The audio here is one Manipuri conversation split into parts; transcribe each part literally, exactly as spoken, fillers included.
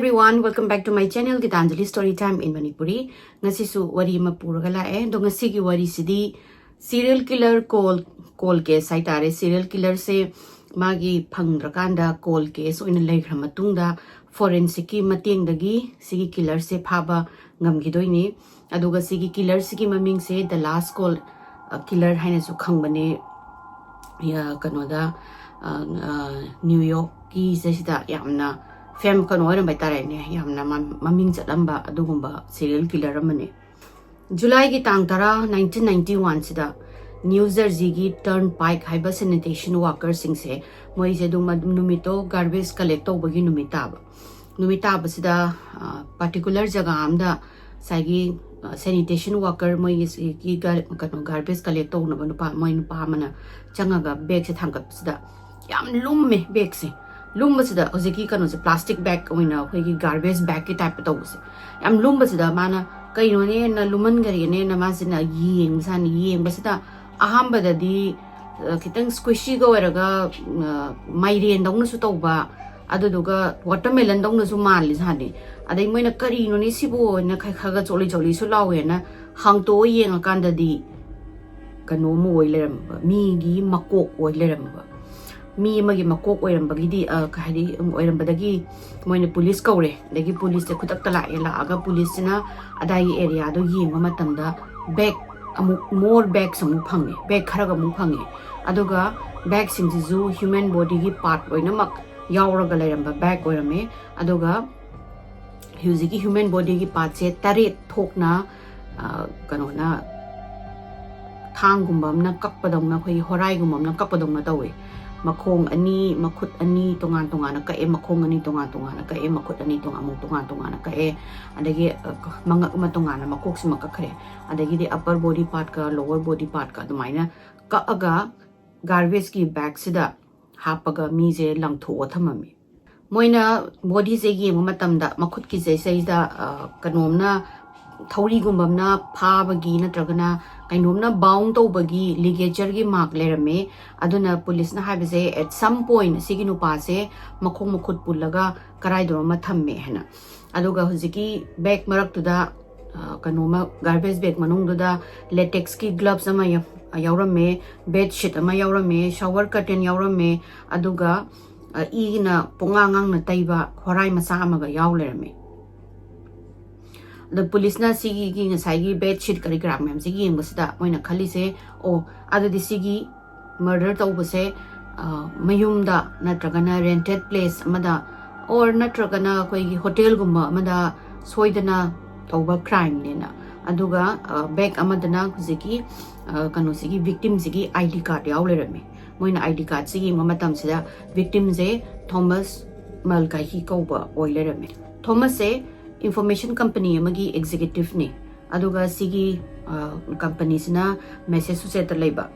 Everyone, welcome back to my channel, Gitanjali Story Time in Manipuri. ꯉꯁꯤꯁꯨ ꯋꯥꯔꯤ ꯑꯃ ꯄꯨꯔꯒ ꯂꯥꯛꯑꯦ꯫ ꯑꯗꯣ ꯉꯁꯤꯒꯤ ꯋꯥꯔꯤꯁꯤꯗꯤ serial killer cold, cold case ꯍꯥꯏꯇꯥꯔꯦ꯫ Serial killerꯁꯦ ꯃꯥꯒꯤ ꯐꯪꯗ꯭ꯔꯀꯥꯟꯗ cold case ꯑꯣꯏꯅ ꯂꯩꯈ꯭ꯔ ꯃꯇꯨꯡꯗ forensicꯀꯤ ꯃꯇꯦꯡꯗꯒꯤ ꯁꯤꯒꯤ killerꯁꯦ ꯐꯥꯕ ꯉꯝꯈꯤꯗꯣꯏꯅꯤ꯫ ꯑꯗꯨꯒ ꯁꯤꯒꯤ killerꯁꯤꯒꯤ ꯃꯃꯤꯡꯁꯦ The Last Cold, ꯑ, Killer ꯍꯥꯏꯅꯁꯨ ꯈꯪꯕꯅꯦ꯫ ꯌꯥ, ꯀꯩꯅꯣꯗ, ꯑ, ꯑ, New Yorkꯀꯤ ꯁꯤꯗ ꯌꯥꯝꯅ fame ꯀꯩꯅꯣ ꯑꯣꯏꯔꯝꯕ ꯍꯥꯏꯇꯥꯔꯦꯅꯦ, ꯌꯥꯝꯅ ꯃ-, ꯃꯃꯤꯡ ꯆꯠꯂꯝꯕ ꯑꯗꯨꯒꯨꯝꯕ serial killer ꯑꯃꯅꯦ꯫ Julyꯒꯤ ꯇꯥꯡ ꯇꯔꯥ, nineteen ninety oneꯁꯤꯗ New Jerseyꯒꯤ Turnpike ꯍꯥꯏꯕ sanitation workerꯁꯤꯡꯁꯦ, ꯃꯣꯏꯁꯦ ꯑꯗꯨꯝ ꯑꯗꯨꯝ ꯅꯨꯃꯤꯠꯇꯣ garbage collect ꯇꯧꯕꯒꯤ ꯅꯨꯃꯤꯠ ꯇꯥꯕ꯫ ꯅꯨꯃꯤꯠ ꯇꯥꯕꯁꯤꯗ, ꯑ, particular ꯖꯒꯥ ꯑꯝꯗ ꯉꯁꯥꯏꯒꯤ, ꯑ, sanitation worker, ꯃꯣꯏꯒꯤ ꯁꯤꯒꯤ gar-, ꯀꯩꯅꯣ, garbage collect ꯇꯧꯅꯕ ꯅꯨꯄꯥ, ꯃꯣꯏ ꯅꯨꯄꯥ ꯑꯃꯅ ꯆꯪꯉꯒ bagꯁꯦ ꯊꯥꯡꯒꯠꯄꯁꯤꯗ ꯌꯥꯝ ꯂꯨꯝꯃꯦ bagꯁꯦ꯫ ꯂꯨꯝꯕꯁꯤꯗ ꯍꯧꯖꯤꯛꯀꯤ ꯀꯩꯅꯣꯁꯦ, plastic bag ꯑꯣꯏꯅ ꯑꯩꯈꯣꯏꯒꯤ garbage bagꯀꯤ typeꯇ ꯇꯧꯕꯁꯦ, ꯌꯥꯝ ꯂꯨꯝꯕꯁꯤꯗ ꯃꯥꯅ ꯀꯩꯅꯣꯅꯦꯅ, ꯂꯨꯝꯃꯟꯈꯔꯦꯅꯦꯅ ꯃꯥꯁꯤꯅ ꯌꯦꯡꯕꯖꯥꯠꯅꯤ꯫ ꯌꯦꯡꯕꯁꯤꯗ ꯑꯍꯥꯟꯕꯗꯗꯤ, ꯑ, ꯈꯤꯇꯪ squishyꯒ ꯑꯣꯏꯔꯒ, ꯑ, ꯃꯥꯏꯔꯦꯟꯗꯧꯅꯁꯨ ꯇꯧꯕ, ꯑꯗꯨꯗꯨꯒ watermelonꯗꯧꯅꯁꯨ ꯃꯥꯜꯂꯤ ꯖꯥꯠꯅꯤ꯫ ꯑꯗꯩ ꯃꯣꯏꯅ "ꯀꯔꯤꯅꯣꯅꯦ ꯁꯤꯕꯨ?" ꯍꯥꯏꯅ ꯈ-, ꯈꯔ ꯈꯔ ꯆꯣꯠꯂꯤ ꯆꯣꯠꯂꯤꯁꯨ ꯂꯥꯎꯋꯦꯅ ꯍꯥꯡꯇꯣꯛꯑ ꯌꯦꯡꯉꯀꯥꯟꯗꯗꯤ ꯀꯩꯅꯣꯝ ꯑꯣꯏ ꯂꯩꯔꯝꯕ, ꯃꯤꯒꯤ ꯃꯀꯣꯛ ꯑꯣꯏ ꯂꯩꯔꯝꯕ꯫ ꯃꯤ ꯑꯃꯒꯤ ꯃꯀꯣꯛ ꯑꯣꯏꯔꯝꯕꯒꯤꯗꯤ, ꯑ, ꯀ-, ꯍꯥꯏꯗꯤ, ꯎꯝ, ꯑꯣꯏꯔꯝꯕꯗꯒꯤ ꯃꯣꯏꯅ police ꯀꯧꯔꯦ꯫ ꯑꯗꯒꯤ policeꯁꯦ ꯈꯨꯗꯛꯇ ꯂꯥꯛꯑꯦ꯫ ꯂꯥꯛꯑꯒ policeꯁꯤꯅ ꯑꯗꯥꯏꯒꯤ areaꯗꯣ ꯌꯦꯡꯕ ꯃꯇꯝꯗ bag ꯑꯃꯨꯛ, more bags ꯑꯃꯨꯛ ꯐꯪꯉꯦ, bag ꯈꯔꯒ ꯑꯃꯨꯛ ꯐꯪꯉꯦ꯫ ꯑꯗꯨꯒ bagꯁꯤꯡꯁꯤꯁꯨ human bodyꯒꯤ part ꯂꯣꯏꯅꯃꯛ ꯌꯥꯎꯔꯒ ꯂꯩꯔꯝꯕ bag ꯑꯣꯏꯔꯝꯃꯦ꯫ ꯑꯗꯨꯒ ꯍꯧꯖꯤꯛꯀꯤ human bodyꯒꯤ partꯁꯦ ꯇꯔꯦꯠ ꯊꯣꯛꯅ, ꯑ, ꯀꯩꯅꯣꯅ, ꯊꯥꯡꯒꯨꯝꯕ ꯑꯃꯅ ꯀꯛꯄꯗꯧꯅ, ꯑꯩꯈꯣꯏꯒꯤ ꯍꯣꯔꯥꯏꯒꯨꯝꯕ ꯑꯃꯅ ꯀꯛꯄꯗꯧꯅ ꯇꯧꯋꯦ꯫ ꯃꯈꯣꯡ ꯑꯅꯤ, ꯃꯈꯨꯠ ꯑꯅꯤ ꯇꯣꯉꯥꯟ ꯇꯣꯉꯥꯟꯅ ꯀꯛꯑꯦ, ꯃꯈꯣꯡ ꯑꯅꯤ ꯇꯣꯉꯥꯟ ꯇꯣꯉꯥꯟꯅ ꯀꯛꯑꯦ, ꯃꯈꯨꯠ ꯑꯅꯤ ꯇꯣꯉꯥꯟ, ꯑꯃꯨꯛ ꯇꯣꯉꯥꯟ ꯇꯣꯉꯥꯟꯅ ꯀꯛꯑꯦ, ꯑꯗꯒꯤ, ꯑ, ꯃꯉꯛ ꯑꯃ ꯇꯣꯉꯥꯟꯅ, ꯃꯀꯣꯛꯁꯤꯃ ꯀꯛꯈ꯭ꯔꯦ, ꯑꯗꯒꯤꯗꯤ upper body partꯀ lower body partꯀ ꯑꯗꯨꯃꯥꯏꯅ ꯀꯛꯑꯒ garbageꯀꯤ bagꯁꯤꯗ ꯍꯥꯞꯄꯒ ꯃꯤꯁꯦ ꯂꯪꯊꯣꯛꯑ ꯊꯝꯃꯝꯃꯤ꯫ ꯃꯣꯏꯅ bodyꯁꯦ ꯌꯦꯡꯕ ꯃꯇꯝꯗ ꯃꯈꯨꯠꯀꯤꯁꯦ ꯁꯩꯁꯤꯗ, ꯑ, ꯀꯩꯅꯣꯝꯅ ꯊꯧꯔꯤꯒꯨꯝꯕ ꯑꯃꯅ ꯐꯥꯕꯒꯤ ꯅꯠꯇ꯭ꯔꯒꯅ ꯀꯩꯅꯣꯝꯅ ꯕꯥꯎꯟ ꯇꯧꯕꯒꯤ ꯂꯤꯒꯦꯆꯔꯒꯤ ꯃꯥꯔꯛ ꯂꯩꯔꯝꯃꯦ꯫ ꯑꯗꯨꯅ ꯄꯨꯂꯤꯁꯅ ꯍꯥꯏꯕꯁꯦ, at some point ꯁꯤꯒꯤ ꯅꯨꯄꯥꯁꯦ ꯃꯈꯣꯡ ꯃꯈꯨꯠ ꯄꯨꯜꯂꯒ ꯀꯔꯥꯏꯗꯅꯣ ꯑꯃ ꯊꯝꯃꯦ ꯍꯥꯏꯅ꯫ ꯑꯗꯨꯒ ꯍꯧꯖꯤꯛꯀꯤ ꯕꯦꯒ ꯃꯔꯛꯇꯨꯗ, ꯑ, ꯀꯩꯅꯣꯃ, ꯒꯥꯔꯕꯦꯖ ꯕꯦꯒ ꯃꯅꯨꯡꯗꯨꯗ ꯂꯦꯇꯦꯛꯁꯀꯤ ꯒ꯭ꯂꯞꯁ ꯑꯃ ꯌꯥꯎ-, ꯌꯥꯎꯔꯝꯃꯦ, ꯕꯦꯗ ꯁꯤꯠ ꯑꯃ ꯌꯥꯎꯔꯝꯃꯦ, ꯁꯥꯋꯔ ꯀꯔꯇꯦꯟ ꯌꯥꯎꯔꯝꯃꯦ, ꯑꯗꯨꯒ, ꯑ, ꯏꯅ ꯄꯨꯡꯉꯥꯡ ꯉꯥꯡꯅ ꯇꯩꯕ ꯍꯣꯔꯥꯏ ꯃꯆꯥ ꯑꯃꯒ ꯌꯥꯎ ꯂꯩꯔꯝꯃꯦ꯫ ꯑꯗꯣ ꯄꯨꯂꯤꯁꯅ ꯁꯤꯒꯤ ꯉꯁꯥꯏꯒꯤ ꯕꯦꯗ ꯁꯤꯠ ꯀꯔꯤ ꯀꯔꯥ ꯃꯌꯥꯝꯁꯦ ꯌꯦꯡꯕꯁꯤꯗ ꯃꯣꯏꯅ ꯈꯜꯂꯤꯁꯦ, "ꯑꯣ, ꯑꯗꯨꯗꯤ ꯁꯤꯒꯤ ꯃꯔꯗꯔ ꯇꯧꯕꯁꯦ, ꯑ, ꯃꯌꯨꯝꯗ ꯅꯠꯇ꯭ꯔꯒꯅ ꯔꯦꯟꯇꯦꯗ ꯄ꯭ꯂꯦꯁ ꯑꯃꯗ, ꯑꯣꯔ ꯅꯠꯇ꯭ꯔꯒꯅ ꯑꯩꯈꯣꯏꯒꯤ ꯍꯣꯇꯦꯜꯒꯨꯝꯕ ꯑꯃꯗ ꯁꯣꯏꯗꯅ ꯇꯧꯕ ꯀ꯭ꯔꯥꯏꯝꯅꯦꯅ"꯫ ꯑꯗꯨꯒ, ꯑ, ꯕꯦꯒ ꯑꯃꯗꯅ ꯍꯧꯖꯤꯛꯀꯤ, ꯑ, ꯀꯩꯅꯣꯁꯤꯒꯤ, ꯚꯤꯛꯇꯤꯝꯁꯤꯒꯤ ꯑꯥꯏ ꯗꯤ ꯀꯥꯔꯗ ꯌꯥꯎ ꯂꯩꯔꯝꯃꯦ꯫ ꯃꯣꯏꯅ ꯑꯥꯏ ꯗꯤ ꯀꯥꯔꯗꯁꯦ ꯌꯦꯡꯕ ꯃꯇꯝꯁꯤꯗ ꯚꯤꯛꯇꯤꯝꯁꯦ ꯊꯣꯃꯁ ꯃꯜꯀꯥꯍꯤ ꯀꯧꯕ ꯑꯣꯏ ꯂꯩꯔꯝꯃꯦ꯫ ꯊꯣꯃꯁꯁꯦ ꯏꯟꯐꯣꯔꯃꯦꯁꯟ ꯀꯝꯄꯅꯤ ꯑꯃꯒꯤ ꯑꯦꯛꯖꯤꯀ꯭ꯌꯨꯇꯤꯚꯅꯤ꯫ ꯑꯗꯨꯒ ꯁꯤꯒꯤ, ꯑ, ꯀꯝꯄꯅꯤꯁꯤꯅ ꯃꯦꯁꯦꯆꯨꯁꯦꯠꯇ ꯂꯩꯕ꯫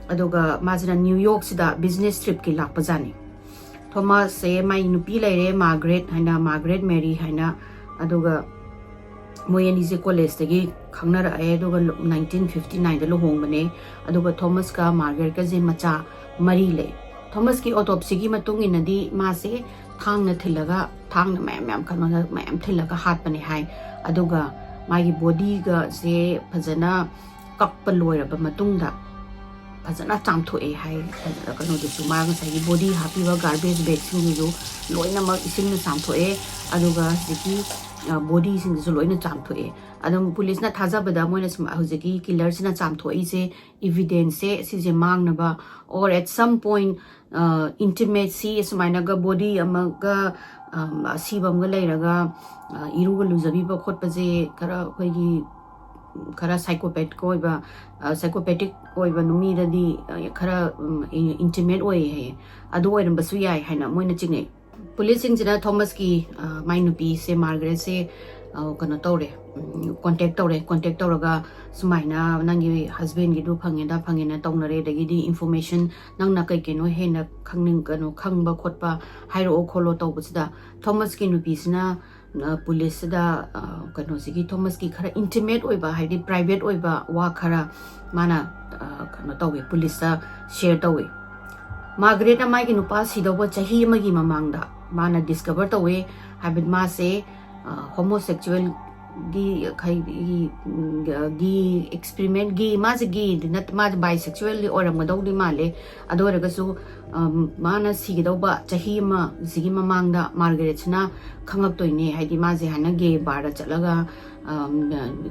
ꯑꯗꯨꯒ ꯃꯥꯁꯤꯅ ꯅ꯭ꯌꯨ ꯌꯣꯔꯛꯁꯤꯗ ꯕꯤꯖꯤꯅꯦꯁ ꯇ꯭ꯔꯤꯞꯀꯤ ꯂꯥꯛꯄꯖꯥꯠꯅꯤ꯫ ꯊꯣꯃꯥꯁꯁꯦ ꯃꯥꯏ ꯅꯨꯄꯤ ꯂꯩꯔꯦ, ꯃꯥꯔꯒꯔꯦꯠ ꯍꯥꯏꯅ, ꯃꯥꯔꯒꯔꯦꯠ ꯃꯦꯔꯤ ꯍꯥꯏꯅ꯫ ꯑꯗꯨꯒ ꯃꯣꯏ ꯑꯅꯤꯁꯦ ꯀꯣꯂꯦꯖꯇꯒꯤ ꯈꯪꯅꯔꯛꯑꯦ, ꯑꯗꯨꯒ ꯂꯨ-, ꯅꯥꯏꯟꯇꯤꯟ ꯐꯤꯐꯇꯤ ꯅꯥꯏꯟꯗ ꯂꯨꯍꯣꯡꯕꯅꯦ꯫ ꯑꯗꯨꯒ ꯊꯣꯃꯁꯀ ꯃꯥꯔꯒꯔꯦꯠꯀꯁꯦ ꯃꯆꯥ ꯃꯔꯤ ꯂꯩ꯫ ꯊꯣꯃꯁꯀꯤ ꯑꯣꯇꯣꯞꯁꯤꯒꯤ ꯃꯇꯨꯡ ꯏꯟꯅꯗꯤ ꯃꯥꯁꯦ ꯊꯥꯡꯅ ꯊꯤꯜꯂꯒ, ꯊꯥꯡꯅ ꯃꯌꯥꯝ ꯃꯌꯥꯝ, ꯀꯩꯅꯣꯗ ꯃꯌꯥꯝ ꯊꯤꯜꯂꯒ ꯍꯥꯠꯄꯅꯦ ꯍꯥꯏ꯫ ꯑꯗꯨꯒ ꯃꯥꯒꯤ ꯕꯣꯗꯤꯒꯁꯦ ꯐꯖꯅ ꯀꯛꯄ ꯂꯣꯏꯔꯕ ꯃꯇꯨꯡꯗ ꯐꯖꯅ ꯆꯥꯝꯊꯣꯛꯑꯦ ꯍꯥꯏ꯫ ꯀꯩꯅꯣꯗꯨꯁꯨ, ꯃꯥ ꯉꯁꯥꯏꯒꯤ ꯕꯣꯗꯤ ꯍꯥꯞꯄꯤꯕ ꯒꯥꯔꯕꯦꯖ ꯕꯦꯒꯁꯤꯡꯗꯨꯁꯨ ꯂꯣꯏꯅꯃꯛ ꯏꯁꯤꯡꯅ ꯆꯥꯝꯊꯣꯛꯑꯦ꯫ ꯑꯗꯨꯒ ꯍꯧꯖꯤꯛꯀꯤ, ꯑ, ꯕꯣꯗꯤꯁꯤꯡꯗꯨꯁꯨ ꯂꯣꯏꯅ ꯆꯥꯝꯊꯣꯛꯑꯦ꯫ ꯑꯗꯨꯝ ꯄꯨꯂꯤꯁꯅ ꯊꯥꯖꯕꯗ ꯃꯣꯏꯅ ꯁꯨꯝ ꯍꯧꯖꯤꯛꯀꯤ ꯀꯤꯂꯔꯁꯤꯅ ꯆꯥꯝꯊꯣꯛꯏꯁꯦ, ꯏꯚꯤꯗꯦꯟꯁꯁꯦ ꯁꯤꯁꯦ ꯃꯥꯡꯅꯕ, or at some point, ꯑ, intimacy, ꯁꯨꯃꯥꯏꯅꯒ ꯕꯣꯗꯤ ꯑꯃꯒ, ꯑꯝ, ꯑꯁꯤꯕ ꯑꯃꯒ ꯂꯩꯔꯒ, ꯑ, ꯏꯔꯨꯒ ꯂꯨꯖꯕꯤꯕ ꯈꯣꯠꯄꯁꯦ ꯈꯔ ꯑꯩꯈꯣꯏꯒꯤ, ꯈꯔ psychopathic ꯑꯣꯏꯕ, ꯑ, psychopathic ꯑꯣꯏꯕ ꯅꯨꯃꯤꯗꯗꯤ, ꯑ, ꯈꯔ, ꯎꯝ, intimate ꯑꯣꯏꯌꯦ ꯍꯥꯏꯌꯦ꯫ ꯑꯗꯨ ꯑꯣꯏꯔꯝꯕꯁꯨ ꯌꯥꯏ ꯍꯥꯏꯅ ꯃꯣꯏꯅ ꯆꯤꯡꯅꯩ꯫ ꯄꯨꯂꯤꯁꯁꯤꯡꯁꯤꯅ ꯊꯣꯃꯁꯀꯤ, ꯑ, ꯃꯥꯏ ꯅꯨꯄꯤꯁꯦ, ꯃꯥꯔꯒꯔꯦꯠꯁꯦ, ꯑ, ꯀꯩꯅꯣ ꯇꯧꯔꯦ, ꯎꯝ, ꯀꯣꯟꯇꯦꯛ ꯇꯧꯔꯦ꯫ ꯀꯣꯟꯇꯦꯛ ꯇꯧꯔꯒ ꯁꯨꯃꯥꯏꯅ ꯅꯪꯒꯤ ꯍꯁꯕꯦꯟꯒꯤꯗꯨ ꯐꯪꯉꯦꯗ ꯐꯪꯉꯦꯅ ꯇꯧꯅꯔꯦ, ꯑꯗꯒꯤꯗꯤ ꯏꯟꯐꯣꯔꯃꯦꯁꯟ ꯅꯪꯅ ꯀꯩ ꯀꯩꯅꯣ ꯍꯦꯟꯅ ꯈꯪꯅꯤꯡ-, ꯀꯩꯅꯣ ꯈꯪꯕ ꯈꯣꯠꯄ ꯍꯥꯏꯔꯛꯑꯣ ꯈꯣꯠꯂꯣ ꯇꯧꯕꯁꯤꯗ, ꯊꯣꯃꯁꯀꯤ ꯅꯨꯄꯤꯁꯤꯅ ꯄꯨꯂꯤꯁꯁꯤꯗ ꯀꯩꯅꯣꯁꯤꯒꯤ ꯊꯣꯃꯁꯀꯤ ꯈꯔ ꯏꯟꯇꯤꯃꯦꯠ ꯑꯣꯏꯕ, ꯍꯥꯏꯗꯤ ꯄ꯭ꯔꯥꯏꯚꯦꯠ ꯑꯣꯏꯕ ꯋꯥ ꯈꯔ ꯃꯥꯅ ꯀꯩꯅꯣ ꯇꯧꯋꯤ, ꯄꯨꯂꯤꯁꯇ ꯁꯤꯌꯔ ꯇꯧꯋꯤ꯫ ꯃꯥꯔꯒꯔꯦꯠꯅ ꯃꯥꯒꯤ ꯅꯨꯄꯥ ꯁꯤꯗꯧꯕ ꯆꯍꯤ ꯑꯃꯒꯤ ꯃꯃꯥꯡꯗ ꯃꯥꯅ ꯗꯤꯁꯀꯚꯔ ꯇꯧꯋꯦ, ꯍꯥꯏꯕꯗꯤ ꯃꯥꯁꯦ ꯍꯣꯃꯣꯁꯦꯛꯆꯨꯋꯦꯜꯒꯤ, ꯒꯤ ꯑꯦꯛꯁꯄꯤꯔꯤꯃꯦꯟ, ꯒꯤ, ꯃꯥꯁꯦ ꯒꯦꯗꯤ ꯅꯠꯇꯦ, ꯃꯥꯁꯦ ꯕꯥꯏꯁꯦꯛꯆꯨꯋꯦꯜꯗꯤ ꯑꯣꯏꯔꯝꯒꯗꯧꯗꯤ ꯃꯥꯜꯂꯦ꯫ ꯑꯗꯨ ꯑꯣꯏꯔꯒꯁꯨ ꯃꯥꯅ ꯁꯤꯒꯗꯧꯕ ꯆꯍꯤ ꯑꯃꯁꯤꯒꯤ ꯃꯃꯥꯡꯗ ꯃꯥꯔꯒꯔꯦꯠꯁꯤꯅ ꯈꯪꯉꯛꯇꯣꯏꯅꯦ, ꯍꯥꯏꯗꯤ ꯃꯥꯁꯦ ꯍꯥꯏꯅ ꯒꯦ ꯕꯥꯔꯗ ꯆꯠꯂꯒ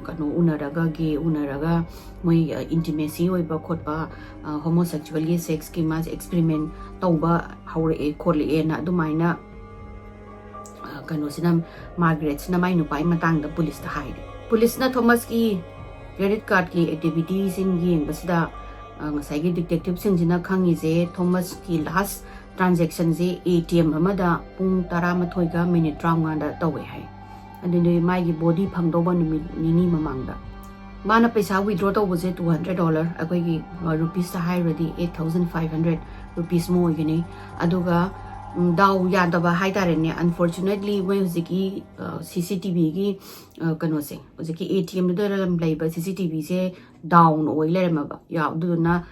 ꯀꯩꯅꯣ ꯎꯅꯔꯒ, ꯒꯦ ꯎꯅꯔꯒ ꯃꯣꯏ ꯏꯟꯇꯤꯃꯦꯁꯤ ꯑꯣꯏꯕ ꯈꯣꯠꯄ, ꯍꯣꯃꯣꯁꯦꯛꯆꯨꯋꯦꯜꯒꯤ ꯁꯦꯛꯁꯀꯤ ꯃꯥꯁꯦ ꯑꯦꯛꯁꯄꯤꯔꯤꯃꯦꯟ ꯇꯧꯕ ꯍꯧꯔꯛꯑꯦ ꯈꯣꯠꯂꯛꯑꯦꯅ ꯑꯗꯨꯃꯥꯏꯅ ꯀꯩꯅꯣꯁꯤꯅ, ꯃꯥꯔꯒꯔꯦꯠꯁꯤꯅ ꯃꯥꯏ ꯅꯨꯄꯥꯒꯤ ꯃꯇꯥꯡꯗ ꯄꯨꯂꯤꯁꯇ ꯍꯥꯏꯔꯦ꯫ ꯄꯨꯂꯤꯁꯅ ꯊꯣꯃꯁꯀꯤ ꯀ꯭ꯔꯦꯗꯤꯠ ꯀꯥꯔꯗꯀꯤ ꯑꯦꯛꯇꯤꯚꯤꯇꯤꯁꯤꯡ ꯌꯦꯡꯕꯁꯤꯗ ꯉꯁꯥꯏꯒꯤ ꯗꯤꯇꯦꯛꯇꯤꯞꯁꯤꯡꯁꯤꯅ ꯈꯪꯉꯤꯁꯦ ꯊꯣꯃꯁꯀꯤ ꯂꯥꯁ ꯇ꯭ꯔꯥꯟꯖꯦꯛꯁꯟꯁꯦ ꯑꯦ ꯇꯤ ꯑꯦꯝ ꯑꯃꯗ ꯄꯨꯡ ꯇꯔꯥꯃꯥꯊꯣꯏꯒ ꯃꯤꯅꯤꯠ ꯇꯔꯥꯃꯉꯥꯗ ꯇꯧꯋꯦ ꯍꯥꯏ꯫ ꯑꯗꯨꯗꯤ ꯃꯥꯒꯤ ꯕꯣꯗꯤ ꯐꯪꯗꯧꯕ ꯅꯨꯃꯤꯠ ꯅꯤꯅꯤ ꯃꯃꯥꯡꯗ꯫ ꯃꯥꯅ ꯄꯩꯁꯥ ꯋꯤꯗ꯭ꯔꯣ ꯇꯧꯕꯁꯦ ꯇꯨ ꯍꯟꯗ꯭ꯔꯦꯠ ꯗꯣꯂꯔ, ꯑꯩꯈꯣꯏꯒꯤ ꯔꯨꯄꯤꯁꯇ ꯍꯥꯏꯔꯨꯔꯗꯤ eight thousand five hundred rupees ꯑꯃ ꯑꯣꯏꯒꯅꯤ꯫ ꯑꯗꯨꯒ ꯗꯥꯎ ꯌꯥꯗꯕ ꯍꯥꯏꯇꯥꯔꯦꯅꯦ, ꯑꯟꯐꯣꯔꯆꯨꯅꯦꯠꯂꯤ ꯃꯣꯏ ꯍꯧꯖꯤꯛꯀꯤ ꯁꯤ ꯁꯤ ꯇꯤ ꯚꯤꯒꯤ ꯀꯩꯅꯣꯁꯦ, ꯍꯧꯖꯤꯛꯀꯤ ꯑꯦ ꯇꯤ ꯑꯦꯝꯗꯨꯗ ꯂꯩꯕ ꯁꯤ ꯁꯤ ꯇꯤ ꯚꯤꯁꯦ ꯗꯥꯎꯟ ꯑꯣꯏ ꯂꯩꯔꯝꯃꯕ꯫ ꯑꯗꯨꯗꯨꯅ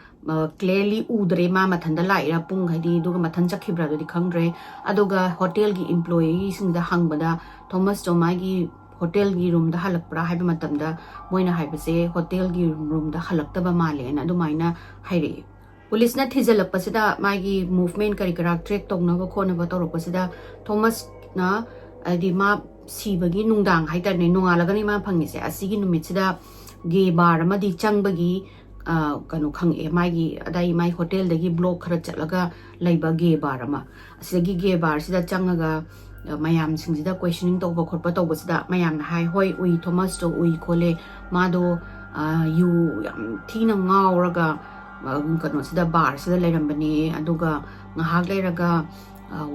ꯀ꯭ꯂꯤꯌꯔꯂꯤ ꯎꯗ꯭ꯔꯦ, ꯃꯥ ꯃꯊꯟꯇ ꯂꯥꯛꯏꯔꯥ, ꯄꯨꯡ ꯍꯥꯏꯗꯤ ꯑꯗꯨꯒ ꯃꯊꯟ ꯆꯠꯈꯤꯕ꯭ꯔꯥ ꯑꯗꯨꯗꯤ ꯈꯪꯗ꯭ꯔꯦ꯫ ꯑꯗꯨꯒ ꯍꯣꯇꯦꯜꯒꯤ ꯏꯝꯄ꯭ꯂꯣꯌꯤꯁꯤꯡꯗ ꯍꯪꯕꯗ ꯊꯣꯃꯁꯇꯣ ꯃꯥꯒꯤ ꯍꯣꯇꯦꯜꯒꯤ ꯔꯨꯝꯗ ꯍꯜꯂꯛꯄ꯭ꯔꯥ ꯍꯥꯏꯕ ꯃꯇꯝꯗ ꯃꯣꯏꯅ ꯍꯥꯏꯕꯁꯦ ꯍꯣꯇꯦꯜꯒꯤ ꯔꯨꯝꯗ ꯍꯜꯂꯛꯇꯕ ꯃꯥꯜꯂꯦꯅ ꯑꯗꯨꯃꯥꯏꯅ ꯍꯥꯏꯔꯛꯏ꯫ ꯄꯨꯂꯤꯁꯅ ꯊꯤꯖꯤꯜꯂꯛꯄꯁꯤꯗ ꯃꯥꯒꯤ ꯃꯨꯚꯃꯦꯟ ꯀꯔꯤ ꯀꯔꯥ ꯇ꯭ꯔꯦꯛ ꯇꯧꯅꯕ ꯈꯣꯠꯅꯕ ꯇꯧꯔꯛꯄꯁꯤꯗ ꯊꯣꯃꯁꯅ, ꯍꯥꯏꯗꯤ ꯃꯥ ꯁꯤꯕꯒꯤ ꯅꯨꯡꯗꯥꯡ ꯍꯥꯏꯇꯥꯔꯦꯅꯦ, ꯅꯣꯡꯉꯥꯜꯂꯒꯅꯤ ꯃꯥ ꯐꯪꯉꯤꯁꯦ, ꯑꯁꯤꯒꯤ ꯅꯨꯃꯤꯠꯁꯤꯗ ꯒꯦ ꯕꯥꯔ ꯑꯃꯗꯤ ꯆꯪꯕꯒꯤ ꯀꯩꯅꯣ ꯈꯪꯉꯛꯑꯦ, ꯃꯥꯒꯤ ꯑꯗꯥꯏ ꯃꯥꯏ ꯍꯣꯇꯦꯜꯗꯒꯤ ꯕ꯭ꯂꯣꯛ ꯈꯔ ꯆꯠꯂꯒ ꯂꯩꯕ ꯒꯦ ꯕꯥꯔ ꯑꯃ꯫ ꯑꯁꯤꯗꯒꯤ ꯒꯦ ꯕꯥꯔꯁꯤꯗ ꯆꯪꯉꯒ ꯃꯌꯥꯝꯁꯤꯡꯁꯤꯗ ꯀꯣꯏꯁꯟꯅꯤꯡ ꯇꯧꯕ ꯈꯣꯠꯄ ꯇꯧꯕꯁꯤꯗ ꯃꯌꯥꯝꯅ ꯍꯥꯏ, "ꯍꯣꯏ ꯎꯏ, ꯊꯣꯃꯁꯇꯣ ꯎꯏ ꯈꯣꯠꯂꯦ, ꯃꯥꯗꯣ ꯌꯨ ꯌꯥꯝ ꯊꯤꯅ ꯉꯥꯎꯔꯒ ꯀꯩꯅꯣꯁꯤꯗ, ꯕꯥꯔꯁꯤꯗ ꯂꯩꯔꯝꯕꯅꯦ, ꯑꯗꯨꯒ ꯉꯥꯏꯍꯥꯛ ꯂꯩꯔꯒ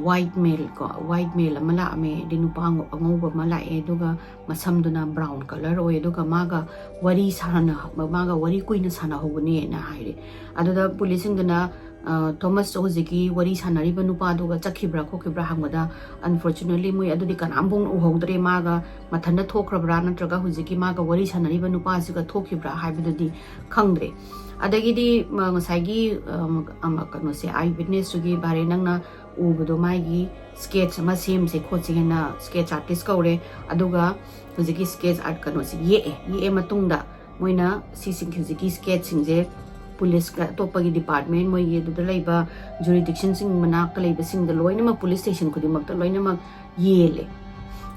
ꯋꯥꯏꯠ ꯃꯦꯜ ꯀꯣ, ꯋꯥꯏꯠ ꯃꯦꯜ ꯑꯃ ꯂꯥꯛꯑꯝꯃꯦ, ꯑꯗꯩ ꯅꯨꯄꯥ ꯑꯉꯧꯕ ꯑꯃ ꯂꯥꯛꯑꯦ, ꯑꯗꯨꯒ ꯃꯁꯝꯗꯨꯅ ꯕ꯭ꯔꯥꯎꯟ ꯀꯂꯔ ꯑꯣꯏ, ꯑꯗꯨꯒ ꯃꯥꯒ ꯋꯥꯔꯤ ꯁꯥꯟꯅ-, ꯃꯥꯒ ꯋꯥꯔꯤ ꯀꯨꯏꯅ ꯁꯥꯟꯅꯍꯧꯕꯅꯦꯅ" ꯍꯥꯏꯔꯦ꯫ ꯑꯗꯨꯗ ꯄꯨꯂꯤꯁꯁꯤꯡꯗꯨꯅ ꯊꯣꯃꯁ ꯍꯧꯖꯤꯛꯀꯤ ꯋꯥꯔꯤ ꯁꯥꯟꯅꯔꯤꯕ ꯅꯨꯄꯥꯗꯨꯒ ꯆꯠꯈꯤꯕ꯭ꯔꯥ ꯈꯣꯠꯈꯤꯕ꯭ꯔꯥ ꯍꯪꯕꯗ, unfortunately, ꯃꯣꯏ ꯑꯗꯨꯗꯤ ꯀꯅꯥꯝꯐꯥꯎꯅ ꯎꯍꯧꯗ꯭ꯔꯦ꯫ ꯃꯥꯒ ꯃꯊꯟꯇ ꯊꯣꯛꯈ꯭ꯔꯕ꯭ꯔꯥ, ꯅꯠꯇ꯭ꯔꯒ ꯍꯧꯖꯤꯛꯀꯤ ꯃꯥꯒ ꯋꯥꯔꯤ ꯁꯥꯟꯅꯔꯤꯕ ꯅꯨꯄꯥꯁꯤꯒ ꯊꯣꯛꯈꯤꯕ꯭ꯔꯥ ꯍꯥꯏꯕꯗꯨꯗꯤ ꯈꯪꯗ꯭ꯔꯦ꯫ ꯑꯗꯒꯤꯗꯤ ꯉꯁꯥꯏꯒꯤ ꯀꯩꯅꯣꯁꯦ, ꯑꯥꯏ ꯋꯤꯠꯅꯦꯁꯇꯨꯒꯤ ꯕꯥꯔꯦ, ꯅꯪꯅ ꯎꯕꯗꯣ, ꯃꯥꯒꯤ ꯁ꯭ꯀꯦꯠꯁ ꯑꯃ ꯁꯦꯝꯁꯦ ꯈꯣꯠꯁꯦꯅ ꯁ꯭ꯀꯦꯠꯁ ꯑꯥꯔꯇꯤꯁ ꯀꯧꯔꯦ꯫ ꯑꯗꯨꯒ ꯍꯧꯖꯤꯛꯀꯤ ꯁ꯭ꯀꯦꯠꯁ ꯑꯥꯔꯠ ꯀꯩꯅꯣꯁꯦ ꯌꯦꯛꯑꯦ꯫ ꯌꯦꯛꯑ ꯃꯇꯨꯡꯗ ꯃꯣꯏꯅ ꯁꯤꯁꯤꯡ, ꯍꯧꯖꯤꯛꯀꯤ ꯁ꯭ꯀꯦꯠꯁꯤꯡꯁꯦ ꯄꯨꯂꯤꯁꯀ ꯑꯇꯣꯞꯄꯒꯤ ꯗꯤꯄꯥꯔꯠꯃꯦꯟ, ꯃꯣꯏꯒꯤ ꯑꯗꯨꯗ ꯂꯩꯕ ꯖꯨꯔꯤꯗꯤꯛꯁꯟꯁꯤꯡ ꯃꯅꯥꯛꯇ ꯂꯩꯕꯁꯤꯡꯗ ꯂꯣꯏꯅꯃꯛ, ꯄꯨꯂꯤꯁ ꯁ꯭ꯇꯦꯁꯟ ꯈꯨꯗꯤꯡꯃꯛꯇ ꯂꯣꯏꯅꯃꯛ ꯌꯦꯜꯂꯦ꯫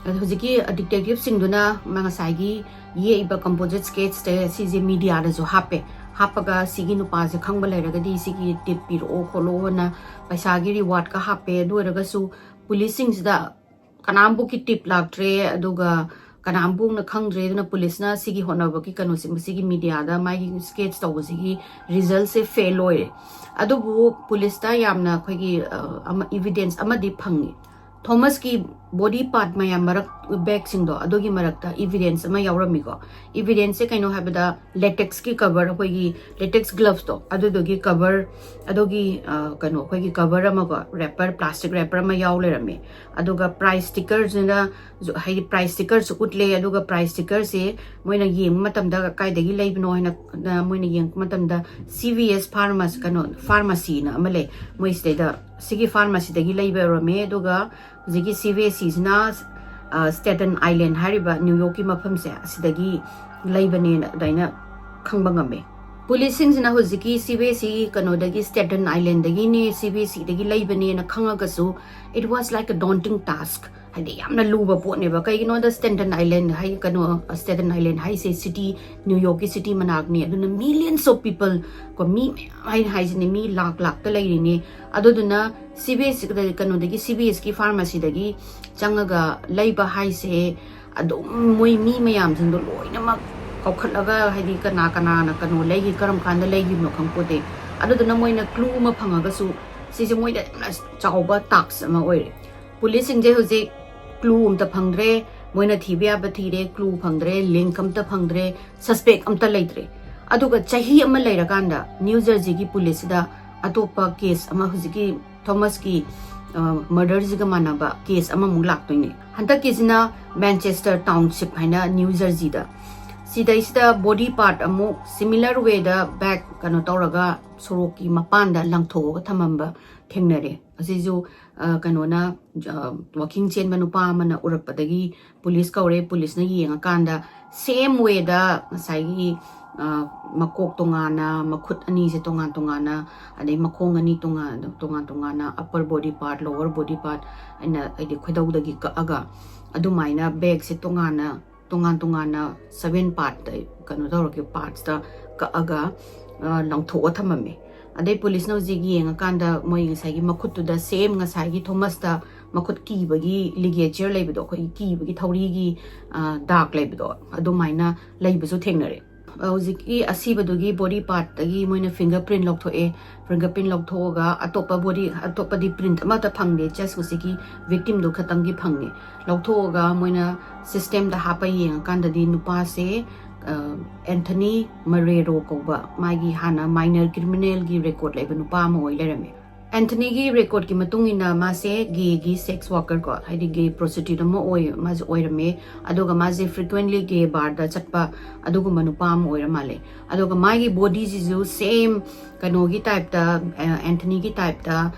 ꯑꯗꯣ ꯍꯧꯖꯤꯛꯀꯤ ꯗꯤꯇꯦꯛꯇꯤꯚꯁꯤꯡꯗꯨꯅ ꯉꯁꯥꯏꯒꯤ ꯌꯦꯛꯏꯕ ꯀꯝꯄꯣꯖꯤꯠ ꯁ꯭ꯀꯦꯠꯁꯇ ꯁꯤꯁꯦ ꯃꯤꯗꯤꯌꯥꯗꯁꯨ ꯍꯥꯞꯄꯦ꯫ ꯍꯥꯞꯄꯒ ꯁꯤꯒꯤ ꯅꯨꯄꯥꯁꯦ ꯈꯪꯕ ꯂꯩꯔꯒꯗꯤ ꯁꯤꯒꯤ ꯇꯤꯞ ꯄꯤꯔꯛꯑꯣ ꯈꯣꯠꯂꯣꯅ ꯄꯩꯁꯥꯒꯤ ꯔꯤꯋꯥꯔꯗꯀ ꯍꯥꯞꯄꯦ꯫ ꯑꯗꯨ ꯑꯣꯏꯔꯒꯁꯨ ꯄꯨꯂꯤꯁꯁꯤꯡꯁꯤꯗ ꯀꯅꯥꯝꯕꯨꯛꯀꯤ ꯇꯤꯞ ꯂꯥꯛꯇ꯭ꯔꯦ, ꯑꯗꯨꯒ ꯀꯅꯥꯝꯕꯨꯛꯅ ꯈꯪꯗ꯭ꯔꯦ꯫ ꯑꯗꯨꯅ ꯄꯨꯂꯤꯁꯅ ꯁꯤꯒꯤ ꯍꯣꯠꯅꯕꯒꯤ ꯀꯩꯅꯣꯁꯦ, ꯃꯁꯤꯒꯤ ꯃꯤꯗꯤꯌꯥꯗ ꯃꯥꯒꯤ ꯁ꯭ꯀꯦꯠꯁ ꯇꯧꯕꯁꯤꯒꯤ ꯔꯤꯖꯜꯁꯦ ꯐꯦꯜ ꯑꯣꯏꯔꯦ꯫ ꯑꯗꯨꯕꯨ ꯄꯨꯂꯤꯁꯇ ꯌꯥꯝꯅ ꯑꯩꯈꯣꯏꯒꯤ, ꯑ, ꯑꯃ, ꯏꯚꯤꯗꯦꯟꯁ ꯑꯃꯗꯤ ꯐꯪꯉꯤ꯫ ꯊꯣꯃꯁꯀꯤ ꯕꯣꯗꯤ ꯄꯥꯔꯠ ꯃꯌꯥꯝ ꯃꯔꯛ, ꯕꯦꯒꯁꯤꯡꯗꯣ, ꯑꯗꯨꯒꯤ ꯃꯔꯛꯇ ꯏꯚꯤꯗꯦꯟꯁ ꯑꯃ ꯌꯥꯎꯔꯝꯃꯤꯀꯣ꯫ ꯏꯚꯤꯗꯦꯟꯁꯁꯦ ꯀꯩꯅꯣ ꯍꯥꯏꯕꯗ, ꯂꯦꯇꯦꯛꯁꯀꯤ ꯀꯚꯔ, ꯑꯩꯈꯣꯏꯒꯤ ꯂꯦꯇꯦꯛꯁ ꯒ꯭ꯂꯚꯁꯇꯣ, ꯑꯗꯨꯗꯨꯒꯤ ꯀꯚꯔ, ꯑꯗꯨꯒꯤ, ꯑ, ꯀꯩꯅꯣ, ꯑꯩꯈꯣꯏꯒꯤ ꯀꯚꯔ ꯑꯃꯀꯣ, ꯔꯦꯄꯔ, ꯄ꯭ꯂꯥꯁꯇꯤꯛ ꯔꯦꯄꯔ ꯑꯃ ꯌꯥꯎ ꯂꯩꯔꯝꯃꯦ꯫ ꯑꯗꯨꯒ ꯄ꯭ꯔꯥꯏꯁ ꯁ꯭ꯇꯤꯀꯔꯁꯤꯅ, ꯍꯥꯏꯗꯤ ꯄ꯭ꯔꯥꯏꯁ ꯁ꯭ꯇꯤꯀꯔꯁꯨ ꯎꯠꯂꯦ꯫ ꯑꯗꯨꯒ ꯄ꯭ꯔꯥꯏꯁ ꯁ꯭ꯇꯤꯀꯔꯁꯦ ꯃꯣꯏꯅ ꯌꯦꯡꯕ ꯃꯇꯝꯗ ꯀꯥꯏꯗꯒꯤ ꯂꯩꯕꯅꯣ ꯍꯥꯏꯅ, ꯑ, ꯃꯣꯏꯅ ꯌꯦꯡꯕ ꯃꯇꯝꯗ ꯁꯤ ꯚꯤ ꯑꯦꯁ ꯐꯥꯔꯃꯥꯁꯤ, ꯀꯩꯅꯣ, ꯐꯥꯔꯃꯥꯁꯤꯅ ꯑꯃ ꯂꯩ, ꯃꯣꯏ ꯁꯤꯗꯩꯗ, ꯁꯤꯒꯤ ꯐꯥꯔꯃꯥꯁꯤꯗꯒꯤ ꯂꯩꯕ ꯑꯣꯏꯔꯝꯃꯦ꯫ ꯑꯗꯨꯒ ꯍꯧꯖꯤꯛꯀꯤ ꯁꯤ ꯚꯤ ꯑꯦꯁ ꯁꯤꯁꯤꯅ, ꯑ, ꯁ꯭ꯇꯦꯇꯟ ꯑꯥꯏꯂꯦꯟ ꯍꯥꯏꯔꯤꯕ ꯅ꯭ꯌꯨ ꯌꯣꯔꯛꯀꯤ ꯃꯐꯝꯁꯦ, ꯑꯁꯤꯗꯒꯤ ꯂꯩꯕꯅꯦꯅ ꯑꯗꯨꯃꯥꯏꯅ ꯈꯪꯕ ꯉꯝꯃꯦ꯫ ꯄꯨꯂꯤꯁꯁꯤꯡꯁꯤꯅ ꯍꯧꯖꯤꯛꯀꯤ ꯁꯤ ꯚꯤ ꯑꯦꯁ ꯁꯤ ꯀꯩꯅꯣꯗꯒꯤ, ꯁ꯭ꯇꯦꯇꯟ ꯑꯥꯏꯂꯦꯟꯗꯒꯤꯅꯦ, ꯁꯤ ꯚꯤ ꯑꯦꯁ ꯁꯤꯗꯒꯤ ꯂꯩꯕꯅꯦꯅ ꯈꯪꯉꯒꯁꯨ, it was like a daunting task, ꯍꯥꯏꯗꯤ ꯌꯥꯝꯅ ꯂꯨꯕ ꯄꯣꯠꯅꯦꯕ꯫ ꯀꯩꯒꯤꯅꯣꯗ ꯁ꯭ꯇꯦꯇꯟ ꯑꯥꯏꯂꯦꯟ ꯍꯥꯏ, ꯀꯩꯅꯣ, ꯁ꯭ꯇꯦꯇꯟ ꯑꯥꯏꯂꯦꯟ ꯍꯥꯏꯁꯦ ꯁꯤꯇꯤ, ꯅ꯭ꯌꯨ ꯌꯣꯔꯛꯀꯤ ꯁꯤꯇꯤ ꯃꯅꯥꯛꯅꯤ꯫ ꯑꯗꯨꯅ millions of people ꯀꯣ, ꯃꯤ ꯃꯌꯥꯝ ꯍꯥꯏꯅ ꯍꯥꯏꯁꯤꯅꯦ, ꯃꯤ ꯂꯥꯛ ꯂꯥꯛꯇ ꯂꯩꯔꯤꯅꯦ꯫ ꯑꯗꯨꯗꯨꯅ ꯁꯤ ꯚꯤ ꯑꯦꯁ ꯀꯩꯅꯣꯗꯒꯤ, ꯁꯤ ꯚꯤ ꯑꯦꯁꯀꯤ ꯐꯥꯔꯃꯥꯁꯤꯗꯒꯤ ꯆꯪꯉꯒ ꯂꯩꯕ ꯍꯥꯏꯁꯦ, ꯑꯗꯨꯝ ꯃꯣꯏ ꯃꯤ ꯃꯌꯥꯝꯁꯤꯡꯗꯣ ꯂꯣꯏꯅꯃꯛ ꯀꯧꯈꯠꯂꯒ, ꯍꯥꯏꯗꯤ ꯀꯅꯥ ꯀꯅꯥꯅ ꯀꯩꯅꯣ ꯂꯩꯈꯤ, ꯀꯔꯝ ꯀꯥꯟꯗ ꯂꯩꯈꯤꯕꯅꯣ ꯈꯪꯄꯣꯠꯇꯦ꯫ ꯑꯗꯨꯗꯨꯅ ꯃꯣꯏꯅ ꯀ꯭ꯂꯨ ꯑꯃ ꯐꯪꯉꯒꯁꯨ, ꯁꯤꯁꯦ ꯃꯣꯏꯗ ꯌꯥꯝꯅ ꯆꯥꯎꯕ ꯇꯥꯛꯁ ꯑꯃ ꯑꯣꯏꯔꯦ꯫ ꯄꯨꯂꯤꯁꯁꯤꯡꯁꯦ ꯍꯧꯖꯤꯛ ꯀ꯭ꯂꯨ ꯑꯝꯇ ꯐꯪꯗ꯭ꯔꯦ, ꯃꯣꯏꯅ ꯊꯤꯕ ꯌꯥꯕ ꯊꯤꯔꯦ, ꯀ꯭ꯂꯨ ꯐꯪꯗ꯭ꯔꯦ, ꯂꯤꯡꯛ ꯑꯝꯇ ꯐꯪꯗ꯭ꯔꯦ, ꯁꯁꯄꯦꯛ ꯑꯝꯇ ꯂꯩꯇ꯭ꯔꯦ꯫ ꯑꯗꯨꯒ ꯆꯍꯤ ꯑꯃ ꯂꯩꯔꯀꯥꯟꯗ ꯅ꯭ꯌꯨ ꯖꯔꯁꯤꯒꯤ ꯄꯨꯂꯤꯁꯁꯤꯗ ꯑꯇꯣꯞꯄ ꯀꯦꯁ ꯑꯃ, ꯍꯧꯖꯤꯛꯀꯤ ꯊꯣꯃꯁꯀꯤ ꯃꯔꯗꯔꯁꯤꯒ ꯃꯥꯟꯅꯕ ꯀꯦꯁ ꯑꯃꯃꯨꯛ ꯂꯥꯛꯇꯣꯏꯅꯦ꯫ ꯍꯟꯗꯛꯀꯤꯁꯤꯅ ꯃꯦꯟꯆꯦꯁꯇꯔ ꯇꯥꯎꯟꯁꯤꯞ ꯍꯥꯏꯅ ꯅ꯭ꯌꯨ ꯖꯔꯁꯤꯗ꯫ ꯁꯤꯗꯩꯁꯤꯗ ꯕꯣꯗꯤ ꯄꯥꯔꯠ ꯑꯃꯨꯛ ꯁꯤꯃꯤꯂꯔ ꯋꯦꯗ ꯕꯦꯛ ꯀꯩꯅꯣ ꯇꯧꯔꯒ ꯁꯣꯔꯣꯛꯀꯤ ꯃꯄꯥꯟꯗ ꯂꯪꯊꯣꯛꯑꯒ ꯊꯝꯃꯝꯕ ꯊꯦꯡꯅꯔꯦ꯫ ꯑꯁꯤꯁꯨ ꯀꯩꯅꯣꯅ ꯋꯥꯀꯤꯡ ꯆꯦꯟꯕ ꯅꯨꯄꯥ ꯑꯃꯅ ꯎꯔꯛꯄꯗꯒꯤ ꯄꯨꯂꯤꯁ ꯀꯧꯔꯦ꯫ ꯄꯨꯂꯤꯁꯅ ꯌꯦꯡꯉꯀꯥꯟꯗ ꯁꯦꯝ ꯋꯦꯗ ꯉꯁꯥꯏꯒꯤ ꯃꯀꯣꯛ ꯇꯣꯉꯥꯟꯅ, ꯃꯈꯨꯠ ꯑꯅꯤꯁꯦ ꯇꯣꯉꯥꯟ ꯇꯣꯉꯥꯟꯅ, ꯑꯗꯩ ꯃꯈꯣꯡ ꯑꯅꯤ ꯇꯣꯉꯥꯟ ꯇꯣꯉꯥꯟ ꯇꯣꯉꯥꯟꯅ, upper body part, lower body part, ꯑꯩꯅ ꯍꯥꯏꯗꯤ ꯈꯣꯏꯗꯧꯗꯒꯤ ꯀꯛꯑꯒ ꯑꯗꯨꯃꯥꯏꯅ ꯕꯦꯒꯁꯦ ꯇꯣꯉꯥꯟꯅ ꯇꯣꯉꯥꯟ ꯇꯣꯉꯥꯟꯅ ꯁꯚꯦꯟ ꯄꯥꯔꯠꯇ ꯀꯩꯅꯣ ꯇꯧꯔꯒ ꯄꯥꯔꯠꯁꯇ ꯀꯛꯑꯒ ꯂꯪꯊꯣꯛꯑ ꯊꯝꯃꯝꯃꯦ꯫ ꯑꯗꯩ ꯄꯨꯂꯤꯁꯅ ꯍꯧꯖꯤꯛ ꯌꯦꯡꯉꯀꯥꯟꯗ ꯃꯣꯏ ꯉꯁꯥꯏꯒꯤ ꯃꯈꯨꯠꯇꯨꯗ ꯁꯦꯝ ꯉꯁꯥꯏꯒꯤ ꯊꯣꯃꯁꯇ ꯃꯈꯨꯠ ꯀꯤꯕꯒꯤ ꯂꯤꯒꯦꯆꯔ ꯂꯩꯕꯗꯣ, ꯑꯩꯈꯣꯏꯒꯤ ꯀꯤꯕꯒꯤ ꯊꯧꯔꯤꯒꯤ ꯗꯥꯛ ꯂꯩꯕꯗꯣ, ꯑꯗꯨꯃꯥꯏꯅ ꯂꯩꯕꯁꯨ ꯊꯦꯡꯅꯔꯦ꯫ ꯍꯧꯖꯤꯛꯀꯤ ꯑꯁꯤꯕꯗꯨꯒꯤ ꯕꯣꯗꯤ ꯄꯥꯔꯠꯇꯒꯤ ꯃꯣꯏꯅ ꯐꯤꯡꯒꯔ ꯄ꯭ꯔꯤꯟ ꯂꯧꯊꯣꯛꯑꯦ꯫ ꯐꯤꯡꯒꯔ ꯄ꯭ꯔꯤꯟ ꯂꯧꯊꯣꯛꯑꯒ ꯑꯇꯣꯞꯄ ꯕꯣꯗꯤ, ꯑꯇꯣꯞꯄꯗꯤ ꯄ꯭ꯔꯤꯟ ꯑꯃꯠꯇ ꯐꯪꯗꯦ, ꯖꯁ ꯍꯧꯖꯤꯛꯀꯤ ꯚꯤꯛꯇꯤꯝꯗꯣ ꯈꯛꯇꯪꯒꯤ ꯐꯪꯉꯦ꯫ ꯂꯧꯊꯣꯛꯑꯒ ꯃꯣꯏꯅ ꯁꯤꯁꯇꯦꯝꯗ ꯍꯥꯞꯄ ꯌꯦꯡꯉꯀꯥꯟꯗꯗꯤ ꯅꯨꯄꯥꯁꯦ ꯑꯦꯟꯊꯅꯤ ꯃꯔꯦꯔꯣ ꯀꯧꯕ, ꯃꯥꯒꯤ ꯍꯥꯟꯅ ꯃꯥꯏꯅꯔ ꯀ꯭ꯔꯤꯃꯤꯅꯦꯜꯒꯤ ꯔꯦꯀꯣꯔꯠ ꯂꯩꯕ ꯅꯨꯄꯥ ꯑꯃ ꯑꯣꯏ ꯂꯩꯔꯝꯃꯦ꯫ ꯑꯦꯟꯊꯅꯤꯒꯤ ꯔꯦꯀꯣꯔꯠꯀꯤ ꯃꯇꯨꯡ ꯏꯟꯅ ꯃꯥꯁꯦ ꯒꯦꯒꯤ ꯁꯦꯛꯁ ꯋꯥꯔꯀꯔ ꯀꯣ, ꯍꯥꯏꯗꯤ ꯒꯦ ꯄ꯭ꯔꯣꯁꯇꯤꯇ꯭ꯌꯨꯠ ꯑꯃ ꯑꯣꯏ, ꯃꯥꯁꯦ ꯑꯣꯏꯔꯝꯃꯦ꯫ ꯑꯗꯨꯒ ꯃꯥꯁꯦ ꯐ꯭ꯔꯤꯀ꯭ꯋꯦꯟꯂꯤ ꯒꯦ ꯕꯥꯔꯗ ꯆꯠꯄ ꯑꯗꯨꯒꯨꯝꯕ ꯅꯨꯄꯥ ꯑꯃ ꯑꯣꯏꯔ ꯃꯥꯜꯂꯦ꯫ ꯑꯗꯨꯒ ꯃꯥꯒꯤ ꯕꯣꯗꯤꯁꯤꯁꯨ ꯁꯦꯝ ꯀꯩꯅꯣꯒꯤ ꯇꯥꯏꯞꯇ, ꯑꯦꯟꯊꯅꯤꯒꯤ ꯇꯥꯏꯞꯇ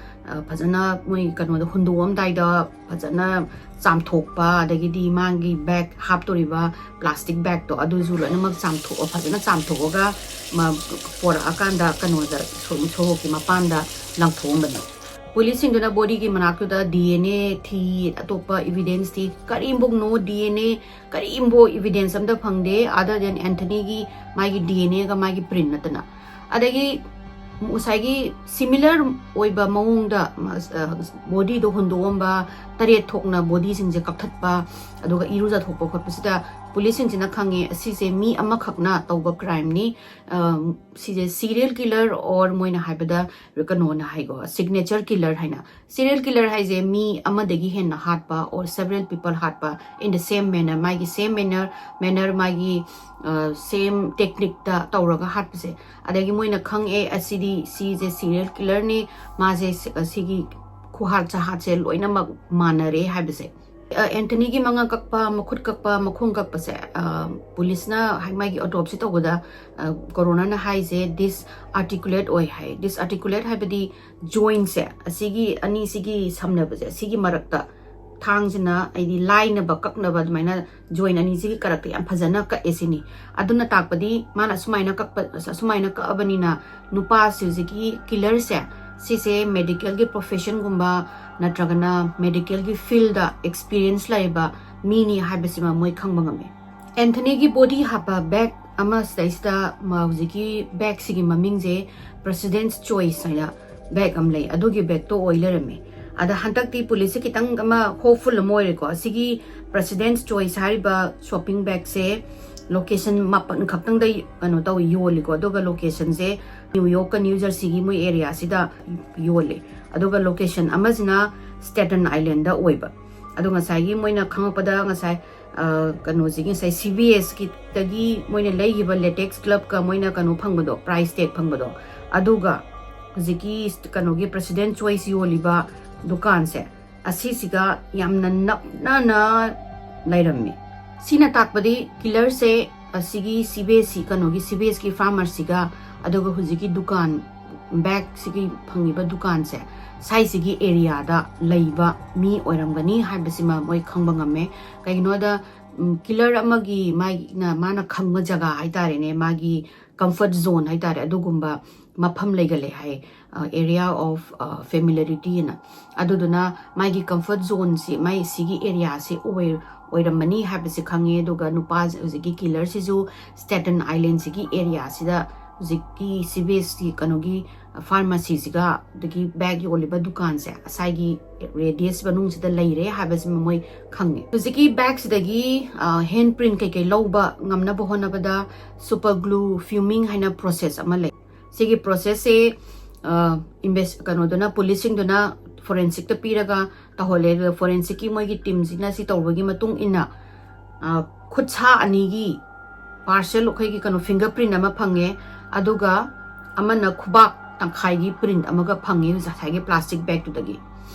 ꯐꯖꯅ ꯃꯣꯏ ꯀꯩꯅꯣꯗ ꯍꯨꯟꯗꯣꯛꯑꯝꯗꯥꯏꯗ ꯐꯖꯅ ꯆꯥꯝꯊꯣꯛꯄ, ꯑꯗꯒꯤꯗꯤ ꯃꯥꯒꯤ ꯕꯦꯛ ꯍꯥꯞꯇꯣꯔꯤꯕ ꯄ꯭ꯂꯥꯁꯇꯤꯛ ꯕꯦꯛꯇꯣ ꯑꯗꯨꯁꯨ ꯂꯣꯏꯅꯃꯛ ꯆꯥꯝꯊꯣꯛꯑ, ꯐꯖꯅ ꯆꯥꯝꯊꯣꯛꯑꯒ ꯄꯣꯔꯛꯑꯀꯥꯟꯗ ꯀꯩꯅꯣꯗ ꯁꯣꯔꯣꯛꯀꯤ ꯃꯄꯥꯟꯗ ꯂꯪꯊꯣꯛꯑꯝꯕꯅꯤ꯫ ꯄꯨꯂꯤꯁꯁꯤꯡꯗꯨꯅ ꯕꯣꯗꯤꯒꯤ ꯃꯅꯥꯛꯇꯨꯗ ꯗꯤ ꯑꯦꯟ ꯑꯦ ꯊꯤ, ꯑꯇꯣꯞꯄ ꯏꯚꯤꯗꯦꯟꯁ ꯊꯤ, ꯀꯔꯤꯝꯐꯥꯎ ꯅꯣ ꯗꯤ ꯑꯦꯟ ꯑꯦ, ꯀꯔꯤꯝꯐꯥꯎ ꯏꯚꯤꯗꯦꯟꯁ ꯑꯝꯇ ꯐꯪꯗꯦ, other than ꯑꯦꯟꯊꯅꯤꯒꯤ ꯃꯥꯒꯤ ꯗꯤ ꯑꯦꯟ ꯑꯦꯒ ꯃꯥꯒꯤ ꯄ꯭ꯔꯤꯟ ꯅꯠꯇꯅ꯫ ꯑꯗꯒꯤ ꯉꯁꯥꯏꯒꯤ ꯁꯤꯃꯤꯂꯔ ꯑꯣꯏꯕ ꯃꯑꯣꯡꯗ ꯕꯣꯗꯤꯗꯣ ꯍꯨꯟꯗꯣꯛꯑꯝꯕ, ꯇꯔꯦꯠ ꯊꯣꯛꯅ ꯕꯣꯗꯤꯁꯤꯡꯁꯦ ꯀꯛꯊꯠꯄ, ꯑꯗꯨꯒ ꯏꯔꯨꯖꯊꯣꯛꯄ ꯈꯣꯠꯄꯁꯤꯗ ꯄꯨꯂꯤꯁꯁꯤꯡꯁꯤꯅ ꯈꯪꯉꯦ ꯑꯁꯤꯁꯦ ꯃꯤ ꯑꯃꯈꯛꯅ ꯇꯧꯕ ꯀ꯭ꯔꯥꯏꯝꯅꯤ꯫ ꯁꯤꯁꯦ ꯁꯤꯔꯤꯌꯦꯜ ꯀꯤꯂꯔ ꯑꯣꯔ ꯃꯣꯏꯅ ꯍꯥꯏꯕꯗ ꯀꯩꯅꯣꯅ ꯍꯥꯏꯀꯣ, ꯁꯤꯒꯅꯦꯆꯔ ꯀꯤꯂꯔ ꯍꯥꯏꯅ꯫ ꯁꯤꯔꯤꯌꯦꯜ ꯀꯤꯂꯔ ꯍꯥꯏꯁꯦ ꯃꯤ ꯑꯃꯗꯒꯤ ꯍꯦꯟꯅ ꯍꯥꯠꯄ ꯑꯣꯔ ꯁꯦꯕꯔꯦꯜ ꯄꯤꯄꯜ ꯍꯥꯠꯄ ꯏꯟ ꯗ ꯁꯦꯝ ꯃꯦꯅꯔ, ꯃꯥꯒꯤ ꯁꯦꯝ ꯃꯦꯅꯔ ꯃꯦꯅꯔ ꯃꯥꯒꯤ ꯁꯦꯝ ꯇꯦꯛꯅꯤꯛꯇ ꯇꯧꯔꯒ ꯍꯥꯠꯄꯁꯦ꯫ ꯑꯗꯒꯤ ꯃꯣꯏꯅ ꯈꯪꯉꯦ ꯑꯁꯤꯗꯤ ꯁꯤꯁꯦ ꯁꯤꯔꯤꯌꯦꯜ ꯀꯤꯂꯔꯅꯤ, ꯃꯥꯁꯦ ꯁꯤꯒꯤ ꯈꯨꯍꯥꯠ ꯆꯍꯥꯠꯁꯦ ꯂꯣꯏꯅꯃꯛ ꯃꯥꯟꯅꯔꯦ ꯍꯥꯏꯕꯁꯦ꯫ ꯑꯦꯟꯊꯅꯤꯒꯤ ꯃꯉꯛ ꯀꯛꯄ, ꯃꯈꯨꯠ ꯀꯛꯄ, ꯃꯈꯣꯡ ꯀꯛꯄꯁꯦ, ꯄꯨꯂꯤꯁꯅ ꯃꯥꯒꯤ ꯑꯣꯇꯣꯞꯁꯤ ꯇꯧꯕꯗ ꯀꯣꯔꯣꯅꯔꯅ ꯍꯥꯏꯁꯦ ꯗꯤꯁ ꯑꯥꯔꯇꯤꯀꯨꯂꯦꯠ ꯑꯣꯏ ꯍꯥꯏ꯫ ꯗꯤꯁ ꯑꯥꯔꯇꯤꯀꯨꯂꯦꯠ ꯍꯥꯏꯕꯗꯤ ꯖꯣꯏꯟꯁꯦ, ꯑꯁꯤꯒꯤ ꯑꯅꯤꯁꯤꯒꯤ ꯁꯝꯅꯕꯁꯦ, ꯑꯁꯤꯒꯤ ꯃꯔꯛꯇ ꯊꯥꯡꯁꯤꯅ ꯍꯥꯏꯗꯤ ꯂꯥꯏꯅꯕ ꯀꯛꯅꯕ ꯑꯗꯨꯃꯥꯏꯅ ꯖꯣꯏꯟ ꯑꯅꯤꯁꯤꯒꯤ ꯀꯔꯛꯇ ꯌꯥꯝ ꯐꯖꯅ ꯀꯛꯑꯦ ꯁꯤꯅꯤ꯫ ꯑꯗꯨꯅ ꯇꯥꯛꯄꯗꯤ ꯃꯥꯅ ꯑꯁꯨꯃꯥꯏꯅ ꯀꯛꯄ, ꯑꯁꯨꯃꯥꯏꯅ ꯀꯛꯑꯕꯅꯤꯅ ꯅꯨꯄꯥꯁꯤ ꯍꯧꯖꯤꯛꯀꯤ ꯀꯤꯂꯔꯁꯦ ꯁꯤꯁꯦ ꯃꯦꯗꯤꯀꯦꯜꯒꯤ ꯄ꯭ꯔꯣꯐꯦꯁꯟꯒꯨꯝꯕ ꯅꯠꯇ꯭ꯔꯒꯅ ꯃꯦꯗꯤꯀꯦꯜꯒꯤ ꯐꯤꯜꯗ ꯑꯦꯛꯁꯄꯤꯔꯤꯌꯦꯟꯁ ꯂꯩꯕ ꯃꯤꯅꯤ ꯍꯥꯏꯕꯁꯤꯃ ꯃꯣꯏ ꯈꯪꯕ ꯉꯝꯃꯦ꯫ ꯑꯦꯟꯊꯅꯤꯒꯤ ꯕꯣꯗꯤ ꯍꯥꯞꯄ ꯕꯦꯒ ꯑꯃ ꯁꯤꯗꯩꯁꯤꯗ ꯍꯧꯖꯤꯛꯀꯤ ꯕꯦꯒꯁꯤꯒꯤ ꯃꯃꯤꯡꯁꯦ ꯄ꯭ꯔꯦꯁꯤꯗꯦꯟꯁ ꯆꯣꯏꯁ ꯍꯥꯏꯅ ꯕꯦꯒ ꯑꯃ ꯂꯩ, ꯑꯗꯨꯒꯤ ꯕꯦꯒꯇꯣ ꯑꯣꯏ ꯂꯩꯔꯝꯃꯦ꯫ ꯑꯗ ꯍꯟꯗꯛꯇꯤ ꯄꯨꯂꯤꯁꯁꯦ ꯈꯤꯇꯪ ꯑꯃ ꯍꯣꯞꯐꯨꯜ ꯑꯃ ꯑꯣꯏꯔꯦꯀꯣ꯫ ꯑꯁꯤꯒꯤ ꯄ꯭ꯔꯦꯁꯤꯗꯦꯟꯁ ꯆꯣꯏꯁ ꯍꯥꯏꯔꯤꯕ ꯁꯣꯞꯄꯤꯡ ꯕꯦꯒꯁꯦ ꯂꯣꯀꯦꯁꯟ ꯃꯥꯄꯟ ꯈꯛꯇꯪꯗ ꯀꯩꯅꯣ ꯇꯧ ꯌꯣꯜꯂꯤꯀꯣ, ꯑꯗꯨꯒ ꯂꯣꯀꯦꯁꯟꯁꯦ ꯅ꯭ꯌꯨ ꯌꯣꯔꯛꯀ ꯅ꯭ꯌꯨ ꯖꯔꯁꯤꯒꯤ ꯃꯣꯏ ꯑꯦꯔꯤꯌꯥꯁꯤꯗ ꯌꯣꯜꯂꯦ꯫ ꯑꯗꯨꯒ ꯂꯣꯀꯦꯁꯟ ꯑꯃꯁꯤꯅ ꯁ꯭ꯇꯦꯇꯟ ꯑꯥꯏꯂꯦꯟꯗ ꯑꯣꯏꯕ꯫ ꯑꯗꯣ ꯉꯁꯥꯏꯒꯤ ꯃꯣꯏꯅ ꯈꯪꯉꯛꯄꯗ ꯉꯁꯥꯏ ꯀꯩꯅꯣꯁꯤꯒꯤ ꯉꯁꯥꯏ ꯁꯤ ꯕꯤ ꯑꯦꯁꯀꯤꯗꯒꯤ ꯃꯣꯏꯅ ꯂꯩꯈꯤꯕ ꯂꯦꯇꯦꯛꯁ ꯒ꯭ꯂꯞꯀ ꯃꯣꯏꯅ ꯀꯩꯅꯣ ꯐꯪꯕꯗꯣ, ꯄ꯭ꯔꯥꯏꯁ ꯇꯦꯒ ꯐꯪꯕꯗꯣ, ꯑꯗꯨꯒ ꯍꯧꯖꯤꯛꯀꯤ ꯀꯩꯅꯣꯒꯤ ꯄ꯭ꯔꯦꯁꯤꯗꯦꯟ ꯆꯣꯏꯁ ꯌꯣꯜꯂꯤꯕ ꯗꯨꯀꯥꯟꯁꯦ, ꯑꯁꯤꯁꯤꯒ ꯌꯥꯝꯅ ꯅꯛꯅꯅ ꯂꯩꯔꯝꯃꯤ꯫ ꯁꯤꯅ ꯇꯥꯛꯄꯗꯤ ꯀꯤꯂꯔꯁꯦ ꯑꯁꯤꯒꯤ ꯁꯤ ꯕꯤ ꯑꯦꯁ ꯀꯩꯅꯣꯒꯤ ꯁꯤ ꯕꯤ ꯑꯦꯁꯀꯤ ꯐꯥꯔꯃꯔꯁꯤꯒ ꯑꯗꯨꯒ ꯍꯧꯖꯤꯛꯀꯤ ꯗꯨꯀꯥꯟ, ꯕꯦꯒꯁꯤꯒꯤ ꯐꯪꯉꯤꯕ ꯗꯨꯀꯥꯟꯁꯦ, ꯁꯥꯏꯁꯤꯒꯤ ꯑꯦꯔꯤꯌꯥꯗ ꯂꯩꯕ ꯃꯤ ꯑꯣꯏꯔꯝꯒꯅꯤ ꯍꯥꯏꯕꯁꯤꯃ ꯃꯣꯏ ꯈꯪꯕ ꯉꯝꯃꯦ꯫ ꯀꯩꯒꯤꯅꯣꯗ ꯀꯤꯂꯔ ꯑꯃꯒꯤ ꯃꯥꯒꯤꯅ ꯃꯥꯅ ꯈꯪꯕ ꯖꯒꯥ ꯍꯥꯏꯇꯥꯔꯦꯅꯦ, ꯃꯥꯒꯤ ꯀꯝꯐꯔꯠ ꯖꯣꯟ ꯍꯥꯏꯇꯥꯔꯦ, ꯑꯗꯨꯒꯨꯝꯕ ꯃꯐꯝ ꯂꯩꯒꯜꯂꯦ ꯍꯥꯏ, ꯑꯦꯔꯤꯌꯥ ꯑꯣꯐ ꯐꯦꯃꯤꯂꯔꯤꯇꯤ ꯑꯅ꯫ ꯑꯗꯨꯗꯨꯅ ꯃꯥꯒꯤ ꯀꯝꯐꯔꯠ ꯖꯣꯟꯁꯤ ꯃꯥꯏ ꯁꯤꯒꯤ ꯑꯦꯔꯤꯌꯥꯁꯤ ꯑꯣꯏ ꯑꯣꯏꯔꯝꯃꯅꯤ ꯍꯥꯏꯕꯁꯤ ꯈꯪꯉꯦ꯫ ꯑꯗꯨꯒ ꯅꯨꯄꯥ ꯍꯧꯖꯤꯛꯀꯤ ꯀꯤꯂꯔꯁꯤꯁꯨ ꯁ꯭ꯇꯦꯇꯟ ꯑꯥꯏꯂꯦꯟꯁꯤꯒꯤ ꯑꯦꯔꯤꯌꯥꯁꯤꯗ ꯍꯧꯖꯤꯛꯀꯤ ꯁꯤ ꯕꯤ ꯑꯦꯁ ꯀꯩꯅꯣꯒꯤ ꯐꯥꯔꯃꯥꯁꯤꯁꯤꯒ ꯑꯗꯒꯤ ꯕꯦꯒ ꯌꯣꯜꯂꯤꯕ ꯗꯨꯀꯥꯟꯁꯦ ꯉꯁꯥꯏꯒꯤ ꯔꯦꯗꯤꯌꯁ ꯃꯅꯨꯡꯁꯤꯗ ꯂꯩꯔꯦ ꯍꯥꯏꯕꯁꯤꯃ ꯃꯣꯏ ꯈꯪꯉꯦ꯫ ꯍꯧꯖꯤꯛꯀꯤ ꯕꯦꯒꯁꯤꯗꯒꯤ ꯍꯦꯟ ꯄ꯭ꯔꯤꯟ ꯀꯩꯀꯩ ꯂꯧꯕ ꯉꯝꯅꯕ ꯍꯣꯠꯅꯕꯗ ꯁꯨꯄꯔ ꯒ꯭ꯂꯨ ꯐ꯭ꯌꯨꯃꯤꯡ ꯍꯥꯏꯅ ꯄ꯭ꯔꯣꯁꯦꯁ ꯑꯃ ꯂꯩ꯫ ꯁꯤꯒꯤ ꯄ꯭ꯔꯣꯁꯦꯁꯁꯦ ꯏꯟꯚꯦꯁ ꯀꯩꯅꯣꯗꯨꯅ, ꯄꯨꯂꯤꯁꯁꯤꯡꯗꯨꯅ ꯐꯣꯔꯦꯟꯁꯤꯛꯇ ꯄꯤꯔꯒ ꯇꯧꯍꯜꯂꯦ꯫ ꯑꯗꯨꯒ ꯐꯣꯔꯦꯟꯁꯤꯛꯀꯤ ꯃꯣꯏꯒꯤ ꯇꯤꯝꯁꯤꯅ ꯁꯤ ꯇꯧꯕꯒꯤ ꯃꯇꯨꯡ ꯏꯟꯅ ꯈꯨꯠꯁꯥ ꯑꯅꯤꯒꯤ ꯄꯥꯔꯁꯦꯜ ꯑꯩꯈꯣꯏꯒꯤ ꯀꯩꯅꯣ ꯐꯤꯡꯒꯔ ꯄ꯭ꯔꯤꯟ ꯑꯃ ꯐꯪꯉꯦ, ꯑꯗꯨꯒ ꯑꯃꯅ ꯈꯨꯕꯥꯛ ꯇꯪꯈꯥꯏꯒꯤ ꯄ꯭ꯔꯤꯟ ꯑꯃꯒ ꯐꯪꯉꯦ ꯉꯁꯥꯏꯒꯤ ꯄ꯭ꯂꯥꯁꯇꯤꯛ ꯕꯦꯒꯇꯨꯗꯒꯤ꯫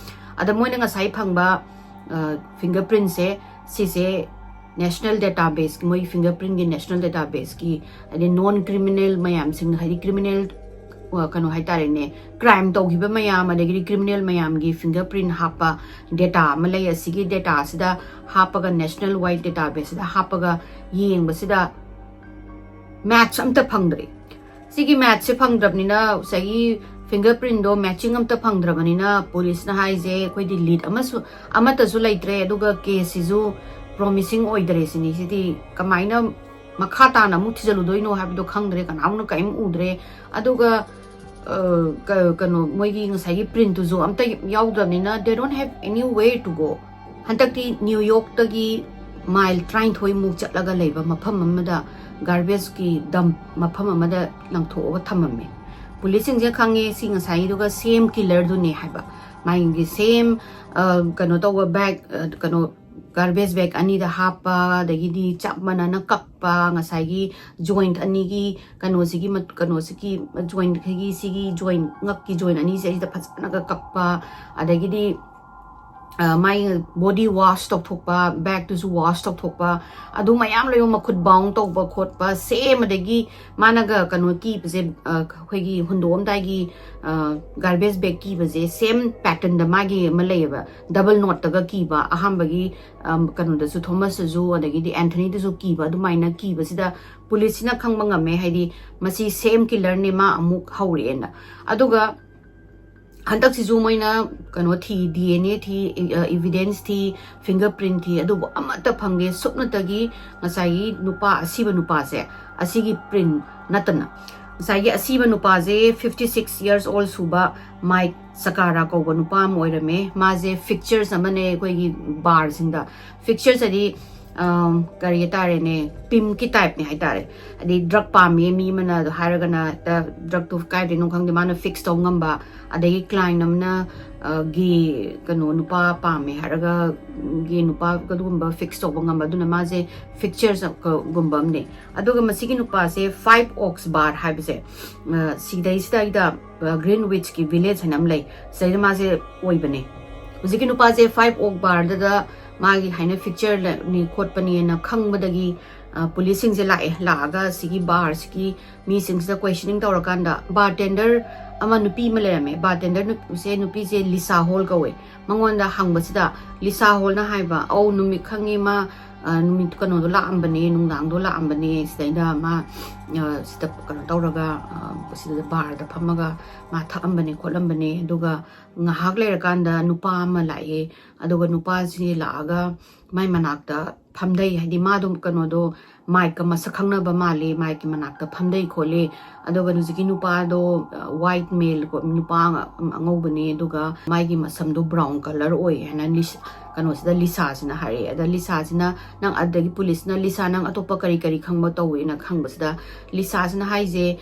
ꯑꯗ ꯃꯣꯏꯅ ꯉꯁꯥꯏ ꯐꯪꯕ ꯐꯤꯡꯒꯔ ꯄ꯭ꯔꯤꯟꯁꯦ, ꯁꯤꯁꯦ ꯅꯦꯁꯅꯦꯜ ꯗꯦꯇꯥꯕꯦꯁꯀꯤ, ꯃꯣꯏ ꯐꯤꯡꯒꯔ ꯄ꯭ꯔꯤꯟꯒꯤ ꯅꯦꯁꯅꯦꯜ ꯗꯦꯇꯥꯕꯦꯁꯀꯤ, ꯍꯥꯏꯗꯤ ꯅꯣꯟ ꯀ꯭ꯔꯤꯃꯤꯅꯦꯜ ꯃꯌꯥꯝꯁꯤꯡ, ꯍꯥꯏꯗꯤ ꯀ꯭ꯔꯤꯃꯤꯅꯦꯜ ꯀꯩꯅꯣ ꯍꯥꯏꯇꯥꯔꯦꯅꯦ, ꯀ꯭ꯔꯥꯏꯝ ꯇꯧꯈꯤꯕ ꯃꯌꯥꯝ, ꯑꯗꯒꯤꯗꯤ ꯀ꯭ꯔꯤꯃꯤꯅꯦꯜ ꯃꯌꯥꯝꯒꯤ ꯐꯤꯡꯒꯔ ꯄ꯭ꯔꯤꯟ ꯍꯥꯞꯄ ꯗꯦꯇꯥ ꯑꯃ ꯂꯩ꯫ ꯑꯁꯤꯒꯤ ꯗꯦꯇꯥꯁꯤꯗ ꯍꯥꯞꯄꯒ, ꯅꯦꯁꯅꯦꯜ ꯋꯥꯏꯗ ꯗꯦꯇꯥꯕꯦꯁꯁꯤꯗ ꯍꯥꯞꯄꯒ ꯌꯦꯡꯕꯁꯤꯗ ꯃꯦꯠꯆ ꯑꯝꯇ ꯐꯪꯗ꯭ꯔꯦ꯫ ꯁꯤꯒꯤ ꯃꯦꯠꯆꯁꯦ ꯐꯪꯗ꯭ꯔꯕꯅꯤꯅ, ꯉꯁꯥꯏꯒꯤ ꯐꯤꯡꯒꯔ ꯄ꯭ꯔꯤꯟꯗꯣ ꯃꯦꯠꯆꯤꯡ ꯑꯝꯇ ꯐꯪꯗ꯭ꯔꯕꯅꯤꯅ, ꯄꯨꯂꯤꯁꯅ ꯍꯥꯏꯁꯦ ꯑꯩꯈꯣꯏꯗꯤ ꯂꯤꯗ ꯑꯃꯁꯨ, ꯑꯃꯠꯇꯁꯨ ꯂꯩꯇ꯭ꯔꯦ, ꯑꯗꯨꯒ ꯀꯦꯁꯁꯤꯁꯨ ꯄ꯭ꯔꯣꯃꯤꯁꯤꯡ ꯑꯣꯏꯗ꯭ꯔꯦ ꯁꯤꯅꯤ꯫ ꯁꯤꯗꯤ ꯀꯃꯥꯏꯅ ꯃꯈꯥ ꯇꯥꯅ ꯑꯃꯨꯛ ꯊꯤꯖꯤꯜꯂꯨꯗꯣꯏꯅꯣ ꯍꯥꯏꯕꯗꯣ ꯈꯪꯗ꯭ꯔꯦ, ꯀꯅꯥꯝꯅ ꯀꯔꯤꯝ ꯎꯗ꯭ꯔꯦ꯫ ꯑꯗꯨꯒ ꯑ, ꯀ-, ꯀꯩꯅꯣ, ꯃꯣꯏꯒꯤ ꯉꯁꯥꯏꯒꯤ ꯄ꯭ꯔꯤꯟꯇꯨꯁꯨ ꯑꯝꯇ ꯌꯥꯎꯗ꯭ꯔꯕꯅꯤꯅ, they don't have any way to go. ꯍꯟꯗꯛꯇꯤ ꯅ꯭ꯌꯨ ꯌꯣꯔꯛꯇꯒꯤ ꯃꯥꯏꯜ ꯇꯔꯥꯅꯤꯊꯣꯏꯃꯨꯛ ꯆꯠꯂꯒ ꯂꯩꯕ ꯃꯐꯝ ꯑꯃꯗ, ꯒꯥꯔꯕꯦꯖꯀꯤ ꯗꯝ ꯃꯐꯝ ꯑꯃꯗ ꯂꯪꯊꯣꯛꯑꯒ ꯊꯝꯃꯝꯃꯦ꯫ ꯄꯨꯂꯤꯁꯁꯤꯡꯁꯦ ꯈꯪꯉꯦ ꯁꯤ ꯉꯁꯥꯏꯒꯤꯗꯨꯒ ꯁꯦꯝ ꯀꯤꯂꯔꯗꯨꯅꯦ ꯍꯥꯏꯕ꯫ ꯃꯥꯒꯤ ꯁꯦꯝ, ꯑ, ꯀꯩꯅꯣ ꯇꯧꯕ ꯕꯦꯒ, ꯑ, ꯀꯩꯅꯣ, ꯒꯥꯔꯕꯦꯖ ꯕꯦꯒ ꯑꯅꯤꯗ ꯍꯥꯞꯄ, ꯑꯗꯒꯤꯗꯤ ꯆꯞ ꯃꯥꯟꯅꯅ ꯀꯛꯄ, ꯉꯁꯥꯏꯒꯤ ꯖꯣꯏꯟꯠ ꯑꯅꯤꯒꯤ ꯀꯩꯅꯣꯁꯤꯒꯤ ꯃꯠ-, ꯀꯩꯅꯣꯁꯤꯒꯤ ꯖꯣꯏꯟꯠ, ꯑꯩꯈꯣꯏꯒꯤ ꯁꯤꯒꯤ ꯖꯣꯏꯟꯠ, ꯉꯛꯀꯤ ꯖꯣꯏꯟꯠ ꯑꯅꯤꯁꯦ ꯑꯁꯤꯗ ꯐꯖꯅꯒ ꯀꯛꯄ, ꯑꯗꯒꯤꯗꯤ, ꯑ, ꯃꯥꯏ ꯕꯣꯗꯤ ꯋꯥꯁ ꯇꯧꯊꯣꯛꯄ, ꯕꯦꯒꯇꯨꯁꯨ ꯋꯥꯁ ꯇꯧꯊꯣꯛꯄ, ꯑꯗꯨ ꯃꯌꯥꯝ ꯂꯩꯕ, ꯃꯈꯨꯠ ꯕꯥꯎꯟ ꯇꯧꯕ ꯈꯣꯠꯄ, ꯁꯦꯝ, ꯑꯗꯒꯤ ꯃꯥꯅꯒ ꯀꯩꯅꯣ ꯀꯤꯕꯁꯦ, ꯑ, ꯑꯩꯈꯣꯏꯒꯤ ꯍꯨꯟꯗꯣꯛꯑꯝꯗꯥꯏꯒꯤ, ꯑ, ꯒꯥꯔꯕꯦꯖ ꯕꯦꯒ ꯀꯤꯕꯁꯦ ꯁꯦꯝ ꯄꯦꯇꯔꯟꯗ ꯃꯥꯒꯤ ꯑꯃ ꯂꯩꯌꯦꯕ, ꯗꯕꯜ ꯅꯣꯠꯇꯒ ꯀꯤꯕ, ꯑꯍꯥꯟꯕꯒꯤ, ꯑꯝ, ꯀꯩꯅꯣꯗꯁꯨ, ꯊꯣꯃꯁꯇꯁꯨ, ꯑꯗꯒꯤꯗꯤ ꯑꯦꯟꯊꯅꯤꯗꯁꯨ ꯀꯤꯕ, ꯑꯗꯨꯃꯥꯏꯅ ꯀꯤꯕꯁꯤꯗ ꯄꯨꯂꯤꯁꯁꯤꯅ ꯈꯪꯕ ꯉꯝꯃꯦ, ꯍꯥꯏꯗꯤ ꯃꯁꯤ ꯁꯦꯝ ꯀꯤꯂꯔꯅꯦ, ꯃꯥ ꯑꯃꯨꯛ ꯍꯧꯔꯛꯑꯦꯅ꯫ ꯑꯗꯨꯒ ꯍꯟꯗꯛꯁꯤꯁꯨ ꯃꯣꯏꯅ ꯀꯩꯅꯣ ꯊꯤ, ꯗꯤ ꯑꯦꯟ ꯑꯦ ꯊꯤ, ꯑ, ꯏꯚꯤꯗꯦꯟꯁ ꯊꯤ, ꯐꯤꯡꯒꯔ ꯄ꯭ꯔꯤꯟ ꯊꯤ, ꯑꯗꯨꯕꯨ ꯑꯃꯠꯇ ꯐꯪꯗꯦ꯫ ꯁꯨꯞꯅꯇꯒꯤ ꯉꯁꯥꯏꯒꯤ ꯅꯨꯄꯥ, ꯑꯁꯤꯕ ꯅꯨꯄꯥꯁꯦ, ꯑꯁꯤꯒꯤ ꯄ꯭ꯔꯤꯟ ꯅꯠꯇꯅ꯫ ꯉꯁꯥꯏꯒꯤ ꯑꯁꯤꯕ ꯅꯨꯄꯥꯁꯦ fifty six years old ꯁꯨꯕ ꯃꯥꯏꯛ ꯁꯀꯥꯔꯥ ꯀꯧꯕ ꯅꯨꯄꯥ ꯑꯃ ꯑꯣꯏꯔꯝꯃꯦ꯫ ꯃꯥꯁꯦ ꯐꯤꯛꯆꯔꯁ ꯑꯃꯅꯦ ꯑꯩꯈꯣꯏꯒꯤ ꯕꯥꯔꯁꯤꯡꯗ꯫ ꯐꯤꯛꯆꯔꯁ ꯍꯥꯏꯗꯤ ꯀꯔꯤ ꯍꯥꯏꯇꯥꯔꯦꯅꯦ, ꯄꯤꯝꯀꯤ ꯇꯥꯏꯞꯅꯦ ꯍꯥꯏꯇꯥꯔꯦ꯫ ꯍꯥꯏꯗꯤ ꯗ꯭ꯔꯛ ꯄꯥꯝꯃꯤ ꯃꯤ ꯑꯃꯅ ꯍꯥꯏꯔꯒꯅ ꯍꯦꯛꯇ ꯗ꯭ꯔꯛꯇꯨ ꯀꯥꯏꯗꯩꯅꯣ ꯈꯪꯗꯦ ꯃꯥꯅ ꯐꯤꯛꯁ ꯇꯧ ꯉꯝꯕ꯫ ꯑꯗꯒꯤ ꯀ꯭ꯂꯥꯏꯟ ꯑꯃꯅ ꯒꯦ ꯀꯩꯅꯣ ꯅꯨꯄꯥ ꯄꯥꯝꯃꯦ ꯍꯥꯏꯔꯒ ꯒꯦ ꯅꯨꯄꯥ ꯑꯗꯨꯒꯨꯝꯕ ꯐꯤꯛꯁ ꯇꯧꯕ ꯉꯝꯕ꯫ ꯑꯗꯨꯅ ꯃꯥꯁꯦ ꯐꯤꯛꯆꯔꯁ ꯒꯨꯝꯕ ꯑꯃꯅꯦ꯫ ꯑꯗꯨꯒ ꯃꯁꯤꯒꯤ ꯅꯨꯄꯥꯁꯦ ꯐꯥꯏꯚ ꯑꯣꯛꯁ ꯕꯥꯔ ꯍꯥꯏꯕꯁꯦ ꯁꯤꯗꯩꯁꯤꯗꯩꯗ ꯒ꯭ꯔꯤꯟꯋꯤꯆꯀꯤ ꯚꯤꯂꯦꯖ ꯍꯥꯏꯅ ꯑꯃ ꯂꯩ, ꯁꯤꯗꯩꯗ ꯃꯥꯁꯦ ꯑꯣꯏꯕꯅꯦ꯫ ꯍꯧꯖꯤꯛꯀꯤ ꯅꯨꯄꯥꯁꯦ ꯐꯥꯏꯚ ꯑꯣꯛ ꯕꯥꯔꯗꯨꯗ ꯃꯥꯒꯤ ꯍꯥꯏꯅ ꯐꯤꯛꯆꯔꯅꯤ ꯈꯣꯠꯄꯅꯦꯅ ꯈꯪꯕꯗꯒꯤ ꯄꯨꯂꯤꯁꯁꯤꯡꯁꯦ ꯂꯥꯛꯑꯦ꯫ ꯂꯥꯛꯑꯒ ꯁꯤꯒꯤ ꯕꯥꯔꯁꯤꯒꯤ ꯃꯤꯁꯤꯡꯁꯤꯗ ꯀ꯭ꯋꯦꯁꯟꯅꯤꯡ ꯇꯧꯔꯀꯥꯟꯗ ꯕꯥꯔꯇꯦꯟꯗꯔ ꯑꯃ ꯅꯨꯄꯤ ꯑꯃ ꯂꯩꯔꯝꯃꯦ꯫ ꯕꯥꯔꯇꯦꯟꯗꯔꯁꯦ ꯅꯨꯄꯤꯁꯦ ꯂꯤꯁꯥ ꯍꯣꯜ ꯀꯧꯋꯦ꯫ ꯃꯉꯣꯟꯗ ꯍꯪꯕꯁꯤꯗ ꯂꯤꯁꯥ ꯍꯣꯜꯅ ꯍꯥꯏꯕ, "ꯑꯧ, ꯅꯨꯃꯤꯠ ꯈꯪꯉꯤ ꯃꯥ ꯅꯨꯃꯤꯠ ꯀꯩꯅꯣꯗꯣ ꯂꯥꯛꯑꯝꯕꯅꯦ, ꯅꯨꯡꯗꯥꯡꯗꯣ ꯂꯥꯛꯑꯝꯕꯅꯦ, ꯁꯤꯗꯩꯗ ꯃꯥ ꯁꯤꯗ ꯀꯩꯅꯣ ꯇꯧꯔꯒ ꯁꯤꯗ ꯕꯥꯔꯗ ꯐꯝꯃꯒ ꯃꯥ ꯊꯛꯑꯝꯕꯅꯦ ꯈꯣꯠꯂꯝꯕꯅꯦ꯫ ꯑꯗꯨꯒ ꯉꯥꯏꯍꯥꯛ ꯂꯩꯔꯀꯥꯟꯗ ꯅꯨꯄꯥ ꯑꯃ ꯂꯥꯛꯑꯦ꯫ ꯑꯗꯨꯒ ꯅꯨꯄꯥꯁꯤ ꯂꯥꯛꯑꯒ ꯃꯥꯏ ꯃꯅꯥꯛꯇ ꯐꯝꯗꯩ, ꯍꯥꯏꯗꯤ ꯃꯥꯗꯣ ꯀꯩꯅꯣꯗꯣ ꯃꯥꯏꯛꯀ ꯃꯁꯛ ꯈꯪꯅꯕ ꯃꯥꯜꯂꯦ, ꯃꯥꯏꯛꯀꯤ ꯃꯅꯥꯛꯇ ꯐꯝꯗꯩ ꯈꯣꯠꯂꯤ꯫ ꯑꯗꯨꯒ ꯍꯧꯖꯤꯛꯀꯤ ꯅꯨꯄꯥꯗꯣ ꯋꯥꯏꯠ ꯃꯦꯜ ꯀꯣ, ꯅꯨꯄꯥ ꯑꯉꯧꯕꯅꯦ꯫ ꯑꯗꯨꯒ ꯃꯥꯒꯤ ꯃꯁꯝꯗꯣ ꯕ꯭ꯔꯥꯎꯟ ꯀꯂꯔ ꯑꯣꯏ ꯍꯥꯏꯅ ꯀꯩꯅꯣꯁꯤꯗ ꯂꯤꯁꯥꯁꯤꯅ ꯍꯥꯏꯔꯛꯑꯦ꯫ ꯑꯗ ꯂꯤꯁꯥꯁꯤꯅ ꯅꯪ, ꯑꯗꯒꯤ ꯄꯨꯂꯤꯁꯅ, "ꯂꯤꯁꯥ, ꯅꯪ ꯑꯇꯣꯞꯄ ꯀꯔꯤ ꯀꯔꯤ ꯈꯪꯕ ꯇꯧꯏꯅ?" ꯈꯪꯕꯁꯤꯗ ꯂꯤꯁꯥꯁꯤꯅ ꯍꯥꯏꯁꯦ,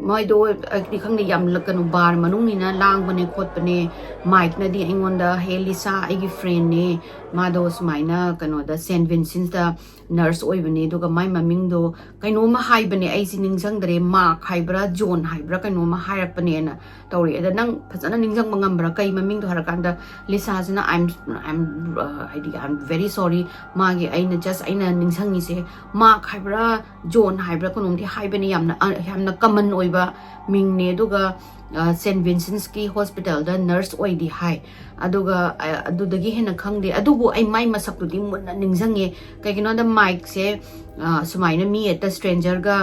ꯃꯣꯏꯗꯣ ꯑꯩꯗꯤ ꯈꯪꯗꯦ, ꯌꯥꯝ ꯀꯩꯅꯣ ꯕꯥꯔ ꯃꯅꯨꯡꯅꯤꯅ ꯂꯥꯡꯕꯅꯦ ꯈꯣꯠꯄꯅꯦ꯫ ꯃꯥꯏꯛꯅꯗꯤ ꯑꯩꯉꯣꯟꯗ, "ꯍꯦ ꯂꯤꯁꯥ, ꯑꯩꯒꯤ ꯐ꯭ꯔꯦꯟꯅꯦ, ꯃꯥꯗꯣ ꯁꯨꯃꯥꯏꯅ ꯀꯩꯅꯣꯗ ꯁꯦꯟ ꯚꯤꯟꯁꯦꯟꯁꯇ ꯅꯔꯁ ꯑꯣꯏꯕꯅꯦ, ꯑꯗꯨꯒ ꯃꯥꯏ ꯃꯃꯤꯡꯗꯣ ꯀꯩꯅꯣꯝꯃ ꯍꯥꯏꯕꯅꯦ, ꯑꯩꯁꯤ ꯅꯤꯡꯁꯤꯡꯗ꯭ꯔꯦ, ꯃꯥꯔꯛ ꯍꯥꯏꯕ꯭ꯔꯥ ꯖꯣꯟ ꯍꯥꯏꯕ꯭ꯔꯥ ꯀꯩꯅꯣꯝꯃ ꯍꯥꯏꯔꯛꯄꯅꯦꯅ" ꯇꯧꯔꯛꯑꯦ꯫ "ꯑꯗ ꯅꯪ ꯐꯖꯅ ꯅꯤꯡꯁꯤꯡꯕ ꯉꯝꯕ꯭ꯔꯥ ꯀꯩ ꯃꯃꯤꯡꯗꯣ?" ꯍꯥꯏꯔꯀꯥꯟꯗ ꯂꯤꯁꯥꯁꯤꯅ, "ꯑꯥꯏ ꯑꯦꯝ, ꯑꯥꯏ ꯑꯦꯝ, ꯍꯥꯏꯗꯤ, ꯑꯥꯏ ꯑꯦꯝ ꯚꯦꯔꯤ ꯁꯣꯔꯤ, ꯃꯥꯒꯤ ꯑꯩꯅ ꯖꯁ ꯑꯩꯅ ꯅꯤꯡꯁꯤꯡꯉꯤꯁꯦ ꯃꯥꯔꯛ ꯍꯥꯏꯕ꯭ꯔꯥ ꯖꯣꯟ ꯍꯥꯏꯕ꯭ꯔꯥ ꯀꯩꯅꯣꯝꯗꯤ ꯍꯥꯏꯕꯅꯦ, ꯌꯥꯝꯅ ꯌꯥꯝꯅ ꯀꯃꯟ ꯑꯣꯏꯕ ꯃꯤꯡꯅꯦ꯫ ꯑꯗꯨꯒ ꯁꯦꯟ ꯚꯤꯟꯁꯦꯟꯁꯀꯤ ꯍꯣꯁꯄꯤꯇꯥꯜꯗ ꯅꯔꯁ ꯑꯣꯏꯗꯤ ꯍꯥꯏ꯫ ꯑꯗꯨꯒ ꯑꯗꯨꯗꯒꯤ ꯍꯦꯟꯅ ꯈꯪꯗꯦ꯫ ꯑꯗꯨꯕꯨ ꯑꯩ ꯃꯥꯏ ꯃꯁꯛꯇꯨꯗꯤ ꯃꯨꯟꯅ ꯅꯤꯡꯁꯤꯡꯉꯦ꯫ ꯀꯩꯒꯤꯅꯣꯗ ꯃꯥꯏꯛꯁꯦ ꯁꯨꯃꯥꯏꯅ ꯃꯤ ꯍꯦꯛꯇ ꯁ꯭ꯇ꯭ꯔꯦꯟꯖꯔꯒ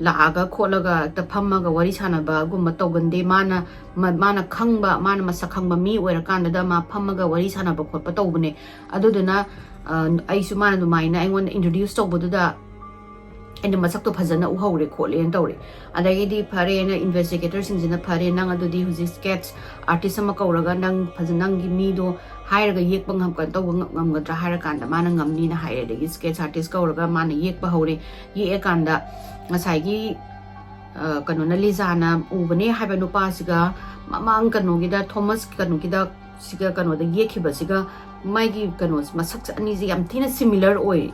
ꯂꯥꯛꯑꯒ ꯈꯣꯠꯂꯒ ꯍꯦꯛꯇ ꯐꯝꯃꯒ ꯋꯥꯔꯤ ꯁꯥꯟꯅꯕꯒꯨꯝꯕ ꯇꯧꯒꯟꯗꯦ꯫ ꯃꯥꯅ ꯃꯥꯅ ꯈꯪꯕ, ꯃꯥꯅ ꯃꯁꯛ ꯈꯪꯕ ꯃꯤ ꯑꯣꯏꯔꯀꯥꯟꯗꯗ ꯃꯥ ꯐꯝꯃꯒ ꯋꯥꯔꯤ ꯁꯥꯟꯅꯕ ꯈꯣꯠꯄ ꯇꯧꯕꯅꯦ꯫ ꯑꯗꯨꯗꯨꯅ ꯑꯩꯁꯨ ꯃꯥꯅ ꯑꯗꯨꯃꯥꯏꯅ ꯑꯩꯉꯣꯟꯗ ꯏꯟꯇ꯭ꯔꯣꯗ꯭ꯌꯨꯁ ꯇꯧꯕꯗꯨꯗ ꯑꯩꯅ ꯃꯁꯛꯇꯣ ꯐꯖꯅ ꯎꯍꯧꯔꯦ ꯈꯣꯠꯂꯦꯅ ꯇꯧꯔꯦ꯫ ꯑꯗꯒꯤꯗꯤ ꯐꯔꯦꯅ investigator ꯁꯤꯡꯁꯤꯅ, "ꯐꯔꯦ, ꯅꯪ ꯑꯗꯨꯗꯤ ꯍꯧꯖꯤꯛ sketch artist ꯑꯃ ꯀꯧꯔꯒ ꯅꯪ ꯐꯖꯅ ꯅꯪꯒꯤ ꯃꯤꯗꯣ ꯍꯥꯏꯔꯒ ꯌꯦꯛꯄ ꯉꯝ-, ꯀꯩꯅꯣ ꯇꯧꯕ ꯉꯝ-, ꯉꯝꯒꯗ꯭ꯔꯥ?" ꯍꯥꯏꯔꯀꯥꯟꯗ ꯃꯥꯅ ꯉꯝꯅꯤꯅ ꯍꯥꯏꯔꯦ꯫ ꯑꯗꯒꯤ sketch artist ꯀꯧꯔꯒ ꯃꯥꯅ ꯌꯦꯛꯄ ꯍꯧꯔꯦ꯫ ꯌꯦꯛꯑꯀꯥꯟꯗ ꯉꯁꯥꯏꯒꯤ, ꯑ, ꯀꯩꯅꯣꯅ, ꯂꯤꯖꯥꯅ ꯎꯕꯅꯦ ꯍꯥꯏꯕ ꯅꯨꯄꯥꯁꯤꯒ ꯃꯃꯥꯡ ꯀꯩꯅꯣꯒꯤꯗ, ꯊꯣꯃꯁ ꯀꯩꯅꯣꯒꯤꯗ, ꯁꯤꯒ ꯀꯩꯅꯣꯗ ꯌꯦꯛꯈꯤꯕꯁꯤꯒ ꯃꯥꯒꯤ ꯀꯩꯅꯣ ꯃꯁꯛꯁꯦ ꯑꯅꯤꯁꯦ ꯌꯥꯝ ꯊꯤꯅ similar ꯑꯣꯏ꯫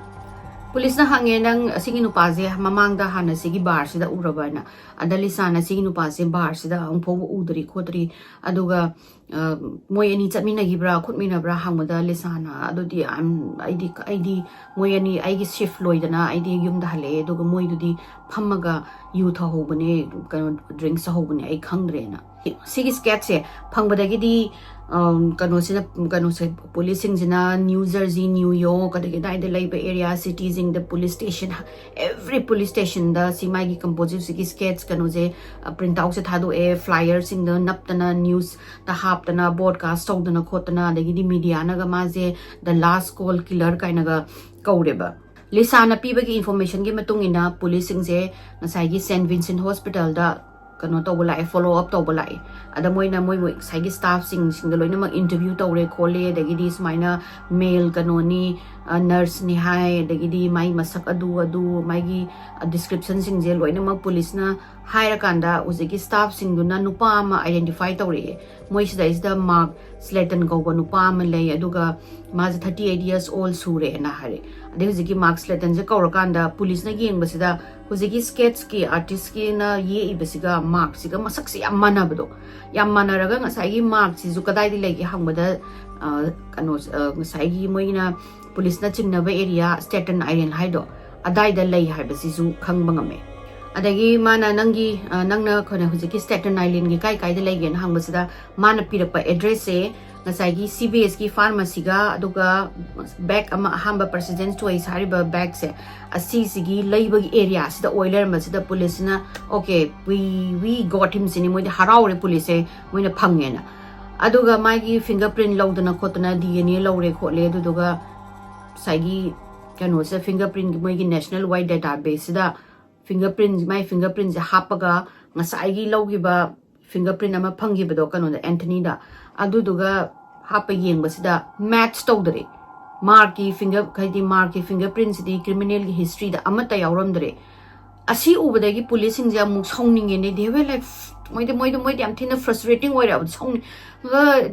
ꯄꯨꯂꯤꯁꯅ ꯍꯪꯉꯦ, "ꯅꯪ ꯑꯁꯤꯒꯤ ꯅꯨꯄꯥꯁꯦ ꯃꯃꯥꯡꯗ ꯍꯥꯟꯅ ꯁꯤꯒꯤ ꯕꯥꯔꯁꯤꯗ ꯎꯔꯕ?" ꯍꯥꯏꯅ꯫ ꯑꯗ ꯂꯤꯁꯥꯅ, "ꯁꯤꯒꯤ ꯅꯨꯄꯥꯁꯦ ꯕꯥꯔꯁꯤꯗ ꯑꯃꯨꯛ ꯐꯥꯎꯕ ꯎꯗ꯭ꯔꯤ ꯈꯣꯠꯇ꯭ꯔꯤ, ꯑꯗꯨꯒ, ꯑ, ꯃꯣꯏ ꯑꯅꯤ ꯆꯠꯃꯤꯟꯅꯈꯤꯕ꯭ꯔꯥ ꯈꯣꯠꯃꯤꯟꯅꯕ꯭ꯔꯥ?" ꯍꯪꯕꯗ ꯂꯤꯁꯥꯅ, "ꯑꯗꯨꯗꯤ ꯑꯩꯗꯤ, ꯑꯩꯗꯤ ꯃꯣꯏ ꯑꯅꯤ, ꯑꯩꯒꯤ shift ꯂꯣꯏꯗꯅ ꯑꯩꯗꯤ ꯌꯨꯝꯗ ꯍꯜꯂꯛꯑꯦ, ꯑꯗꯨꯒ ꯃꯣꯏꯗꯨꯗꯤ ꯐꯝꯃꯒ ꯌꯨ ꯊꯧꯍꯧꯕꯅꯦ, ꯀꯩꯅꯣ, drinks ꯇꯧꯍꯧꯕꯅꯦ, ꯑꯩ ꯈꯪꯗ꯭ꯔꯦꯅ"꯫ ꯁꯤꯒꯤ sketchꯁꯦ ꯐꯪꯕꯗꯒꯤꯗꯤ, ꯑꯝ, ꯀꯩꯅꯣꯁꯤꯅ, ꯀꯩꯅꯣꯁꯦ, ꯄꯨꯂꯤꯁꯁꯤꯡꯁꯤꯅ New Jersey, New York, ꯑꯗꯒꯤ ꯑꯗꯥꯏꯗ ꯂꯩꯕ area, cityꯁꯤꯡꯗ police station, every police stationꯗ ꯁꯤ ꯃꯥꯒꯤ compositionꯁꯤꯒꯤ sketch ꯀꯩꯅꯣꯁꯦ, ꯑ, print outꯁꯦ ꯊꯥꯗꯣꯛꯑꯦ, flyerꯁꯤꯡꯗ ꯅꯞꯇꯅ, newsꯇ ꯍꯥꯞꯇꯅ, broadcast ꯇꯧꯗꯅ ꯈꯣꯠꯇꯅ, ꯑꯗꯒꯤꯗꯤ mediaꯅꯒ ꯃꯥꯁꯦ the last call killer ꯀꯥꯏꯅꯒ ꯀꯧꯔꯦꯕ꯫ ꯂꯤꯁꯥꯅ ꯄꯤꯕꯒꯤ informationꯒꯤ ꯃꯇꯨꯡ ꯏꯟꯅ ꯄꯨꯂꯤꯁꯁꯤꯡꯁꯦ ꯉꯁꯥꯏꯒꯤ Saint Vincent Hospitalꯗ ꯀꯩꯅꯣ ꯇꯧꯕ ꯂꯥꯛꯑꯦ, follow up ꯇꯧꯕ ꯂꯥꯛꯑꯦ꯫ ꯑꯗ ꯃꯣꯏꯅ ꯃꯣꯏ, ꯃꯣꯏ ꯉꯁꯥꯏꯒꯤ staffꯁꯤꯡꯁꯤꯡꯗ ꯂꯣꯏꯅꯃꯛ interview ꯇꯧꯔꯦ ꯈꯣꯠꯂꯦ, ꯑꯗꯒꯤꯗꯤ ꯁꯨꯃꯥꯏꯅ male ꯀꯩꯅꯣꯅꯤ, ꯑ, nurseꯅꯤ ꯍꯥꯏ, ꯑꯗꯒꯤꯗꯤ ꯃꯥꯏ ꯃꯁꯛ ꯑꯗꯨ ꯑꯗꯨ, ꯃꯥꯒꯤ, ꯑ, descriptionꯁꯤꯡꯁꯦ ꯂꯣꯏꯅꯃꯛ ꯄꯨꯂꯤꯁꯅ ꯍꯥꯏꯔꯀꯥꯟꯗ ꯍꯧꯖꯤꯛꯀꯤ staffꯁꯤꯡꯗꯨꯅ ꯅꯨꯄꯥ ꯑꯃ identify ꯇꯧꯔꯛꯑꯦ꯫ ꯃꯣꯏ ꯁꯤꯗꯩꯁꯤꯗ ꯃꯥꯔꯛ ꯁ꯭ꯂꯦꯇꯟ ꯀꯧꯕ ꯅꯨꯄꯥ ꯑꯃ ꯂꯩ, ꯑꯗꯨꯒ ꯃꯥꯁꯦ thirty eight years old ꯁꯨꯔꯦꯅ ꯍꯥꯏꯔꯦ꯫ ꯑꯗꯩ ꯍꯧꯖꯤꯛꯀꯤ ꯃꯥꯔꯛ ꯁ꯭ꯂꯦꯇꯟꯁꯦ ꯀꯧꯔꯀꯥꯟꯗ ꯄꯨꯂꯤꯁꯅ ꯌꯦꯡꯕꯁꯤꯗ ꯍꯧꯖꯤꯛꯀꯤ sketchꯀꯤ artistꯀꯤꯅ ꯌꯦꯛꯏꯕꯁꯤꯒ ꯃꯥꯔꯛꯁꯤꯒ ꯃꯁꯛꯁꯦ ꯌꯥꯝ ꯃꯥꯟꯅꯕꯗꯣ, ꯌꯥꯝ ꯃꯥꯟꯅꯔꯒ ꯉꯁꯥꯏꯒꯤ ꯃꯥꯔꯛꯁꯤꯁꯨ ꯀꯗꯥꯏꯗ ꯂꯩꯒꯦ ꯍꯪꯕꯗ, ꯑ, ꯀꯩꯅꯣ, ꯑ, ꯉꯁꯥꯏꯒꯤ ꯃꯣꯏꯅ ꯄꯨꯂꯤꯁꯅ ꯆꯤꯡꯅꯕ area Staten Island ꯍꯥꯏꯗꯣ ꯑꯗꯥꯏꯗ ꯂꯩ ꯍꯥꯏꯕꯁꯤꯁꯨ ꯈꯪꯕ ꯉꯝꯃꯦ꯫ ꯑꯗꯒꯤ ꯃꯥꯅ, "ꯅꯪꯒꯤ, ꯑ, ꯅꯪꯅ ꯑꯩꯈꯣꯏꯅ ꯍꯧꯖꯤꯛꯀꯤ Staten Islandꯒꯤ ꯀꯥꯏ ꯀꯥꯏꯗ ꯂꯩꯒꯦꯅ?" ꯍꯪꯕꯁꯤꯗ ꯃꯥꯅ ꯄꯤꯔꯛꯄ addressꯁꯦ ꯉꯁꯥꯏꯒꯤ CVSꯀꯤ pharmacyꯒ ꯑꯗꯨꯒ bag ꯑꯃ, ꯑꯍꯥꯟꯕ President's Choice ꯍꯥꯏꯔꯤꯕ bagꯁꯦ, ꯑꯁꯤꯁꯤꯒꯤ ꯂꯩꯕꯒꯤ areaꯁꯤꯗ ꯑꯣꯏ ꯂꯩꯔꯝꯕꯁꯤꯗ ꯄꯨꯂꯤꯁꯁꯤꯅ, "Okay, we, we got him" ꯁꯤꯅꯤ꯫ ꯃꯣꯏꯗꯤ ꯍꯔꯥꯎꯔꯦ ꯄꯨꯂꯤꯁꯁꯦ, ꯃꯣꯏꯅ ꯐꯪꯉꯦꯅ꯫ ꯑꯗꯨꯒ ꯃꯥꯒꯤ fingerprint ꯂꯧꯗꯅ ꯈꯣꯠꯇꯅ DNA ꯂꯧꯔꯦ ꯈꯣꯠꯂꯦ, ꯑꯗꯨꯗꯨꯒ ꯉꯁꯥꯏꯒꯤ ꯀꯩꯅꯣꯁꯦ, ꯐꯤꯡꯒꯔ ꯄ꯭ꯔꯤꯟꯒꯤ ꯃꯣꯏꯒꯤ ꯅꯦꯁꯅꯦꯜ ꯋꯥꯏꯗ ꯗꯦꯇꯥ ꯕꯦꯁꯁꯤꯗ ꯐꯤꯡꯒꯔ ꯄ꯭ꯔꯤꯟ, ꯃꯥꯏ ꯐꯤꯡꯒꯔ ꯄ꯭ꯔꯤꯟꯁꯦ ꯍꯥꯞꯄꯒ ꯉꯁꯥꯏꯒꯤ ꯂꯧꯈꯤꯕ ꯐꯤꯡꯒꯔ ꯄ꯭ꯔꯤꯟ ꯑꯃ ꯐꯪꯈꯤꯕꯗꯣ ꯀꯩꯅꯣꯗ, ꯑꯦꯟꯊꯅꯤꯗ, ꯑꯗꯨꯗꯨꯒ ꯍꯥꯞꯄ ꯌꯦꯡꯕꯁꯤꯗ ꯃꯦꯠꯆ ꯇꯧꯗꯔꯦ꯫ ꯃꯥꯔꯛꯀꯤ ꯐꯤꯡꯒꯔ, ꯍꯥꯏꯗꯤ ꯃꯥꯔꯛꯀꯤ ꯐꯤꯡꯒꯔ ꯄ꯭ꯔꯤꯟꯁꯤꯗꯤ ꯀ꯭ꯔꯤꯃꯤꯅꯦꯜꯒꯤ ꯍꯤꯁꯇ꯭ꯔꯤꯗ ꯑꯃꯠꯇ ꯌꯥꯎꯔꯝꯗ꯭ꯔꯦ꯫ ꯑꯁꯤ ꯎꯕꯗꯒꯤ ꯄꯨꯂꯤꯁꯁꯤꯡꯁꯦ ꯑꯃꯨꯛ ꯁꯥꯎꯅꯤꯡꯉꯦꯅꯦ꯫ They were like, ꯃꯣꯏꯗꯤ, ꯃꯣꯏꯗꯤ, ꯃꯣꯏꯗꯤ ꯌꯥꯝ ꯊꯤꯅ ꯐ꯭ꯔꯁꯇ꯭ꯔꯦꯇꯤꯡ ꯑꯣꯏꯔꯦꯕ, ꯁꯥꯎꯅꯤꯡ-,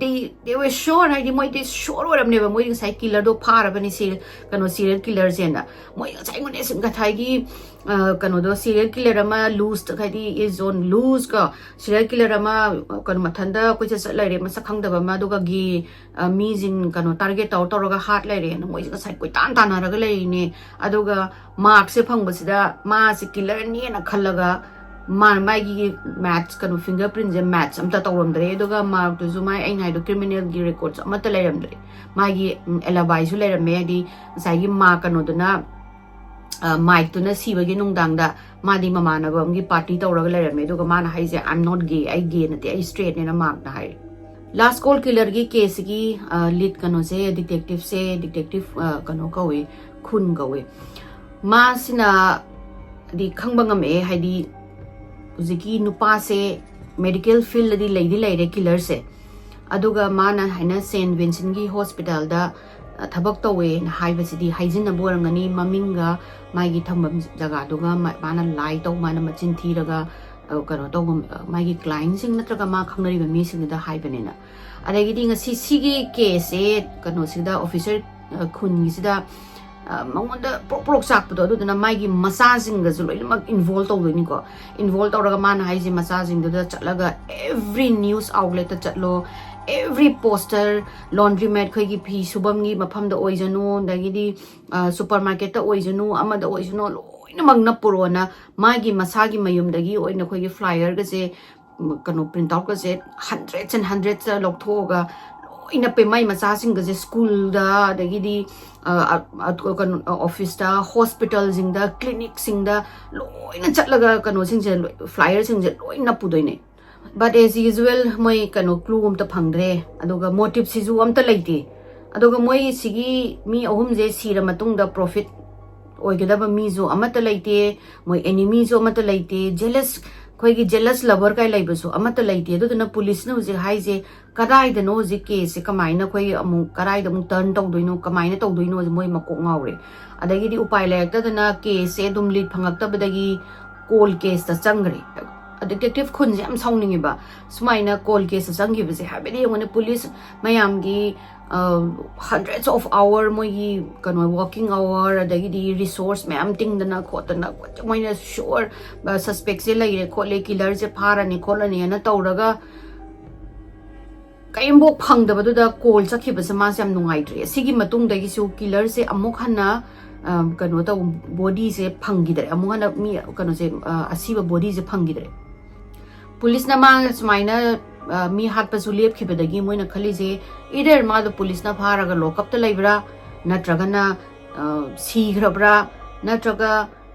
they, they were sure, ꯍꯥꯏꯗꯤ ꯃꯣꯏꯗꯤ ꯁꯤꯌꯣꯔ ꯑꯣꯏꯔꯕꯅꯦꯕ, ꯃꯣꯏꯗꯤ ꯉꯁꯥꯏ ꯀꯤꯂꯔꯗꯣ ꯐꯥꯔꯕꯅꯤ, ꯁꯤ ꯀꯩꯅꯣ ꯁꯤꯔꯤꯌꯦꯜ ꯀꯤꯂꯔꯁꯦꯅ꯫ ꯃꯣꯏ ꯉꯁꯥꯏ ꯑꯩꯉꯣꯟꯗ ꯉꯁꯥꯏꯒꯤ, ꯑ, ꯀꯩꯅꯣꯗꯣ, ꯁꯤꯔꯤꯌꯦꯜ ꯀꯤꯂꯔ ꯑꯃ ꯂꯨꯁ, ꯍꯥꯏꯗꯤ is on loose ꯀꯣ, ꯁꯤꯔꯤꯌꯦꯜ ꯀꯤꯂꯔ ꯑꯃ, ꯀꯩꯅꯣ, ꯃꯊꯟꯇ ꯀꯣꯏꯆꯠ ꯆꯠ ꯂꯩꯔꯦ, ꯃꯁꯛ ꯈꯪꯗꯕ ꯑꯃ, ꯑꯗꯨꯒ ꯒꯦ, ꯑ, ꯃꯤꯁꯤꯡ ꯀꯩꯅꯣ ꯇꯥꯔꯒꯦꯠ ꯇꯧꯔ ꯇꯧꯔꯒ ꯍꯥꯠ ꯂꯩꯔꯦꯅ ꯃꯣꯏꯁꯦ ꯉꯁꯥꯏ ꯀꯣꯏꯇꯥꯟ ꯇꯥꯟꯅꯔꯒ ꯂꯩꯔꯤꯅꯦ꯫ ꯑꯗꯨꯒ ꯃꯥꯔꯛꯁꯦ ꯐꯪꯕꯁꯤꯗ ꯃꯥꯁꯦ ꯀꯤꯂꯔꯅꯦꯅ ꯈꯜꯂꯒ ꯃꯥ, ꯃꯥꯒꯤ ꯃꯦꯠꯆ, ꯀꯩꯅꯣ, ꯐꯤꯡꯒꯔ ꯄ꯭ꯔꯤꯟꯁꯦ ꯃꯦꯠꯆ ꯑꯝꯇ ꯇꯧꯔꯝꯗ꯭ꯔꯦ꯫ ꯑꯗꯨꯒ ꯃꯥꯔꯛꯇꯨꯁꯨ ꯃꯥꯏ, ꯑꯩꯅ ꯍꯥꯏꯗꯣ, ꯀ꯭ꯔꯤꯃꯤꯅꯦꯜꯒꯤ ꯔꯦꯀꯣꯔꯠꯁꯨ ꯑꯃꯠꯇ ꯂꯩꯔꯝꯗ꯭ꯔꯦ꯫ ꯃꯥꯒꯤ, ꯎꯝ, ꯑꯦꯂꯥꯕꯥꯏꯁꯨ ꯂꯩꯔꯝꯃꯦ, ꯍꯥꯏꯗꯤ ꯉꯁꯥꯏꯒꯤ ꯃꯥ ꯀꯩꯅꯣꯗꯨꯅ, ꯑ, ꯃꯥꯏꯛꯇꯨꯅ ꯁꯤꯕꯒꯤ ꯅꯨꯡꯗꯥꯡꯗ ꯃꯥꯗꯤ ꯃꯃꯥꯟꯅꯕ ꯑꯃꯒꯤ ꯄꯥꯔꯇꯤ ꯇꯧꯔꯒ ꯂꯩꯔꯝꯃꯦ꯫ ꯑꯗꯨꯒ ꯃꯥꯅ ꯍꯥꯏꯁꯦ, "I'm not gay, ꯑꯩ ꯒꯦ ꯅꯠꯇꯦ, ꯑꯩ ꯁ꯭ꯇ꯭ꯔꯦꯠꯅꯦꯅ" ꯃꯥꯔꯛꯅ ꯍꯥꯏꯔꯦ꯫ ꯂꯥꯁ ꯀꯣꯜ ꯀꯤꯂꯔꯒꯤ ꯀꯦꯁꯁꯤꯒꯤ, ꯑ, ꯂꯤꯗ ꯀꯩꯅꯣꯁꯦ, ꯗꯤꯇꯦꯛꯇꯤꯞꯁꯦ, ꯗꯤꯇꯦꯛꯇꯤꯞ, ꯑ, ꯀꯩꯅꯣ ꯀꯧꯋꯦ, ꯈꯨꯟ ꯀꯧꯋꯦ꯫ ꯃꯥꯁꯤꯅꯗꯤ ꯈꯪꯕ ꯉꯝꯃꯛꯑꯦ, ꯍꯥꯏꯗꯤ ꯍꯧꯖꯤꯛꯀꯤ ꯅꯨꯄꯥꯁꯦ ꯃꯦꯗꯤꯀꯦꯜ ꯐꯤꯜꯗꯗꯤ ꯂꯩꯗꯤ ꯂꯩꯔꯦ, ꯀꯤꯂꯔꯁꯦ꯫ ꯑꯗꯨꯒ ꯃꯥꯅ ꯍꯥꯏꯅ ꯁꯦꯟ ꯚꯤꯟꯁꯦꯟꯒꯤ ꯍꯣꯁꯄꯤꯇꯥꯜꯗ, ꯑ, ꯊꯕꯛ ꯇꯧꯋꯦꯅ ꯍꯥꯏꯕꯁꯤꯗꯤ ꯍꯥꯏꯖꯤꯟꯅꯕ ꯑꯣꯏꯔꯝꯒꯅꯤ, ꯃꯃꯤꯡꯒ ꯃꯥꯒꯤ ꯊꯝꯐꯝ ꯖꯒꯥꯗꯨꯒ ꯃꯥ-, ꯃꯥꯅ ꯂꯥꯏ ꯇꯧ, ꯃꯥꯅ ꯃꯆꯤꯟ ꯊꯤꯔꯒ, ꯑ, ꯀꯩꯅꯣ ꯇꯧꯕ, ꯑ, ꯃꯥꯒꯤ ꯀ꯭ꯂꯥꯏꯟꯁꯤꯡ ꯅꯠꯇ꯭ꯔꯒ ꯃꯥ ꯈꯪꯅꯔꯤꯕ ꯃꯤꯁꯤꯡꯗꯨꯗ ꯍꯥꯏꯕꯅꯤꯅ꯫ ꯑꯗꯒꯤꯗꯤ ꯉꯁꯤ ꯁꯤꯒꯤ ꯀꯦꯁꯁꯦ ꯀꯩꯅꯣꯁꯤꯗ, ꯑꯣꯐꯤꯁꯔ, ꯑ, ꯈꯨꯟꯒꯤꯁꯤꯗ, ꯑ, ꯃꯉꯣꯟꯗ ꯄ꯭ꯔꯣꯛ ꯄ꯭ꯔꯣꯛ ꯆꯥꯛꯄꯗꯣ, ꯑꯗꯨꯗꯨꯅ ꯃꯥꯒꯤ ꯃꯆꯥꯁꯤꯡꯒꯁꯨ ꯂꯣꯏꯅꯃꯛ ꯏꯟꯚꯣꯜꯕ ꯇꯧꯗꯣꯏꯅꯤꯀꯣ꯫ ꯏꯟꯚꯣꯜꯕ ꯇꯧꯔꯒ ꯃꯥꯅ ꯍꯥꯏꯁꯦ, ꯃꯆꯥꯁꯤꯡꯗꯨꯗ ꯆꯠꯂꯒ every news outletꯇ ꯆꯠꯂꯣ, every poster, laundromat, ꯑꯩꯈꯣꯏꯒꯤ ꯐꯤ ꯁꯨꯐꯝꯒꯤ ꯃꯐꯝꯗ ꯑꯣꯏꯖꯅꯨ, ꯑꯗꯒꯤꯗꯤ, ꯑ, ꯁꯨꯄꯔ ꯃꯥꯔꯀꯦꯠꯇ ꯑꯣꯏꯖꯅꯨ, ꯑꯃꯗ ꯑꯣꯏꯖꯅꯨ, ꯂꯣꯏꯅꯃꯛ ꯅꯞꯄꯨꯔꯣꯅ ꯃꯥꯒꯤ ꯃꯁꯥꯒꯤ ꯃꯌꯨꯝꯗꯒꯤ ꯑꯣꯏꯅ ꯑꯩꯈꯣꯏꯒꯤ ꯐ꯭ꯂꯥꯏꯌꯔꯒꯁꯦ, ꯎꯝ, ꯀꯩꯅꯣ, ꯄ꯭ꯔꯤꯟꯠ ꯑꯥꯎꯠꯀꯁꯦ ꯍꯟꯗ꯭ꯔꯦꯠꯁ ꯑꯦꯟ ꯍꯟꯗ꯭ꯔꯦꯠꯁꯇ ꯂꯧꯊꯣꯛꯑꯒ ꯂꯣꯏꯅ ꯄꯦ-, ꯃꯥꯏ ꯃꯆꯥꯁꯤꯡꯒꯁꯦ ꯁ꯭ꯀꯨꯜꯗ, ꯑꯗꯒꯤꯗꯤ, ꯑ, ꯑ, ꯑ, ꯀꯩꯅꯣ, ꯑꯣꯐꯤꯁꯇ, ꯍꯣꯁꯄꯤꯇꯥꯜꯁꯤꯡꯗ, ꯀ꯭ꯂꯤꯅꯤꯛꯁꯤꯡꯗ ꯂꯣꯏꯅ ꯆꯠꯂꯒ ꯀꯩꯅꯣꯁꯤꯡꯁꯦ, ꯂꯣꯏ-, ꯐ꯭ꯂꯥꯏꯌꯔꯁꯤꯡꯁꯦ ꯂꯣꯏ ꯅꯞꯄꯨꯗꯣꯏꯅꯦ꯫ But as usual, ꯃꯣꯏ ꯀꯩꯅꯣ, ꯀ꯭ꯂꯨ ꯑꯝꯇ ꯐꯪꯗ꯭ꯔꯦ, ꯑꯗꯨꯒ ꯃꯣꯇꯤꯞꯁꯤꯁꯨ ꯑꯝꯇ ꯂꯩꯇꯦ꯫ ꯑꯗꯨꯒ ꯃꯣꯏ ꯁꯤꯒꯤ ꯃꯤ ꯑꯍꯨꯝꯁꯦ ꯁꯤꯔ ꯃꯇꯨꯡꯗ profit ꯑꯣꯏꯒꯗꯕ ꯃꯤꯁꯨ ꯑꯃꯠꯇ ꯂꯩꯇꯦ, ꯃꯣꯏ enemyꯁꯨ ꯑꯃꯠꯇ ꯂꯩꯇꯦ, jealous, ꯑꯩꯈꯣꯏꯒꯤ jealous lover ꯀꯥꯏ ꯂꯩꯕꯁꯨ ꯑꯃꯠꯇ ꯂꯩꯇꯦ꯫ ꯑꯗꯨꯗꯨꯅ policeꯅ ꯍꯧꯖꯤꯛ ꯍꯥꯏꯁꯦ ꯀꯗꯥꯏꯗꯅꯣ ꯍꯧꯖꯤꯛ caseꯁꯦ ꯀꯃꯥꯏꯅ ꯑꯩꯈꯣꯏ ꯑꯃꯨꯛ ꯀꯗꯥꯏꯗ ꯑꯃꯨꯛ turn ꯇꯧꯗꯣꯏꯅꯣ, ꯀꯃꯥꯏꯅ ꯇꯧꯗꯣꯏꯅꯣꯁꯦ ꯃꯣꯏ ꯃꯀꯣꯛ ꯉꯥꯎꯔꯦ꯫ ꯑꯗꯒꯤꯗꯤ ꯎꯄꯥꯏ ꯂꯩꯔꯛꯇꯗꯅ caseꯁꯦ ꯑꯗꯨꯝ lead ꯐꯪꯉꯛꯇꯕꯗꯒꯤ cold caseꯇ ꯆꯪꯈ꯭ꯔꯦ꯫ Detective ꯈꯨꯟꯁꯦ ꯌꯥꯝ ꯁꯥꯎꯅꯤꯡꯉꯦꯕ ꯁꯨꯃꯥꯏꯅ cold caseꯇ ꯆꯪꯈꯤꯕꯁꯦ, ꯍꯥꯏꯕꯗꯤ ꯌꯦꯡꯉꯨꯅꯦ, police ꯃꯌꯥꯝꯒꯤ hundreds of hour ꯃꯣꯏꯒꯤ ꯀꯩꯅꯣ working hour, ꯑꯗꯒꯤꯗꯤ resource ꯃꯌꯥꯝ ꯇꯤꯡꯗꯅ ꯈꯣꯠꯇꯅ ꯃꯣꯏꯅ sure suspectꯁꯦ ꯂꯩꯔꯦ ꯈꯣꯠꯂꯦ, killerꯁꯦ ꯐꯥꯔꯅꯤ ꯈꯣꯠꯂꯅꯤꯅ ꯇꯧꯔꯒ ꯀꯔꯤꯝꯐꯥꯎ ꯐꯪꯗꯕꯗꯨꯗ cold ꯆꯠꯈꯤꯕꯁꯦ ꯃꯥꯁꯦ ꯌꯥꯝ ꯅꯨꯡꯉꯥꯏꯇ꯭ꯔꯦ꯫ ꯑꯁꯤꯒꯤ ꯃꯇꯨꯡꯗꯒꯤꯁꯨ killerꯁꯦ ꯑꯃꯨꯛ ꯍꯟꯅ ꯀꯩꯅꯣ ꯇꯧ, bodyꯁꯦ ꯐꯪꯈꯤꯗ꯭ꯔꯦ, ꯑꯃꯨꯛ ꯍꯟꯅ ꯃꯤ ꯀꯩꯅꯣꯁꯦ ꯑꯁꯤꯕ bodyꯁꯦ ꯐꯪꯈꯤꯗ꯭ꯔꯦ꯫ Policeꯅ ꯃꯥ ꯁꯨꯃꯥꯏꯅ ꯃꯤ ꯍꯥꯠꯄꯁꯨ ꯂꯦꯞꯈꯤꯕꯗꯒꯤ ꯃꯣꯏꯅ ꯈꯜꯂꯤꯁꯦ either ꯃꯥꯗꯣ policeꯅ ꯐꯥꯔꯒ lockupꯇ ꯂꯩꯕ꯭ꯔꯥ, ꯅꯠꯇ꯭ꯔꯒꯅ ꯁꯤꯈ꯭ꯔꯕ꯭ꯔꯥ, ꯅꯠꯇ꯭ꯔꯒ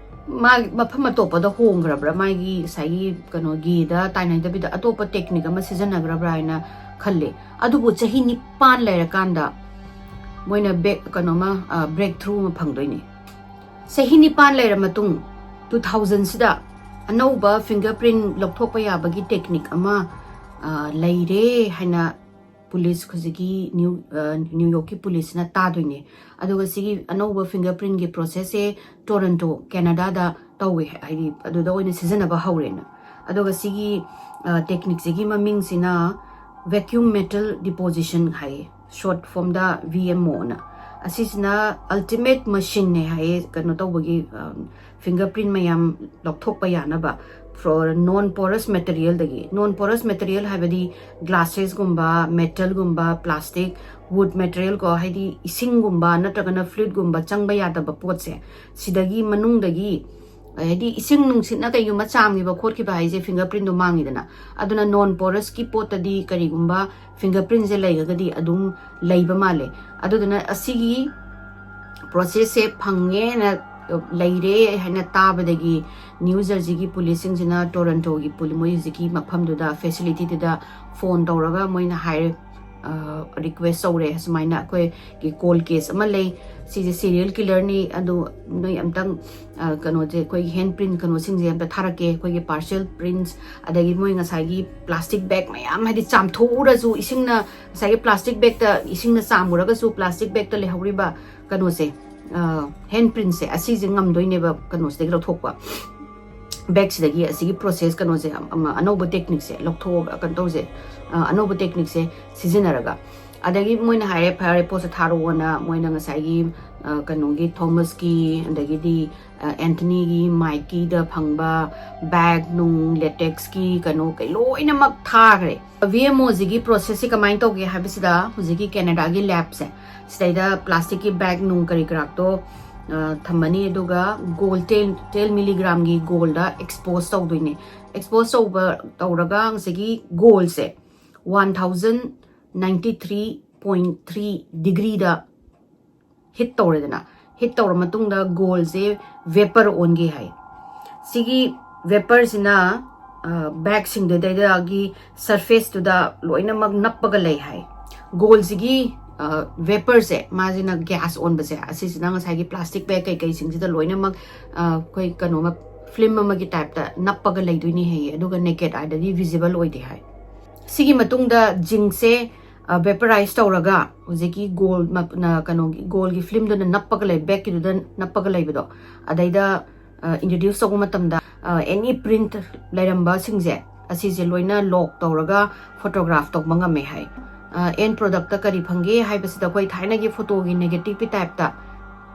ꯃꯥ ꯃꯐꯝ ꯑꯇꯣꯞꯄꯗ ꯍꯣꯡꯈ꯭ꯔꯕ꯭ꯔꯥ, ꯃꯥꯒꯤ ꯉꯁꯥꯏꯒꯤ ꯀꯩꯅꯣ gayꯗ ꯇꯥꯏꯅꯗꯕꯤꯗ ꯑꯇꯣꯞꯄ technique ꯑꯃ ꯁꯤꯖꯤꯟꯅꯈ꯭ꯔꯕ꯭ꯔꯥ ꯍꯥꯏꯅ ꯈꯜꯂꯦ꯫ ꯑꯗꯨꯕꯨ ꯆꯍꯤ ꯅꯤꯄꯥꯟ ꯂꯩꯔꯀꯥꯟꯗ ꯃꯣꯏꯅ ꯀꯩꯅꯣꯃ, breakthrough ꯑꯃ ꯐꯪꯗꯣꯏꯅꯦ꯫ ꯆꯍꯤ ꯅꯤꯄꯥꯟ ꯂꯩꯔ ꯃꯇꯨꯡ two thousandꯁꯤꯗ ꯑꯅꯧꯕ fingerprint ꯂꯧꯊꯣꯛꯄ ꯌꯥꯕꯒꯤ technique ꯑꯃ ꯂꯩꯔꯦ ꯍꯥꯏꯅ police ꯍꯧꯖꯤꯛꯀꯤ New Yorkꯀꯤ policeꯅ ꯇꯥꯗꯣꯏꯅꯦ꯫ ꯑꯗꯨꯒ ꯁꯤꯒꯤ ꯑꯅꯧꯕ fingerprintꯀꯤ processꯁꯦ Toronto, Canadaꯗ ꯇꯧꯋꯦ, ꯍꯥꯏꯗꯤ ꯑꯗꯨꯗ ꯑꯣꯏꯅ ꯁꯤꯖꯤꯟꯅꯕ ꯍꯧꯔꯦꯅ꯫ ꯑꯗꯨꯒ ꯁꯤꯒꯤ techniqueꯁꯤꯒꯤ ꯃꯃꯤꯡꯁꯤꯅ vacuum metal deposition ꯍꯥꯏꯌꯦ, short formꯗ VMOꯅ꯫ ꯑꯁꯤꯁꯤꯅ ultimate machineꯅꯦ ꯍꯥꯏꯌꯦ ꯀꯩꯅꯣ ꯇꯧꯕꯒꯤ, fingerprint ꯃꯌꯥꯝ ꯂꯧꯊꯣꯛꯄ ꯌꯥꯅꯕ꯫ Non porous materialꯗꯒꯤ꯫ Non porous material ꯍꯥꯏꯕꯗꯤ glassesꯒꯨꯝꯕ, metalꯒꯨꯝꯕ, plastic, wood materialꯀꯣ, ꯍꯥꯏꯗꯤ ꯏꯁꯤꯡꯒꯨꯝꯕ ꯅꯠꯇ꯭ꯔꯒꯅ fluidꯒꯨꯝꯕ ꯆꯪꯕ ꯌꯥꯗꯕ ꯄꯣꯠꯁꯦ, ꯁꯤꯗꯒꯤ ꯃꯅꯨꯡꯗꯒꯤ, ꯍꯥꯏꯗꯤ ꯏꯁꯤꯡ ꯅꯨꯡꯁꯤꯠꯅ ꯀꯩꯒꯨꯝꯕ ꯆꯥꯝꯈꯤꯕ ꯈꯣꯠꯈꯤꯕ ꯍꯥꯏꯁꯦ fingerprintꯗꯣ ꯃꯥꯡꯉꯤꯗꯅ꯫ ꯑꯗꯨꯅ non porousꯀꯤ ꯄꯣꯠꯇꯗꯤ ꯀꯔꯤꯒꯨꯝꯕ fingerprintꯁꯦ ꯂꯩꯔꯒꯗꯤ ꯑꯗꯨꯝ ꯂꯩꯕ ꯃꯥꯜꯂꯦ꯫ ꯑꯗꯨꯗꯨꯅ ꯑꯁꯤꯒꯤ processꯁꯦ ꯐꯪꯉꯦꯅ, ꯂꯩꯔꯦ ꯍꯥꯏꯅ ꯇꯥꯕꯗꯒꯤ New Jerseyꯒꯤ policeꯁꯤꯡꯁꯤꯅ Torontoꯒꯤ ꯃꯣꯏ ꯍꯧꯖꯤꯛꯀꯤ ꯃꯐꯝꯗꯨꯗ, facilityꯗꯨꯗ phone ꯇꯧꯔꯒ ꯃꯣꯏꯅ ꯍꯥꯏꯔꯦ, ꯔꯤꯀ꯭ꯋꯦꯁ ꯇꯧꯔꯦ, ꯁꯨꯃꯥꯏꯅ ꯑꯩꯈꯣꯏꯒꯤ ꯀꯣꯜ ꯀꯦꯁ ꯑꯃ ꯂꯩ, ꯁꯤꯁꯦ ꯁꯤꯔꯤꯌꯦꯜ ꯀꯤꯂꯔꯅꯤ, ꯑꯗꯨ ꯅꯣꯏ ꯑꯝꯇꯪ ꯀꯩꯅꯣꯁꯦ, ꯑꯩꯈꯣꯏꯒꯤ ꯍꯦꯟ ꯄ꯭ꯔꯤꯟ ꯀꯩꯅꯣꯁꯤꯡꯁꯦ ꯑꯝꯇ ꯊꯥꯔꯛꯀꯦ, ꯑꯩꯈꯣꯏꯒꯤ ꯄꯥꯔꯁꯦꯜ ꯄ꯭ꯔꯤꯟꯁ, ꯑꯗꯒꯤ ꯃꯣꯏ ꯉꯁꯥꯏꯒꯤ ꯄ꯭ꯂꯥꯁꯇꯤꯛ ꯕꯦꯒ ꯃꯌꯥꯝ, ꯍꯥꯏꯗꯤ ꯆꯥꯝꯊꯣꯛꯎꯔꯁꯨ ꯏꯁꯤꯡꯅ, ꯉꯁꯥꯏꯒꯤ ꯄ꯭ꯂꯥꯁꯇꯤꯛ ꯕꯦꯒꯇ, ꯏꯁꯤꯡꯅ ꯆꯥꯝꯃꯨꯔꯒꯁꯨ ꯄ꯭ꯂꯥꯁꯇꯤꯛ ꯕꯦꯒꯇ ꯂꯩꯍꯧꯔꯤꯕ ꯀꯩꯅꯣꯁꯦ, ꯍꯦꯟ ꯄ꯭ꯔꯤꯟꯁꯦ, ꯑꯁꯤꯁꯦ ꯉꯝꯗꯣꯏꯅꯦꯕ ꯀꯩꯅꯣꯁꯤꯗꯒꯤ ꯂꯧꯊꯣꯛꯄ, ꯕꯦꯒꯁꯤꯗꯒꯤ ꯑꯁꯤꯒꯤ ꯄ꯭ꯔꯣꯁꯦꯁ ꯀꯩꯅꯣꯁꯦ, ꯑꯅꯧꯕ ꯇꯦꯛꯅꯤꯛꯁꯦ ꯂꯧꯊꯣꯛꯑꯒ ꯀꯩꯅꯣ ꯇꯧꯁꯦ, ꯑꯅꯧꯕ ꯇꯦꯛꯅꯤꯛꯁꯦ ꯁꯤꯖꯤꯟꯅꯔꯒ꯫ ꯑꯗꯒꯤ ꯃꯣꯏꯅ ꯍꯥꯏꯔꯦ, "ꯐꯔꯦ, ꯄꯣꯠꯁꯦ ꯊꯥꯔꯛꯑꯣꯅ", ꯃꯣꯏꯅ ꯉꯁꯥꯏꯒꯤ ꯀꯩꯅꯣꯒꯤ ꯊꯣꯃꯁꯀꯤ, ꯑꯗꯒꯤꯗꯤ ꯑꯦꯟꯊꯅꯤꯒꯤ, ꯃꯥꯏꯀꯤꯗ ꯐꯪꯕ ꯕꯦꯒ ꯅꯨꯡ, ꯂꯦꯇꯦꯛꯁꯀꯤ ꯀꯩꯅꯣ ꯀꯩ ꯂꯣꯏꯅꯃꯛ ꯊꯥꯈ꯭ꯔꯦ꯫ ꯚꯤ ꯑꯦꯝ ꯑꯣꯁꯤꯒꯤ ꯄ꯭ꯔꯣꯁꯦꯁꯁꯤ ꯀꯃꯥꯏꯅ ꯇꯧꯒꯦ ꯍꯥꯏꯕꯁꯤꯗ, ꯍꯧꯖꯤꯛꯀꯤ ꯀꯦꯅꯦꯗꯥꯒꯤ ꯂꯦꯕꯁꯦ, ꯁꯤꯗꯩꯗ ꯄ꯭ꯂꯥꯁꯇꯤꯛꯀꯤ ꯕꯦꯒ ꯅꯨꯡ ꯀꯔꯤ ꯀꯔꯥꯛꯇꯣ ꯊꯝꯃꯅꯤ, ꯑꯗꯨꯒ ꯒꯣꯜ ꯇꯦꯟ ꯇꯦꯟ ꯃꯤꯂꯤꯒ꯭ꯔꯥꯝꯒꯤ ꯒꯣꯜꯗ ꯑꯦꯛꯁꯄꯣꯖ ꯇꯧꯗꯣꯏꯅꯦ꯫ ꯑꯦꯛꯁꯄꯣꯖ ꯇꯧꯕ, ꯇꯧꯔꯒ ꯉꯁꯥꯏꯒꯤ ꯒꯣꯜꯁꯦ one thousand ninety three point three ꯗꯤꯒ꯭ꯔꯤꯗ ꯍꯤꯠ ꯇꯧꯔꯦꯗꯅ, ꯍꯤꯠ ꯇꯧꯔ ꯃꯇꯨꯡꯗ ꯒꯣꯜꯁꯦ ꯚꯦꯄꯔ ꯑꯣꯟꯒꯦ ꯍꯥꯏ꯫ ꯁꯤꯒꯤ ꯚꯦꯄꯔꯁꯤꯅ ꯕꯦꯒꯁꯤꯡꯗꯨꯗꯒꯤ ꯁꯔꯐꯦꯁꯇꯨꯗ ꯂꯣꯏꯅꯃꯛ ꯅꯞꯄꯒ ꯂꯩ ꯍꯥꯏ꯫ ꯒꯣꯜꯁꯤꯒꯤ ꯚꯦꯄꯔꯁꯦ, ꯃꯥꯁꯤꯅ ꯒ꯭ꯌꯥꯁ ꯑꯣꯟꯕꯁꯦ, ꯑꯁꯤꯁꯤꯅ ꯉꯁꯥꯏꯒꯤ ꯄ꯭ꯂꯥꯁꯇꯤꯛ ꯕꯦꯒ ꯀꯩꯀꯩꯁꯤꯡꯁꯤꯗ ꯂꯣꯏꯅꯃꯛ ꯑꯩꯈꯣꯏ ꯀꯩꯅꯣꯃ, ꯐꯤꯂꯝ ꯑꯃꯒꯤ ꯇꯥꯏꯞꯇ ꯅꯞꯄꯒ ꯂꯩꯗꯣꯏꯅꯤ ꯍꯥꯏꯌꯦ, ꯑꯗꯨꯒ ꯅꯦꯀꯦꯠ ꯑꯥꯏꯗꯗꯤ ꯚꯤꯖꯤꯕꯜ ꯑꯣꯏꯗꯦ ꯍꯥꯏ꯫ ꯁꯤꯒꯤ ꯃꯇꯨꯡꯗ ꯖꯤꯡꯁꯦ ꯚꯦꯄꯔꯥꯏꯁ ꯇꯧꯔꯒ, ꯍꯧꯖꯤꯛꯀꯤ ꯒꯣꯜ ꯀꯩꯅꯣꯒꯤ ꯒꯣꯜꯒꯤ ꯐꯤꯂꯝꯗꯨꯅ ꯅꯞꯄꯒ ꯂꯩ, ꯕꯦꯒꯀꯤꯗꯨꯗ ꯅꯞꯄꯒ ꯂꯩꯕꯗꯣ, ꯑꯗꯩꯗ ꯏꯟꯇ꯭ꯔꯣꯗ꯭ꯌꯨꯁ ꯇꯧꯕ ꯃꯇꯝꯗ ꯑꯦꯅꯤ ꯄ꯭ꯔꯤꯟꯠ ꯂꯩꯔꯝꯕꯁꯤꯡꯁꯦ, ꯑꯁꯤꯁꯦ ꯂꯣꯏꯅ ꯂꯣꯛ ꯇꯧꯔꯒ ꯐꯣꯇꯣꯒ꯭ꯔꯥꯐ ꯇꯧꯕ ꯉꯝꯃꯦ ꯍꯥꯏ꯫ ꯑꯦꯟ ꯄ꯭ꯔꯣꯗꯛꯇ ꯀꯔꯤ ꯐꯪꯒꯦ ꯍꯥꯏꯕꯁꯤꯗ, ꯑꯩꯈꯣꯏ ꯊꯥꯏꯅꯒꯤ ꯐꯣꯇꯣꯒꯤ ꯅꯦꯒꯦꯇꯤꯞꯀꯤ ꯇꯥꯏꯞꯇ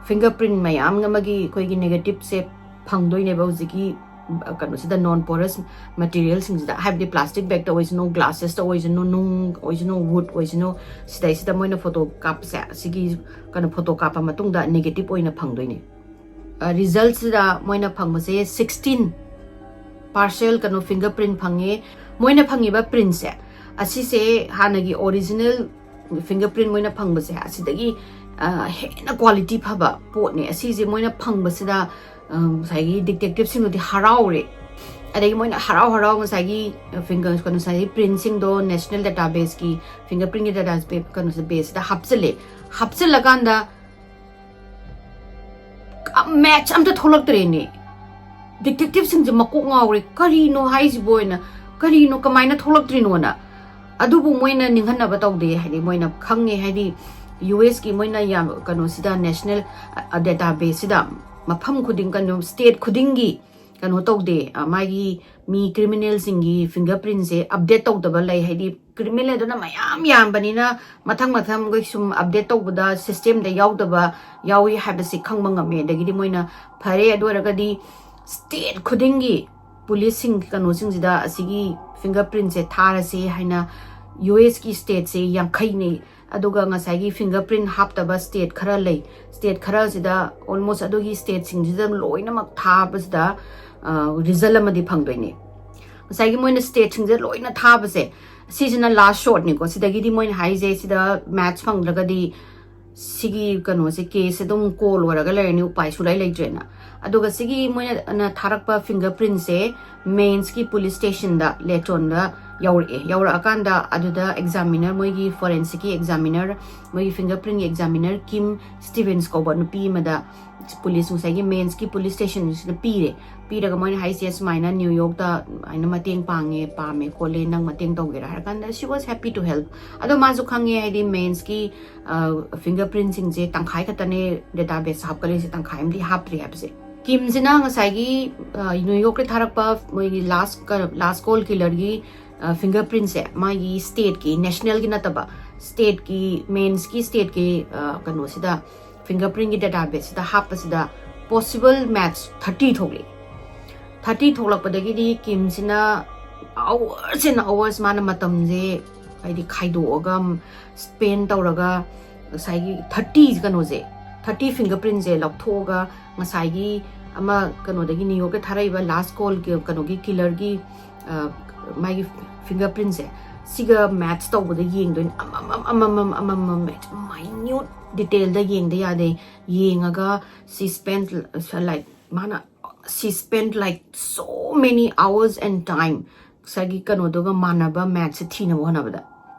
ꯐꯤꯡꯒꯔ ꯄ꯭ꯔꯤꯟ ꯃꯌꯥꯝ ꯑꯃꯒꯤ ꯑꯩꯈꯣꯏꯒꯤ ꯅꯦꯒꯦꯇꯤꯞꯁꯦ ꯐꯪꯗꯣꯏꯅꯦꯕ ꯍꯧꯖꯤꯛꯀꯤ ꯀꯩꯅꯣꯁꯤꯗ, ꯅꯣꯟ ꯄꯣꯔꯁ ꯃꯦꯇꯤꯔꯤꯌꯦꯜꯁꯤꯡꯁꯤꯗ, ꯍꯥꯏꯕꯗꯤ ꯄ꯭ꯂꯥꯁꯇꯤꯛ ꯕꯦꯒꯇ ꯑꯣꯏꯁꯅꯨ, ꯒ꯭ꯂꯥꯁꯦꯁꯇ ꯑꯣꯏꯁꯅꯨ, ꯅꯨꯡ ꯑꯣꯏꯁꯅꯨ, ꯋꯨꯗ ꯑꯣꯏꯁꯅꯨ, ꯁꯤꯗꯩꯁꯤꯗ ꯃꯣꯏꯅ ꯐꯣꯇꯣ ꯀꯥꯞꯄꯁꯦ, ꯁꯤꯒꯤ ꯀꯩꯅꯣ ꯐꯣꯇꯣ ꯀꯥꯞꯄ ꯃꯇꯨꯡꯗ ꯅꯦꯒꯦꯇꯤꯞ ꯑꯣꯏꯅ ꯐꯪꯗꯣꯏꯅꯦ꯫ ꯔꯤꯖꯜꯠꯁꯤꯗ ꯃꯣꯏꯅ ꯐꯪꯕꯁꯦ ꯁꯤꯛꯁꯇꯤꯟ ꯄꯥꯔꯁꯦꯜ ꯀꯩꯅꯣ ꯐꯤꯡꯒꯔ ꯄ꯭ꯔꯤꯟ ꯐꯪꯉꯦ꯫ ꯃꯣꯏꯅ ꯐꯪꯉꯤꯕ ꯄ꯭ꯔꯤꯟꯁꯦ, ꯑꯁꯤꯁꯦ ꯍꯥꯟꯅꯒꯤ ꯑꯣꯔꯤꯖꯤꯅꯦꯜ ꯐꯤꯡꯒꯔ ꯄ꯭ꯔꯤꯟ ꯃꯣꯏꯅ ꯐꯪꯕꯁꯦ, ꯑꯁꯤꯗꯒꯤ ꯍꯦꯟꯅ ꯀ꯭ꯋꯥꯂꯤꯇꯤ ꯐꯕ ꯄꯣꯠꯅꯦ꯫ ꯑꯁꯤꯁꯦ ꯃꯣꯏꯅ ꯐꯪꯕꯁꯤꯗ ꯉꯁꯥꯏꯒꯤ ꯗꯤꯇꯦꯛꯇꯤꯞꯁꯤꯡꯗꯨꯗꯤ ꯍꯔꯥꯎꯔꯦ꯫ ꯑꯗꯒꯤ ꯃꯣꯏꯅ ꯍꯔꯥꯎ ꯍꯔꯥꯎ ꯉꯁꯥꯏꯒꯤ ꯐꯤꯡꯒꯔ ꯀꯩꯅꯣ ꯉꯁꯥꯏꯒꯤ ꯄ꯭ꯔꯤꯟꯁꯤꯡꯗꯣ ꯅꯦꯁꯅꯦꯜ ꯗꯦꯇꯥ ꯕꯦꯁꯀꯤ ꯐꯤꯡꯒꯔ ꯄ꯭ꯔꯤꯟꯒꯤ ꯗꯦꯇꯥ ꯀꯩꯅꯣꯁꯦ ꯕꯦꯁꯁꯤꯗ ꯍꯥꯞꯆꯤꯜꯂꯦ꯫ ꯍꯥꯞꯆꯤꯜꯂꯀꯥꯟꯗ ꯃꯦꯠꯆ ꯑꯝꯇ ꯊꯣꯛꯂꯛꯇ꯭ꯔꯦꯅꯦ꯫ ꯗꯤꯇꯦꯛꯇꯤꯚꯁꯤꯡꯁꯦ ꯃꯀꯣꯛ ꯉꯥꯎꯔꯦ, ꯀꯔꯤꯅꯣ ꯍꯥꯏꯁꯤꯕꯣ ꯍꯥꯏꯅ, ꯀꯔꯤꯅꯣ, ꯀꯃꯥꯏꯅ ꯊꯣꯛꯂꯛꯇ꯭ꯔꯤꯅꯣꯅ꯫ ꯑꯗꯨꯕꯨ ꯃꯣꯏꯅ ꯅꯤꯡꯍꯟꯅꯕ ꯇꯧꯗꯦ, ꯍꯥꯏꯗꯤ ꯃꯣꯏꯅ ꯈꯪꯉꯦ, ꯍꯥꯏꯗꯤ ꯌꯨ ꯑꯦꯁꯀꯤ ꯃꯣꯏꯅ ꯌꯥꯝ ꯀꯩꯅꯣꯁꯤꯗ ꯅꯦꯁꯅꯦꯜ ꯗꯦꯇꯥ ꯕꯦꯁꯁꯤꯗ ꯃꯐꯝ ꯈꯨꯗꯤꯡ ꯀꯩꯅꯣ ꯁ꯭ꯇꯦꯠ ꯈꯨꯗꯤꯡꯒꯤ ꯀꯩꯅꯣ ꯇꯧꯗꯦ, ꯑ, ꯃꯥꯒꯤ ꯃꯤ ꯀ꯭ꯔꯤꯃꯤꯅꯦꯜꯁꯤꯡꯒꯤ ꯐꯤꯡꯒꯔ ꯄ꯭ꯔꯤꯟꯁꯦ ꯑꯞꯗꯦꯠ ꯇꯧꯗꯕ ꯂꯩ, ꯍꯥꯏꯗꯤ ꯀ꯭ꯔꯤꯃꯤꯅꯦꯜꯗꯨꯅ ꯃꯌꯥꯝ ꯌꯥꯝꯕꯅꯤꯅ ꯃꯊꯪ ꯃꯊꯪ ꯑꯩꯈꯣꯏ ꯁꯨꯝ ꯑꯞꯗꯦꯠ ꯇꯧꯕꯗ ꯁꯤꯁꯇꯦꯝꯗ ꯌꯥꯎꯗꯕ ꯌꯥꯎꯏ ꯍꯥꯏꯕꯁꯤ ꯈꯪꯕ ꯉꯝꯃꯦ꯫ ꯑꯗꯒꯤꯗꯤ ꯃꯣꯏꯅ ꯐꯔꯦ ꯑꯗꯨ ꯑꯣꯏꯔꯒꯗꯤ ꯁ꯭ꯇꯦꯠ ꯈꯨꯗꯤꯡꯒꯤ ꯄꯨꯂꯤꯁꯁꯤꯡ ꯀꯩꯅꯣꯁꯤꯡꯁꯤꯗ ꯑꯁꯤꯒꯤ ꯐꯤꯡꯒꯔ ꯄ꯭ꯔꯤꯟꯁꯦ ꯊꯥꯔꯁꯦ ꯍꯥꯏꯅ ꯌꯨ ꯑꯦꯁꯀꯤ ꯁ꯭ꯇꯦꯠꯁꯦ ꯌꯥꯡꯈꯩꯅꯤ꯫ ꯑꯗꯨꯒ ꯉꯁꯥꯏꯒꯤ ꯐꯤꯡꯒꯔ ꯄ꯭ꯔꯤꯟ ꯍꯥꯞꯇꯕ ꯁ꯭ꯇꯦꯠ ꯈꯔ ꯂꯩ꯫ ꯁ꯭ꯇꯦꯠ ꯈꯔꯁꯤꯗ ꯑꯣꯜꯃꯣꯁ ꯑꯗꯨꯒꯤ ꯁ꯭ꯇꯦꯠꯁꯤꯡꯁꯤꯗ ꯂꯣꯏꯅꯃꯛ ꯊꯥꯕꯁꯤꯗ ꯔꯤꯖꯜ ꯑꯃꯗꯤ ꯐꯪꯗꯣꯏꯅꯦ꯫ ꯉꯁꯥꯏꯒꯤ ꯃꯣꯏꯅ ꯁ꯭ꯇꯦꯠꯁꯤꯡꯁꯦ ꯂꯣꯏꯅ ꯊꯥꯕꯁꯦ, ꯁꯤꯁꯤꯅ ꯂꯥꯁ ꯁꯣꯠꯅꯤꯀꯣ꯫ ꯁꯤꯗꯒꯤꯗꯤ ꯃꯣꯏꯅ ꯍꯥꯏꯁꯦ ꯁꯤꯗ ꯃꯦꯠꯆ ꯐꯪꯗ꯭ꯔꯒꯗꯤ ꯁꯤꯒꯤ ꯀꯩꯅꯣꯁꯦ, ꯀꯦꯁꯁꯦ ꯑꯗꯨꯝ ꯀꯣꯜ ꯑꯣꯏꯔꯒ ꯂꯩꯔꯅꯤ, ꯎꯄꯥꯏ ꯁꯨꯡꯂꯩ ꯂꯩꯇ꯭ꯔꯦꯅ꯫ ꯑꯗꯨꯒ ꯁꯤꯒꯤ ꯃꯣꯏꯅ ꯊꯥꯔꯛꯄ ꯐꯤꯡꯒꯔ ꯄ꯭ꯔꯤꯟꯁꯦ ꯃꯦꯟꯁꯀꯤ ꯄꯨꯂꯤꯁ ꯁ꯭ꯇꯦꯁꯟꯗ ꯂꯦꯇ꯭ꯔꯣꯟꯗ ꯌꯧꯔꯛꯑꯦ꯫ ꯌꯧꯔꯛꯑꯀꯥꯟꯗ ꯑꯗꯨꯗ ꯑꯦꯛꯖꯥꯃꯤꯅꯔ, ꯃꯣꯏꯒꯤ ꯐꯣꯔꯦꯟꯁꯤꯛꯀꯤ ꯑꯦꯛꯖꯥꯃꯤꯅꯔ, ꯃꯣꯏꯒꯤ ꯐꯤꯡꯒꯔ ꯄ꯭ꯔꯤꯟꯒꯤ ꯑꯦꯛꯖꯥꯃꯤꯅꯔ ꯀꯤꯝ ꯁ꯭ꯇꯤꯚꯦꯟꯁ ꯀꯧꯕ ꯅꯨꯄꯤ ꯑꯃꯗ ꯄꯨꯂꯤꯁ, ꯉꯁꯥꯏꯒꯤ ꯃꯦꯟꯁꯀꯤ ꯄꯨꯂꯤꯁ ꯁ꯭ꯇꯦꯁꯟꯁꯤꯗ ꯄꯤꯔꯦ꯫ ꯄꯤꯔꯒ ꯃꯣꯏꯅ ꯍꯥꯏꯁꯦ, "ꯁꯨꯃꯥꯏꯅ ꯅ꯭ꯌꯨ ꯌꯣꯔꯛꯇ ꯑꯩꯅ ꯃꯇꯦꯡ ꯄꯥꯡꯉꯦ, ꯄꯥꯝꯃꯦ ꯈꯣꯠꯂꯦ, ꯅꯪ ꯃꯇꯦꯡ ꯇꯧꯒꯦꯔꯥ?" ꯍꯥꯏꯔ ꯀꯥꯟꯗ she was happy to help꯫ ꯑꯗꯣ ꯃꯥꯁꯨ ꯈꯪꯉꯦ, ꯍꯥꯏꯗꯤ ꯃꯦꯟꯁꯀꯤ ꯐꯤꯡꯒꯔ ꯄ꯭ꯔꯤꯟꯁꯤꯡꯁꯦ ꯇꯪꯈꯥꯏ ꯈꯛꯇꯅꯦ ꯗꯦꯇꯥ ꯕꯦꯁ ꯍꯥꯞꯀꯠꯂꯤꯁꯦ, ꯇꯪꯈꯥꯏ ꯑꯃꯗꯤ ꯍꯥꯞꯇ꯭ꯔꯤ ꯍꯥꯏꯕꯁꯦ꯫ ꯀꯤꯝꯁꯤꯅ ꯉꯁꯥꯏꯒꯤ, ꯑ, ꯅ꯭ꯌꯨ ꯌꯣꯔꯛꯇ ꯊꯥꯔꯛꯄ ꯃꯣꯏꯒꯤ ꯂꯥꯁ ꯀ-, ꯂꯥꯁ ꯀꯣꯜ ꯀꯤꯂꯔꯒꯤ, ꯑ, ꯐꯤꯡꯒꯔ ꯄ꯭ꯔꯤꯟꯁꯦ ꯃꯥꯒꯤ ꯁ꯭ꯇꯦꯠꯀꯤ, ꯅꯦꯁꯅꯦꯜꯒꯤ ꯅꯠꯇꯕ, ꯁ꯭ꯇꯦꯠꯀꯤ, ꯃꯦꯟꯁꯀꯤ ꯁ꯭ꯇꯦꯠꯀꯤ, ꯑ, ꯀꯩꯅꯣꯁꯤꯗ, ꯐꯤꯡꯒꯔ ꯄ꯭ꯔꯤꯟꯒꯤ ꯗꯦꯇꯥ ꯕꯦꯁꯁꯤꯗ ꯍꯥꯞꯄꯁꯤꯗ possible match thirty ꯊꯣꯛꯂꯛꯑꯦ꯫ Thirty ꯊꯣꯛꯂꯛꯄꯗꯒꯤꯗꯤ ꯀꯤꯝꯁꯤꯅ hours and hours ꯃꯥꯅ ꯃꯇꯝꯁꯦ, ꯍꯥꯏꯗꯤ, ꯈꯥꯏꯗꯣꯛꯑꯒ, ꯁ꯭ꯄꯦꯟ ꯇꯧꯔꯒ, ꯉꯁꯥꯏꯒꯤ thirty ꯀꯩꯅꯣꯁꯦ, thirty ꯐꯤꯡꯒꯔ ꯄ꯭ꯔꯤꯟꯁꯦ ꯂꯧꯊꯣꯛꯑꯒ, ꯉꯁꯥꯏꯒꯤ ꯑꯃ ꯀꯩꯅꯣꯗꯒꯤ, ꯅ꯭ꯌꯨ ꯌꯣꯔꯛꯇ ꯊꯥꯔꯛꯏꯕ ꯂꯥꯁ ꯀꯣꯜ ꯀꯩꯅꯣꯒꯤ ꯀꯤꯂꯔꯒꯤ, ꯑ, ꯃꯥꯒꯤ ꯐꯤꯡꯒꯔ ꯄ꯭ꯔꯤꯟꯁꯦ, ꯁꯤꯒ ꯃꯦꯠꯆ ꯇꯧꯕꯗ ꯌꯦꯡꯗꯣꯏꯅꯤ꯫ ꯑꯃꯃꯝ, ꯑꯃꯃꯝ, ꯑꯃꯃꯝ ꯃꯦꯠꯆ, ꯃꯥꯏꯅ꯭ꯌꯨꯠ ꯗꯤꯇꯦꯜꯗ ꯌꯦꯡꯗ ꯌꯥꯗꯦ꯫ ꯌꯦꯡꯉꯒ ꯁꯤ ꯁ꯭ꯄꯦꯟ, ꯂꯥꯏꯛ, ꯃꯥꯅ She spent like so many hours and time ꯉꯁꯥꯏꯒꯤ ꯀꯩꯅꯣꯗꯨꯒ ꯃꯥꯟꯅꯕ mathꯁꯦ ꯊꯤꯅꯕ ꯍꯣꯠꯅꯕꯗ꯫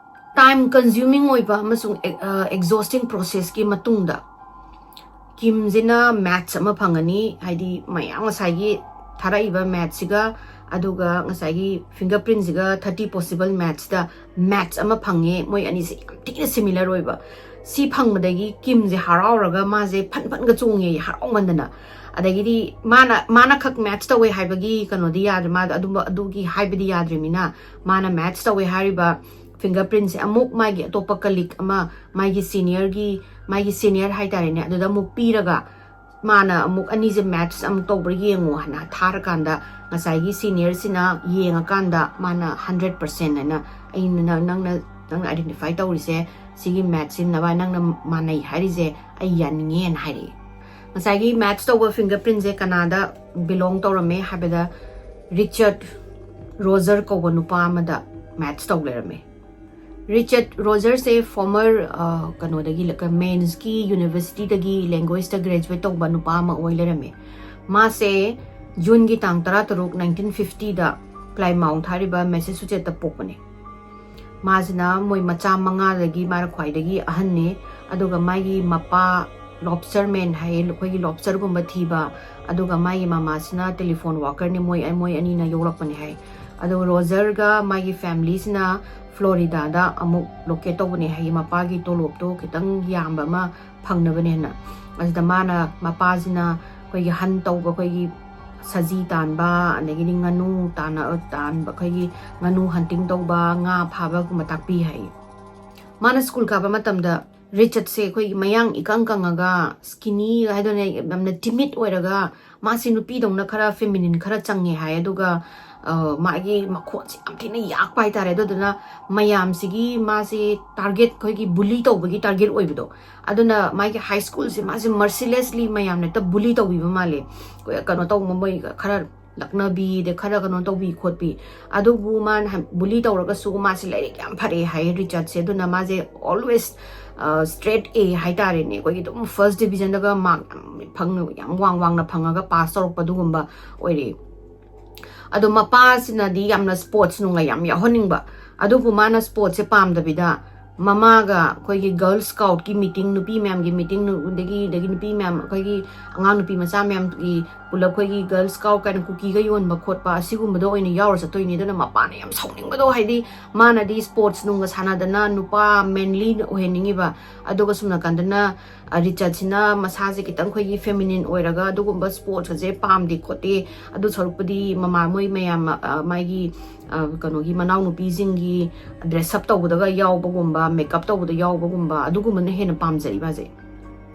Time consuming ꯑꯣꯏꯕ ꯑꯃꯁꯨꯡ exhausting processꯀꯤ ꯃꯇꯨꯡꯗ ꯀꯤꯝꯁꯤꯅ maths ꯑꯃ ꯐꯪꯉꯅꯤ, ꯍꯥꯏꯗꯤ ꯃꯌꯥꯝ ꯉꯁꯥꯏꯒꯤ ꯊꯥꯔꯛꯏꯕ mathsꯁꯤꯒ ꯑꯗꯨꯒ ꯉꯁꯥꯏꯒꯤ fingerprintꯁꯤꯒ thirty possible matchꯇ match ꯑꯃ ꯐꯪꯉꯦ꯫ ꯃꯣꯏ ꯑꯅꯤꯁꯦ ꯌꯥꯝ ꯊꯤꯅ similar ꯑꯣꯏꯕ꯫ ꯁꯤ ꯐꯪꯕꯗꯒꯤ ꯀꯤꯝꯁꯦ ꯍꯔꯥꯎꯔꯒ ꯃꯥꯁꯦ ꯐꯟ ꯐꯟꯒ ꯆꯣꯡꯉꯦ ꯍꯔꯥꯎꯃꯟꯗꯅ꯫ ꯑꯗꯒꯤꯗꯤ ꯃꯥꯅ ꯃꯥꯅ ꯈꯛ match ꯇꯧꯋꯦ ꯍꯥꯏꯕꯒꯤ ꯀꯩꯅꯣꯗꯤ ꯌꯥꯗ꯭ꯔꯦ, ꯃꯥꯗ ꯑꯗꯨꯝꯕ ꯑꯗꯨꯒꯤ ꯍꯥꯏꯕꯗꯤ ꯌꯥꯗ꯭ꯔꯤꯃꯤꯅ ꯃꯥꯅ match ꯇꯧꯋꯦ ꯍꯥꯏꯔꯤꯕ fingerprintꯁꯦ ꯑꯃꯨꯛ ꯃꯥꯒꯤ ꯑꯇꯣꯞꯄ colleague ꯑꯃ, ꯃꯥꯒꯤ seniorꯒꯤ, ꯃꯥꯒꯤ senior ꯍꯥꯏꯇꯥꯔꯦꯅꯦ, ꯑꯗꯨꯗ ꯑꯃꯨꯛ ꯄꯤꯔꯒ ꯃꯥꯅ ꯑꯃꯨꯛ ꯑꯅꯤꯁꯦ match ꯑꯃꯨꯛ ꯇꯧꯕ꯭ꯔꯥ ꯌꯦꯡꯉꯣ ꯍꯥꯏꯅ ꯊꯥꯔꯀꯥꯟꯗ ꯉꯁꯥꯏꯒꯤ seniorꯁꯤꯅ ꯌꯦꯡꯉꯀꯥꯟꯗ ꯃꯥꯅ hundred percent ꯍꯥꯏꯅ ꯑꯩꯅ ꯅꯪ- ꯅꯪꯅ ꯅꯪꯅ identify ꯇꯧꯔꯤꯁꯦ ꯁꯤꯒꯤ matchꯁꯤ ꯅꯕꯥꯏ ꯅꯪꯅ ꯃꯥꯟꯅꯩ ꯍꯥꯏꯔꯤꯁꯦ ꯑꯩ ꯌꯥꯅꯤꯡꯉꯦꯅ ꯍꯥꯏꯔꯛꯑꯦ꯫ ꯉꯁꯥꯏꯒꯤ match ꯇꯧꯕ fingerprintꯁꯦ ꯀꯅꯥꯗ belong ꯇꯧꯔꯝꯃꯦ ꯍꯥꯏꯕꯗ Richard Roger ꯀꯧꯕ ꯅꯨꯄꯥ ꯑꯃꯗ match ꯇꯧ ꯂꯩꯔꯝꯃꯦ꯫ Richard Rogerꯁꯦ former ꯀꯩꯅꯣꯗꯒꯤ Mansꯀꯤ universityꯗꯒꯤ languageꯇ graduate ꯇꯧꯕ ꯅꯨꯄꯥ ꯑꯃ ꯑꯣꯏ ꯂꯩꯔꯝꯃꯦ꯫ ꯃꯥꯁꯦ Juneꯒꯤ ꯇꯥꯡ ꯇꯔꯥ ꯇꯔꯨꯛ nineteen fiftyꯗ Plymouth ꯍꯥꯏꯔꯤꯕ Massachusettsꯇ ꯄꯣꯛꯄꯅꯦ꯫ ꯃꯥꯁꯤꯅ ꯃꯣꯏ ꯃꯆꯥ ꯃꯉꯥꯗꯒꯤ ꯃꯥꯅ ꯈ꯭ꯋꯥꯏꯗꯒꯤ ꯑꯍꯟꯅꯦ꯫ ꯑꯗꯨꯒ ꯃꯥꯒꯤ ꯃꯄꯥ lobsterman ꯍꯥꯏꯌꯦ, ꯑꯩꯈꯣꯏꯒꯤ lobsterꯒꯨꯝꯕ ꯊꯤꯕ꯫ ꯑꯗꯨꯒ ꯃꯥꯒꯤ ꯃꯃꯥꯁꯤꯅ telephone workerꯅꯦ꯫ ꯃꯣꯏ ꯃꯣꯏ ꯑꯅꯤꯅ ꯌꯣꯛꯂꯛꯄꯅꯦ ꯍꯥꯏ꯫ ꯑꯗꯨꯒ Rogerꯒ ꯃꯥꯒꯤ familyꯁꯤꯅ Floridaꯗ ꯑꯃꯨꯛ locate ꯇꯧꯕꯅꯦ ꯍꯥꯏꯌꯦ꯫ ꯃꯄꯥꯒꯤ ꯇꯣꯂꯣꯞꯇꯣ ꯈꯤꯇꯪ ꯌꯥꯝꯕ ꯑꯃ ꯐꯪꯅꯕꯅꯦꯅ꯫ ꯑꯗꯨꯗ ꯃꯥꯅ, ꯃꯄꯥꯁꯤꯅ ꯑꯩꯈꯣꯏꯒꯤ hunt ꯇꯧꯕ, ꯑꯩꯈꯣꯏꯒꯤ ꯁꯖꯤ ꯇꯥꯟꯕ, ꯑꯗꯒꯤꯗꯤ ꯉꯥꯅꯨ ꯇꯥꯟꯅ- ꯇꯥꯟꯕ, ꯑꯩꯈꯣꯏꯒꯤ ꯉꯥꯅꯨ hunting ꯇꯧꯕ, ꯉꯥ ꯐꯥꯕꯒꯨꯝꯕ ꯇꯥꯛꯄꯤ ꯍꯥꯏꯌꯦ꯫ ꯃꯥꯅ school ꯀꯥꯕ ꯃꯇꯝꯗ Richardꯁꯦ ꯑꯩꯈꯣꯏꯒꯤ ꯃꯌꯥꯡ ꯏꯀꯪ ꯀꯪꯉꯒ skinny ꯍꯥꯏꯗꯣꯏꯅꯦ, ꯌꯥꯝꯅ timid ꯑꯣꯏꯔꯒ ꯃꯥꯁꯤ ꯅꯨꯄꯤꯗꯧꯅ ꯈꯔ feminine ꯈꯔ ꯆꯪꯉꯦ ꯍꯥꯏ꯫ ꯑꯗꯨꯒ ꯃꯥꯒꯤ ꯃꯈꯣꯟꯁꯦ ꯌꯥꯝ ꯊꯤꯅ ꯌꯥꯛꯄ ꯍꯥꯏꯇꯥꯔꯦ꯫ ꯑꯗꯨꯗꯨꯅ ꯃꯌꯥꯝꯁꯤꯒꯤ ꯃꯥꯁꯦ target, ꯑꯩꯈꯣꯏꯒꯤ bully ꯇꯧꯕꯒꯤ target ꯑꯣꯏꯕꯗꯣ, ꯑꯗꯨꯅ ꯃꯥꯒꯤ high schoolꯁꯦ ꯃꯥꯁꯦ mercilessly ꯃꯌꯥꯝꯅ ꯍꯦꯛꯇ bully ꯇꯧꯕꯤꯕ ꯃꯥꯜꯂꯦ꯫ ꯀꯩꯅꯣ ꯇꯧꯕ, ꯃꯣꯏ ꯈꯔ ꯂꯛꯅꯕꯤꯗ ꯈꯔ ꯀꯩꯅꯣ ꯇꯧꯕꯤ ꯈꯣꯠꯄꯤ꯫ ꯑꯗꯨꯕꯨ ꯃꯥꯅ ꯕꯨꯂꯤ ꯇꯧꯔꯒꯁꯨ ꯃꯥꯁꯦ ꯂꯥꯏꯔꯤꯛ ꯌꯥꯝ ꯐꯔꯛꯑꯦ ꯍꯥꯏꯌꯦ ꯔꯤꯆꯥꯔꯠꯁꯦ꯫ ꯑꯗꯨꯅ ꯃꯥꯁꯦ always straight A ꯍꯥꯏꯇꯥꯔꯦꯅꯦ, ꯑꯩꯈꯣꯏꯒꯤ ꯑꯗꯨꯝ first divisionꯗꯒ mark ꯌꯥꯝ ꯐꯪ ꯌꯥꯝ ꯋꯥꯡ ꯋꯥꯡꯅ ꯐꯪꯉꯒ pass ꯇꯧꯔꯛꯄ ꯑꯗꯨꯒꯨꯝꯕ ꯑꯣꯏꯔꯛꯑꯦ꯫ ꯑꯗꯣ ꯃꯄꯥꯁꯤꯅꯗꯤ ꯌꯥꯝꯅ sports ꯅꯨꯡꯒ ꯌꯥꯝ ꯌꯥꯎꯍꯟꯅꯤꯡꯕ, ꯑꯗꯨꯕꯨ ꯃꯥꯅ sportsꯁꯦ ꯄꯥꯝꯗꯕꯤꯗ ꯃꯃꯥꯒ ꯑꯩꯈꯣꯏꯒꯤ Girl Scoutꯀꯤ meeting, ꯅꯨꯄꯤ ꯃꯌꯥꯝꯒꯤ meeting, ꯑꯗꯒꯤ ꯑꯗꯒꯤ ꯅꯨꯄꯤ ꯃꯌꯥꯝ, ꯑꯩꯈꯣꯏꯒꯤ ꯑꯉꯥꯡ ꯅꯨꯄꯤ ꯃꯆꯥ ꯃꯌꯥꯝꯒꯤ ꯄꯨꯂꯞ ꯑꯩꯈꯣꯏꯒꯤ Girl Scout ꯀꯥꯏꯅ ꯀꯨꯀꯤꯒ ꯌꯣꯟꯕ ꯈꯣꯠꯄ ꯑꯁꯤꯒꯨꯝꯕꯗ ꯑꯣꯏꯅ ꯌꯥꯎꯔ ꯆꯠꯇꯣꯏꯅꯤ꯫ ꯑꯗꯨꯅ ꯃꯄꯥꯅ ꯌꯥꯝ ꯁꯥꯎꯅꯤꯡꯕꯗꯣ, ꯍꯥꯏꯗꯤ ꯃꯥꯅꯗꯤ sports ꯅꯨꯡꯒ ꯁꯥꯟꯅꯗꯅ ꯅꯨꯄꯥ manly ꯑꯣꯏꯍꯟꯅꯤꯡꯉꯤꯕ, ꯑꯗꯨꯒ ꯁꯨꯝ ꯅꯥꯀꯟꯗꯅ ꯔꯤꯆꯥꯔꯠꯁꯤꯅ ꯃꯁꯥꯁꯦ ꯈꯤꯇꯪ ꯑꯩꯈꯣꯏꯒꯤ feminine ꯑꯣꯏꯔꯒ ꯑꯗꯨꯒꯨꯝꯕ sportsꯀꯁꯦ ꯄꯥꯝꯗꯦ ꯈꯣꯠꯇꯦ, ꯑꯗꯨ ꯁꯔꯨꯛꯄꯨꯗꯤ ꯃꯃꯥ ꯃꯣꯏ ꯃꯌꯥꯝ, ꯑ, ꯃꯥꯒꯤ, ꯑ, ꯀꯩꯅꯣꯒꯤ ꯃꯅꯥꯎꯅꯨꯄꯤꯁꯤꯡꯒꯤ dress up ꯇꯧꯕꯗꯒ ꯌꯥꯎꯕꯒꯨꯝꯕ, makeup ꯇꯧꯕꯗ ꯌꯥꯎꯕꯒꯨꯝꯕ, ꯑꯗꯨꯒꯨꯝꯕꯅ ꯍꯦꯟꯅ ꯄꯥꯝꯖꯩꯕ ꯍꯧꯖꯤꯛ꯫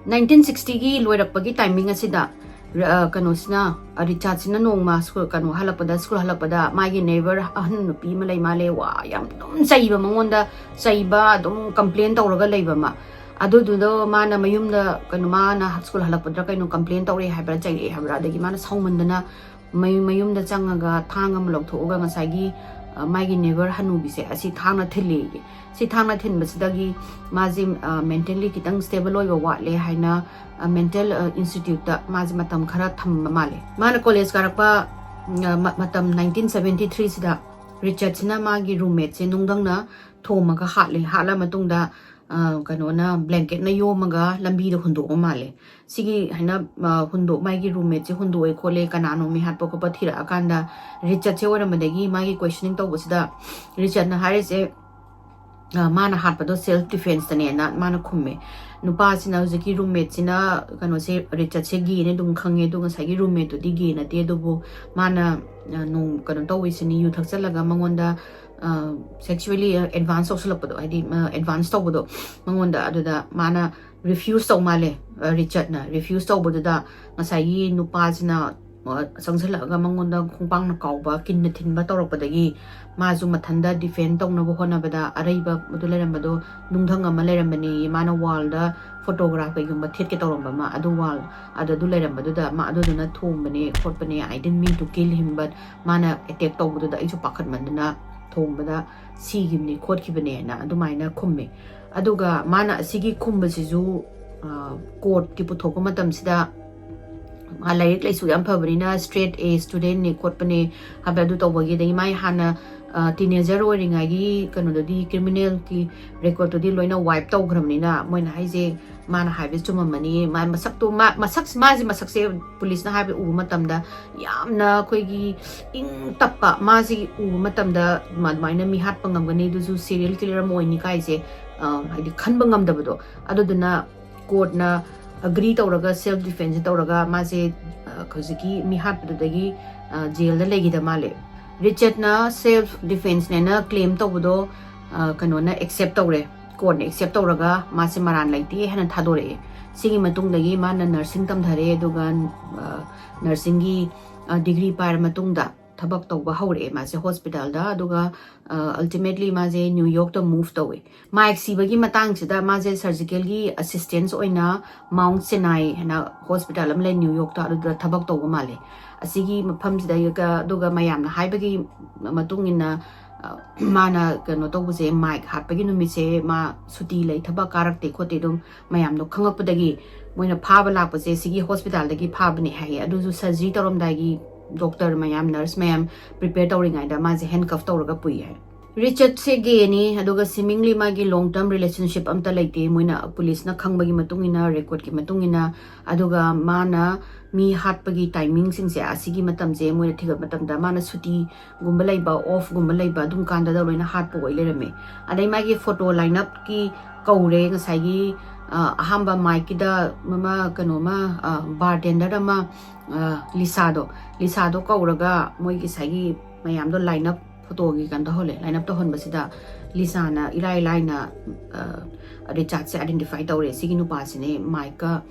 Nineteen sixtyꯒꯤ ꯂꯣꯏꯔꯛꯄꯒꯤ timing ꯑꯁꯤꯗ, ꯑ, ꯀꯩꯅꯣꯁꯤꯅ, ꯑ, ꯔꯤꯆꯥꯔꯠꯁꯤꯅ ꯅꯣꯡꯃ ꯁ꯭ꯀꯨꯜ, ꯀꯩꯅꯣ ꯍꯜꯂꯛꯄꯗ, ꯁ꯭ꯀꯨꯜ ꯍꯜꯂꯛꯄꯗ ꯃꯥꯒꯤ neighbor ꯑꯍꯟ ꯅꯨꯄꯤ ꯑꯃ ꯂꯩ ꯃꯥꯜꯂꯦ, ꯋꯥ ꯌꯥꯝ ꯑꯗꯨꯝ ꯆꯩꯕ, ꯃꯉꯣꯟꯗ ꯆꯩꯕ, ꯑꯗꯨꯝ complain ꯇꯧꯔꯒ ꯂꯩꯕ ꯑꯃ꯫ ꯑꯗꯨꯗꯨꯗꯣ ꯃꯥꯅ ꯃꯌꯨꯝꯗ, ꯀꯩꯅꯣ, ꯃꯥꯅ ꯁ꯭ꯀꯨꯜ ꯍꯜꯂꯛꯄꯗ꯭ꯔꯥ ꯀꯩꯅꯣ complain ꯇꯧꯔꯛꯑꯦ ꯍꯥꯏꯕ꯭ꯔꯥ, ꯆꯩꯔꯛꯑꯦ ꯍꯥꯏꯕ꯭ꯔꯥ, ꯑꯗꯒꯤ ꯃꯥꯅ ꯁꯥꯎꯃꯟꯗꯅ ꯃꯌꯨꯝ, ꯃꯌꯨꯝꯗ ꯆꯪꯉꯒ ꯊꯥꯡ ꯑꯃ ꯂꯧꯊꯣꯛꯑꯒ ꯉꯁꯥꯏꯒꯤ, ꯑ, ꯃꯥꯒꯤ neighbor ꯍꯅꯨꯕꯤꯁꯦ ꯑꯁꯤ ꯊꯥꯡꯅ ꯊꯤꯜꯂꯦꯌꯦ꯫ ꯁꯤ ꯊꯥꯡꯅ ꯊꯤꯟꯕꯁꯤꯗꯒꯤ ꯃꯥꯁꯦ, ꯑ, mentally ꯈꯤꯇꯪ stable ꯑꯣꯏꯕ ꯋꯥꯠꯂꯦ ꯍꯥꯏꯅ, ꯑ, mental, ꯑ, instituteꯇ ꯃꯥꯁꯦ ꯃꯇꯝ ꯈꯔ ꯊꯝꯕ ꯃꯥꯜꯂꯦ꯫ ꯃꯥꯅ college ꯀꯥꯔꯛꯄ, ꯎꯝ, ꯑ, ꯃ-, ꯃꯇꯝ nineteen seventy threeꯁꯤꯗ ꯔꯤꯆꯥꯔꯠꯁꯤꯅ ꯃꯥꯒꯤ roommateꯁꯦ ꯅꯨꯡꯗꯪꯅ ꯊꯣꯝꯃꯒ ꯍꯥꯠꯂꯦ꯫ ꯍꯥꯠꯂ ꯃꯇꯨꯡꯗ, ꯑ, ꯀꯩꯅꯣꯅ, blanketꯅ ꯌꯣꯝꯃꯒ ꯂꯝꯕꯤꯗ ꯍꯨꯟꯗꯣꯛꯑ ꯃꯥꯜꯂꯦ꯫ ꯁꯤꯒꯤ ꯍꯥꯏꯅ, ꯑ, ꯍꯨꯟꯗꯣꯛ-, ꯃꯥꯒꯤ roommateꯁꯦ ꯍꯨꯟꯗꯣꯛꯑꯦ ꯈꯣꯠꯂꯦ, ꯀꯅꯥꯅꯣ ꯃꯤ ꯍꯥꯠꯄ ꯈꯣꯠꯄ ꯊꯤꯔꯛꯑꯀꯥꯟꯗ ꯔꯤꯆꯥꯔꯠꯁꯦ ꯑꯣꯏꯔꯝꯕꯗꯒꯤ ꯃꯥꯒꯤ questioning ꯇꯧꯕꯁꯤꯗ ꯔꯤꯆꯥꯔꯠꯅ ꯍꯥꯏꯔꯤꯁꯦ, ꯑ, ꯃꯥꯅ ꯍꯥꯠꯄꯗꯣ self defenseꯇꯅꯦꯅ ꯃꯥꯅ ꯈꯨꯝꯃꯦ꯫ ꯅꯨꯄꯥꯁꯤꯅ, ꯍꯧꯖꯤꯛꯀꯤ roommateꯁꯤꯅ, ꯀꯩꯅꯣꯁꯦ, ꯔꯤꯆꯥꯔꯠꯁꯦ gayꯅꯦ ꯑꯗꯨꯝ ꯈꯪꯉꯦ, ꯑꯗꯣ ꯉꯁꯥꯏꯒꯤ roommateꯇꯨꯗꯤ gay ꯅꯠꯇꯦ, ꯑꯗꯨꯕꯨ ꯃꯥꯅ, ꯑ, ꯅꯣꯡ-, ꯀꯩꯅꯣ ꯇꯧꯋꯤꯁꯤꯅꯤ, ꯌꯨ ꯊꯛꯆꯜꯂꯒ ꯃꯉꯣꯟꯗ, ꯑ, sexually advance ꯇꯧꯁꯜꯂꯛꯄꯗꯣ, ꯍꯥꯏꯗꯤ, ꯑ, advance ꯇꯧꯕꯗꯣ ꯃꯉꯣꯟꯗ, ꯑꯗꯨꯗ ꯃꯥꯅ refuse ꯇꯧ ꯃꯥꯜꯂꯦ, ꯑ, ꯔꯤꯆꯥꯔꯠꯅ꯫ Refuse ꯇꯧꯕꯗꯨꯗ ꯉꯁꯥꯏꯒꯤ ꯅꯨꯄꯥꯁꯤꯅ ꯆꯪꯁꯤꯜꯂꯛꯑꯒ ꯃꯉꯣꯟꯗ ꯈꯣꯡꯄꯥꯛꯅ ꯀꯥꯎꯕ, ꯀꯤꯟꯅ ꯊꯤꯟꯕ ꯇꯧꯔꯛꯄꯗꯒꯤ ꯃꯥꯁꯨ ꯃꯊꯟꯇ ꯗꯤꯐꯦꯟ ꯇꯧꯅꯕ ꯍꯣꯠꯅꯕꯗ ꯑꯔꯩꯕ ꯑꯗꯨ ꯂꯩꯔꯝꯕꯗꯣ, ꯅꯨꯡꯙꯪ ꯑꯃ ꯂꯩꯔꯝꯕꯅꯦ, ꯃꯥꯅ ꯋꯥꯜꯗ ꯐꯣꯇꯣꯒ꯭ꯔꯥꯐ ꯀꯩꯒꯨꯝꯕ ꯊꯦꯠꯀꯦ ꯇꯧꯔꯝꯕ ꯑꯃ, ꯑꯗꯨ ꯋꯥꯜ ꯑꯗꯨ ꯑꯗꯨ ꯂꯩꯔꯝꯕꯗꯨꯗ ꯃꯥ ꯑꯗꯨꯗꯨꯅ ꯊꯣꯝꯕꯅꯦ ꯈꯣꯠꯄꯅꯦ, "I didn't mean to kill him, but" ꯃꯥꯅ ꯑꯦꯇꯦꯛ ꯇꯧꯕꯗꯨꯗ ꯑꯩꯁꯨ ꯄꯥꯈꯠꯃꯟꯗꯅ ꯊꯣꯝꯕꯗ ꯁꯤꯈꯤꯕꯅꯤ ꯈꯣꯠꯈꯤꯕꯅꯦꯅ ꯑꯗꯨꯃꯥꯏꯅ ꯈꯨꯝꯃꯦ꯫ ꯑꯗꯨꯒ ꯃꯥꯅ ꯑꯁꯤꯒꯤ ꯈꯨꯝꯕꯁꯤꯁꯨ ꯀꯣꯔꯠꯀꯤ ꯄꯨꯊꯣꯛꯄ ꯃꯇꯝꯁꯤꯗ ꯃꯥ ꯂꯥꯏꯔꯤꯛ ꯂꯥꯏꯁꯨ ꯌꯥꯝ ꯐꯕꯅꯤꯅ straight A studentꯅꯦ ꯈꯣꯠꯄꯅꯦ ꯍꯥꯏꯕ ꯑꯗꯨ ꯇꯧꯕꯒꯤ, ꯑꯗꯒꯤ ꯃꯥꯏ ꯍꯥꯟꯅ ꯇꯤꯅꯦꯖꯔ ꯑꯣꯏꯔꯤꯉꯩꯒꯤ ꯀꯩꯅꯣꯗꯗꯤ, ꯀ꯭ꯔꯤꯃꯤꯅꯦꯜꯒꯤ ꯔꯦꯀꯣꯔꯠꯇꯨꯗꯤ ꯂꯣꯏꯅ ꯋꯥꯏꯞ ꯇꯧꯈ꯭ꯔꯕꯅꯤꯅ, ꯃꯣꯏꯅ ꯍꯥꯏꯁꯦ ꯃꯥꯅ ꯍꯥꯏꯕꯁꯦ ꯆꯨꯝꯃꯝꯃꯅꯤ꯫ ꯃꯥ ꯃꯁꯛꯇꯣ, ꯃꯥ ꯃꯁꯛ ꯃꯥꯁꯦ ꯃꯁꯛꯁꯦ ꯄꯨꯂꯤꯁꯅ ꯍꯥꯏꯕ ꯎꯕ ꯃꯇꯝꯗ ꯌꯥꯝꯅ ꯑꯩꯈꯣꯏꯒꯤ ꯏꯪ ꯇꯞꯄ, ꯃꯥꯁꯤ ꯎꯕ ꯃꯇꯝꯗ ꯑꯗꯨꯃꯥꯏꯅ ꯃꯤ ꯍꯥꯠꯄ ꯉꯝꯒꯅꯤ, ꯑꯗꯨꯁꯨ ꯁꯤꯔꯤꯌꯦꯜ ꯀꯤꯂꯔ ꯑꯃ ꯑꯣꯏꯅꯤ ꯀꯥꯏꯁꯦ, ꯑ, ꯍꯥꯏꯗꯤ ꯈꯟꯕ ꯉꯝꯗꯕꯗꯣ꯫ ꯑꯗꯨꯗꯨꯅ ꯀꯣꯔꯠꯅ ꯑꯒ꯭ꯔꯤ ꯇꯧꯔꯒ, ꯁꯦꯜꯐ ꯗꯤꯐꯦꯟꯁ ꯇꯧꯔꯒ ꯃꯥꯁꯦ, ꯑ, ꯍꯧꯖꯤꯛꯀꯤ ꯃꯤ ꯍꯥꯠꯄꯗꯨꯗꯒꯤ, ꯑ, ꯖꯦꯜꯗ ꯂꯩꯈꯤꯗ ꯃꯥꯜꯂꯦ꯫ ꯔꯤꯆꯥꯔꯗꯅ ꯁꯦꯜꯐ ꯗꯤꯐꯦꯟꯁꯅꯦꯅ ꯀ꯭ꯂꯦꯝ ꯇꯧꯕꯗꯣ, ꯑ, ꯀꯩꯅꯣꯅ ꯑꯦꯛꯁꯦꯞ ꯇꯧꯔꯦ, ꯀꯣꯔꯠꯅ ꯑꯦꯛꯁꯦꯞ ꯇꯧꯔꯒ ꯃꯥꯁꯦ ꯃꯔꯥꯟ ꯂꯩꯇꯦ ꯍꯥꯏꯅ ꯊꯥꯗꯣꯔꯛꯑꯦ꯫ ꯁꯤꯒꯤ ꯃꯇꯨꯡꯗꯒꯤ ꯃꯥꯅ ꯅꯔꯁꯤꯡ ꯇꯝꯊꯔꯦ, ꯑꯗꯨꯒ, ꯑ, ꯅꯔꯁꯤꯡꯒꯤ, ꯑ, ꯗꯤꯒ꯭ꯔꯤ ꯄꯥꯏꯔ ꯃꯇꯨꯡꯗ ꯊꯕꯛ ꯇꯧꯕ ꯍꯧꯔꯛꯑꯦ ꯃꯥꯁꯦ ꯍꯣꯁꯄꯤꯇꯥꯜꯗ꯫ ꯑꯗꯨꯒ, ꯑ, ꯑꯜꯇꯤꯃꯦꯠꯂꯤ ꯃꯥꯁꯦ ꯅ꯭ꯌꯨ ꯌꯣꯔꯛꯇ ꯃꯨꯚ ꯇꯧꯋꯦ꯫ ꯃꯥꯏꯛ ꯁꯤꯕꯒꯤ ꯃꯇꯥꯡꯁꯤꯗ ꯃꯥꯁꯦ ꯁꯔꯖꯤꯀꯦꯜꯒꯤ ꯑꯁꯤꯁꯇꯦꯟꯁ ꯑꯣꯏꯅ ꯃꯥꯎꯟꯠ ꯁꯤꯅꯥꯏ ꯍꯥꯏꯅ ꯍꯣꯁꯄꯤꯇꯥꯜ ꯑꯃ ꯂꯩ ꯅ꯭ꯌꯨ ꯌꯣꯔꯛꯇ, ꯑꯗꯨꯗ ꯊꯕꯛ ꯇꯧꯕ ꯃꯥꯜꯂꯦ꯫ ꯑꯁꯤꯒꯤ ꯃꯐꯝꯁꯤꯗ, ꯑꯗꯨꯒ ꯃꯌꯥꯝꯅ ꯍꯥꯏꯕꯒꯤ ꯃꯇꯨꯡ ꯏꯟꯅ, ꯑ, ꯃꯥꯅ ꯀꯩꯅꯣ ꯇꯧꯕꯁꯦ, ꯃꯥꯏꯛ ꯍꯥꯠꯄꯒꯤ ꯅꯨꯃꯤꯠꯁꯦ ꯃꯥ ꯁꯨꯇꯤ ꯂꯩ, ꯊꯕꯛ ꯀꯥꯔꯛꯇꯦ ꯈꯣꯠꯇꯦ, ꯑꯗꯨꯝ ꯃꯌꯥꯝꯗꯣ ꯈꯪꯉꯛꯄꯗꯒꯤ ꯃꯣꯏꯅ ꯐꯥꯕ ꯂꯥꯛꯄꯁꯦ ꯁꯤꯒꯤ ꯍꯣꯁꯄꯤꯇꯥꯜꯗꯒꯤ ꯐꯥꯕꯅꯦ ꯍꯥꯏꯌꯦ꯫ ꯑꯗꯨꯁꯨ ꯁꯔꯖꯔꯤ ꯇꯧꯔꯝꯗꯥꯏꯒꯤ ꯗꯣꯛꯇꯔ ꯃꯌꯥꯝ, ꯅꯔꯁ ꯃꯌꯥꯝ ꯄ꯭ꯔꯤꯄꯦꯌꯔ ꯇꯧꯔꯤꯉꯩꯗ ꯃꯥꯁꯦ ꯍꯦꯟꯀꯐ ꯇꯧꯔꯒ ꯄꯨꯏ ꯍꯥꯏ꯫ ꯔꯤꯆꯥꯔꯗꯁꯦ ꯒꯦꯅꯤ, ꯑꯗꯨꯒ ꯁꯤꯃꯤꯡꯂꯤ ꯃꯥꯒꯤ ꯂꯣꯡ ꯇꯔꯝ ꯔꯤꯂꯦꯁꯟꯁꯤꯞ ꯑꯝꯇ ꯂꯩꯇꯦ, ꯃꯣꯏꯅ ꯄꯨꯂꯤꯁꯅ ꯈꯪꯕꯒꯤ ꯃꯇꯨꯡ ꯏꯟꯅ, ꯔꯦꯀꯣꯔꯠꯀꯤ ꯃꯇꯨꯡ ꯏꯟꯅ꯫ ꯑꯗꯨꯒ ꯃꯥꯅ ꯃꯤ ꯍꯥꯠꯄꯒꯤ ꯇꯥꯏꯃꯤꯡꯁꯤꯡꯁꯦ, ꯑꯁꯤꯒꯤ ꯃꯇꯝꯁꯦ ꯃꯣꯏꯅ ꯊꯤꯒꯠꯄ ꯃꯇꯝꯗ ꯃꯥꯅ ꯁꯨꯇꯤꯒꯨꯝꯕ ꯂꯩꯕ, ꯑꯣꯐꯒꯨꯝꯕ ꯂꯩꯕ, ꯑꯗꯨꯝ ꯀꯥꯟꯗꯗ ꯂꯣꯏꯅ ꯍꯥꯠꯄ ꯑꯣꯏ ꯂꯩꯔꯝꯃꯦ꯫ ꯑꯗꯩ ꯃꯥꯒꯤ ꯐꯣꯇꯣ ꯂꯥꯏꯟꯑꯞꯀꯤ ꯀꯧꯔꯦ ꯉꯁꯥꯏꯒꯤ, ꯑ, ꯑꯍꯥꯝꯕ ꯃꯥꯏꯛꯀꯤꯗ ꯑꯃ ꯀꯩꯅꯣꯃ, ꯑ, ꯕꯥꯔꯇꯦꯟꯗꯔ ꯑꯃ, ꯑ, ꯂꯤꯁꯥꯗꯣ, ꯂꯤꯁꯥꯗꯣ ꯀꯧꯔꯒ ꯃꯣꯏꯒꯤ ꯉꯁꯥꯏꯒꯤ ꯃꯌꯥꯝꯗꯣ ꯂꯥꯏꯟꯑꯞ, ꯐꯣꯇꯣꯒꯤ ꯀꯩꯅꯣ ꯇꯧꯍꯜꯂꯦ, ꯂꯥꯏꯟꯑꯞ ꯇꯧꯍꯟꯕꯁꯤꯗ ꯂꯤꯁꯥꯅ ꯏꯔꯥꯏ ꯂꯥꯏꯅ, ꯑ, ꯔꯤꯆꯥꯔꯗꯁꯦ ꯑꯥꯏꯗꯦꯟꯇꯤꯐꯥꯏ ꯇꯧꯔꯦ, ꯁꯤꯒꯤ ꯅꯨꯄꯥꯁꯤꯅꯦ ꯃꯥꯏꯛꯀ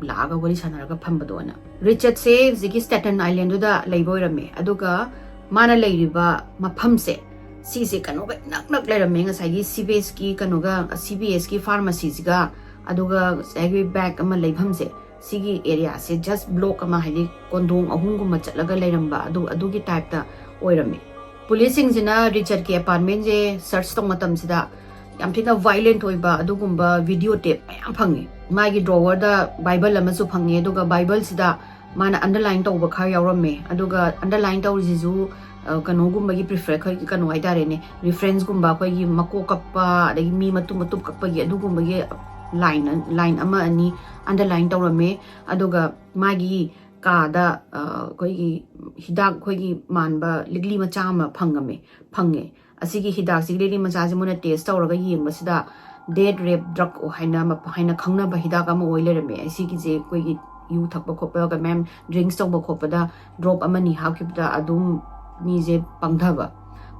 ꯂꯥꯛꯑꯒ ꯋꯥꯔꯤ ꯁꯥꯟꯅꯔꯒ ꯐꯝꯕꯗꯣꯅ꯫ ꯔꯤꯆꯥꯔꯗꯁꯦ ꯍꯧꯖꯤꯛꯀꯤ ꯁ꯭ꯇꯦꯇꯟ ꯑꯥꯏꯂꯦꯟꯗꯨꯗ ꯂꯩꯕ ꯑꯣꯏꯔꯝꯃꯦ꯫ ꯑꯗꯨꯒ ꯃꯥꯅ ꯂꯩꯔꯤꯕ ꯃꯐꯝꯁꯦ, ꯁꯤꯁꯦ ꯀꯩꯅꯣꯒ ꯏꯅꯛ ꯅꯛ ꯂꯩꯔꯝꯃꯦ, ꯉꯁꯥꯏꯒꯤ ꯁꯤ ꯕꯤ ꯑꯦꯁꯀꯤ ꯀꯩꯅꯣꯒ, ꯁꯤ ꯕꯤ ꯑꯦꯁꯀꯤ ꯐꯥꯔꯃꯥꯁꯤꯁꯤꯒ, ꯑꯗꯨꯒ ꯉꯁꯥꯏꯒꯤ ꯕꯦꯡꯛ ꯑꯃ ꯂꯩꯐꯝꯁꯦ, ꯁꯤꯒꯤ ꯑꯦꯔꯤꯌꯥꯁꯦ just block ꯑꯃ, ꯍꯥꯏꯗꯤ ꯀꯣꯟꯗꯣꯡ ꯑꯍꯨꯝꯒꯨꯝꯕ ꯆꯠꯂꯒ ꯂꯩꯔꯝꯕ, ꯑꯗꯨ, ꯑꯗꯨꯒꯤ ꯇꯥꯏꯞꯇ ꯑꯣꯏꯔꯝꯃꯦ꯫ ꯄꯨꯂꯤꯁꯁꯤꯡꯁꯤꯅ ꯔꯤꯆꯥꯔꯗꯀꯤ ꯑꯦꯄꯥꯔꯠꯃꯦꯟꯁꯦ ꯁꯔꯆ ꯇꯧꯕ ꯃꯇꯝꯁꯤꯗ ꯌꯥꯝ ꯊꯤꯅ ꯚꯥꯏꯂꯦꯟꯠ ꯑꯣꯏꯕ ꯑꯗꯨꯒꯨꯝꯕ ꯚꯤꯗꯤꯑꯣ ꯇꯦꯞ ꯃꯌꯥꯝ ꯐꯪꯉꯦ꯫ ꯃꯥꯒꯤ ꯗ꯭ꯔꯣꯋꯔꯗ ꯕꯥꯏꯕꯜ ꯑꯃꯁꯨ ꯐꯪꯉꯦ, ꯑꯗꯨꯒ ꯕꯥꯏꯕꯜꯁꯤꯗ ꯃꯥꯅ ꯑꯟꯗꯔꯂꯥꯏꯟ ꯇꯧꯕ ꯈꯔ ꯌꯥꯎꯔꯝꯃꯦ꯫ ꯑꯗꯨꯒ ꯑꯟꯗꯔꯂꯥꯏꯟ ꯇꯧꯔꯤꯁꯤꯁꯨ, ꯑ, ꯀꯩꯅꯣꯒꯨꯝꯕꯒꯤ ꯄ꯭ꯔꯤꯐꯔ, ꯑꯩꯈꯣꯏꯒꯤ ꯀꯩꯅꯣ ꯍꯥꯏꯇꯥꯔꯦꯅꯦ, ꯔꯤꯐꯔꯦꯟꯁꯀꯨꯝꯕ, ꯑꯩꯈꯣꯏꯒꯤ ꯃꯀꯣꯛ ꯀꯛꯄ, ꯑꯗꯒꯤ ꯃꯤ ꯃꯇꯨꯝ ꯃꯇꯨꯝ ꯀꯛꯄꯒꯤ ꯑꯗꯨꯒꯨꯝꯕꯒꯤ ꯂꯥꯏꯟ, ꯂꯥꯏꯟ ꯑꯃ ꯑꯅꯤ ꯑꯟꯗꯔꯂꯥꯏꯟ ꯇꯧꯔꯝꯃꯦ꯫ ꯑꯗꯨꯒ ꯃꯥꯒꯤ ꯀꯥꯗ, ꯑ, ꯑꯩꯈꯣꯏꯒꯤ ꯍꯤꯗꯥꯛ ꯑꯩꯈꯣꯏꯒꯤ ꯃꯥꯟꯕ ꯂꯤꯛꯂꯤ ꯃꯆꯥ ꯑꯃ ꯐꯪꯉꯝꯃꯦ, ꯐꯪꯉꯦ꯫ ꯑꯁꯤꯒꯤ ꯍꯤꯗꯥꯛꯁꯤꯒꯤ ꯂꯤꯛꯂꯤ ꯃꯆꯥꯁꯤ ꯃꯣꯏꯅ ꯇꯦꯁ ꯇꯧꯔꯒ ꯌꯦꯡꯕꯁꯤꯗ ꯗꯦꯠ ꯔꯦꯞ ꯗ꯭ꯔꯒ ꯍꯥꯏꯅ ꯃ-, ꯍꯥꯏꯅ ꯈꯪꯅꯕ ꯍꯤꯗꯥꯛ ꯑꯃ ꯑꯣꯏ ꯂꯩꯔꯝꯃꯦ꯫ ꯑꯁꯤꯒꯤꯁꯦ ꯑꯩꯈꯣꯏꯒꯤ ꯌꯨ ꯊꯛꯄ ꯈꯣꯠꯄ, ꯃꯌꯥꯝ ꯗ꯭ꯔꯤꯡꯛꯁ ꯇꯧꯕ ꯈꯣꯠꯄꯗ ꯗ꯭ꯔꯣꯞ ꯑꯃꯅꯤ ꯍꯥꯞꯈꯤꯕꯗ ꯑꯗꯨꯝ ꯃꯤꯁꯦ ꯄꯪꯊꯕ꯫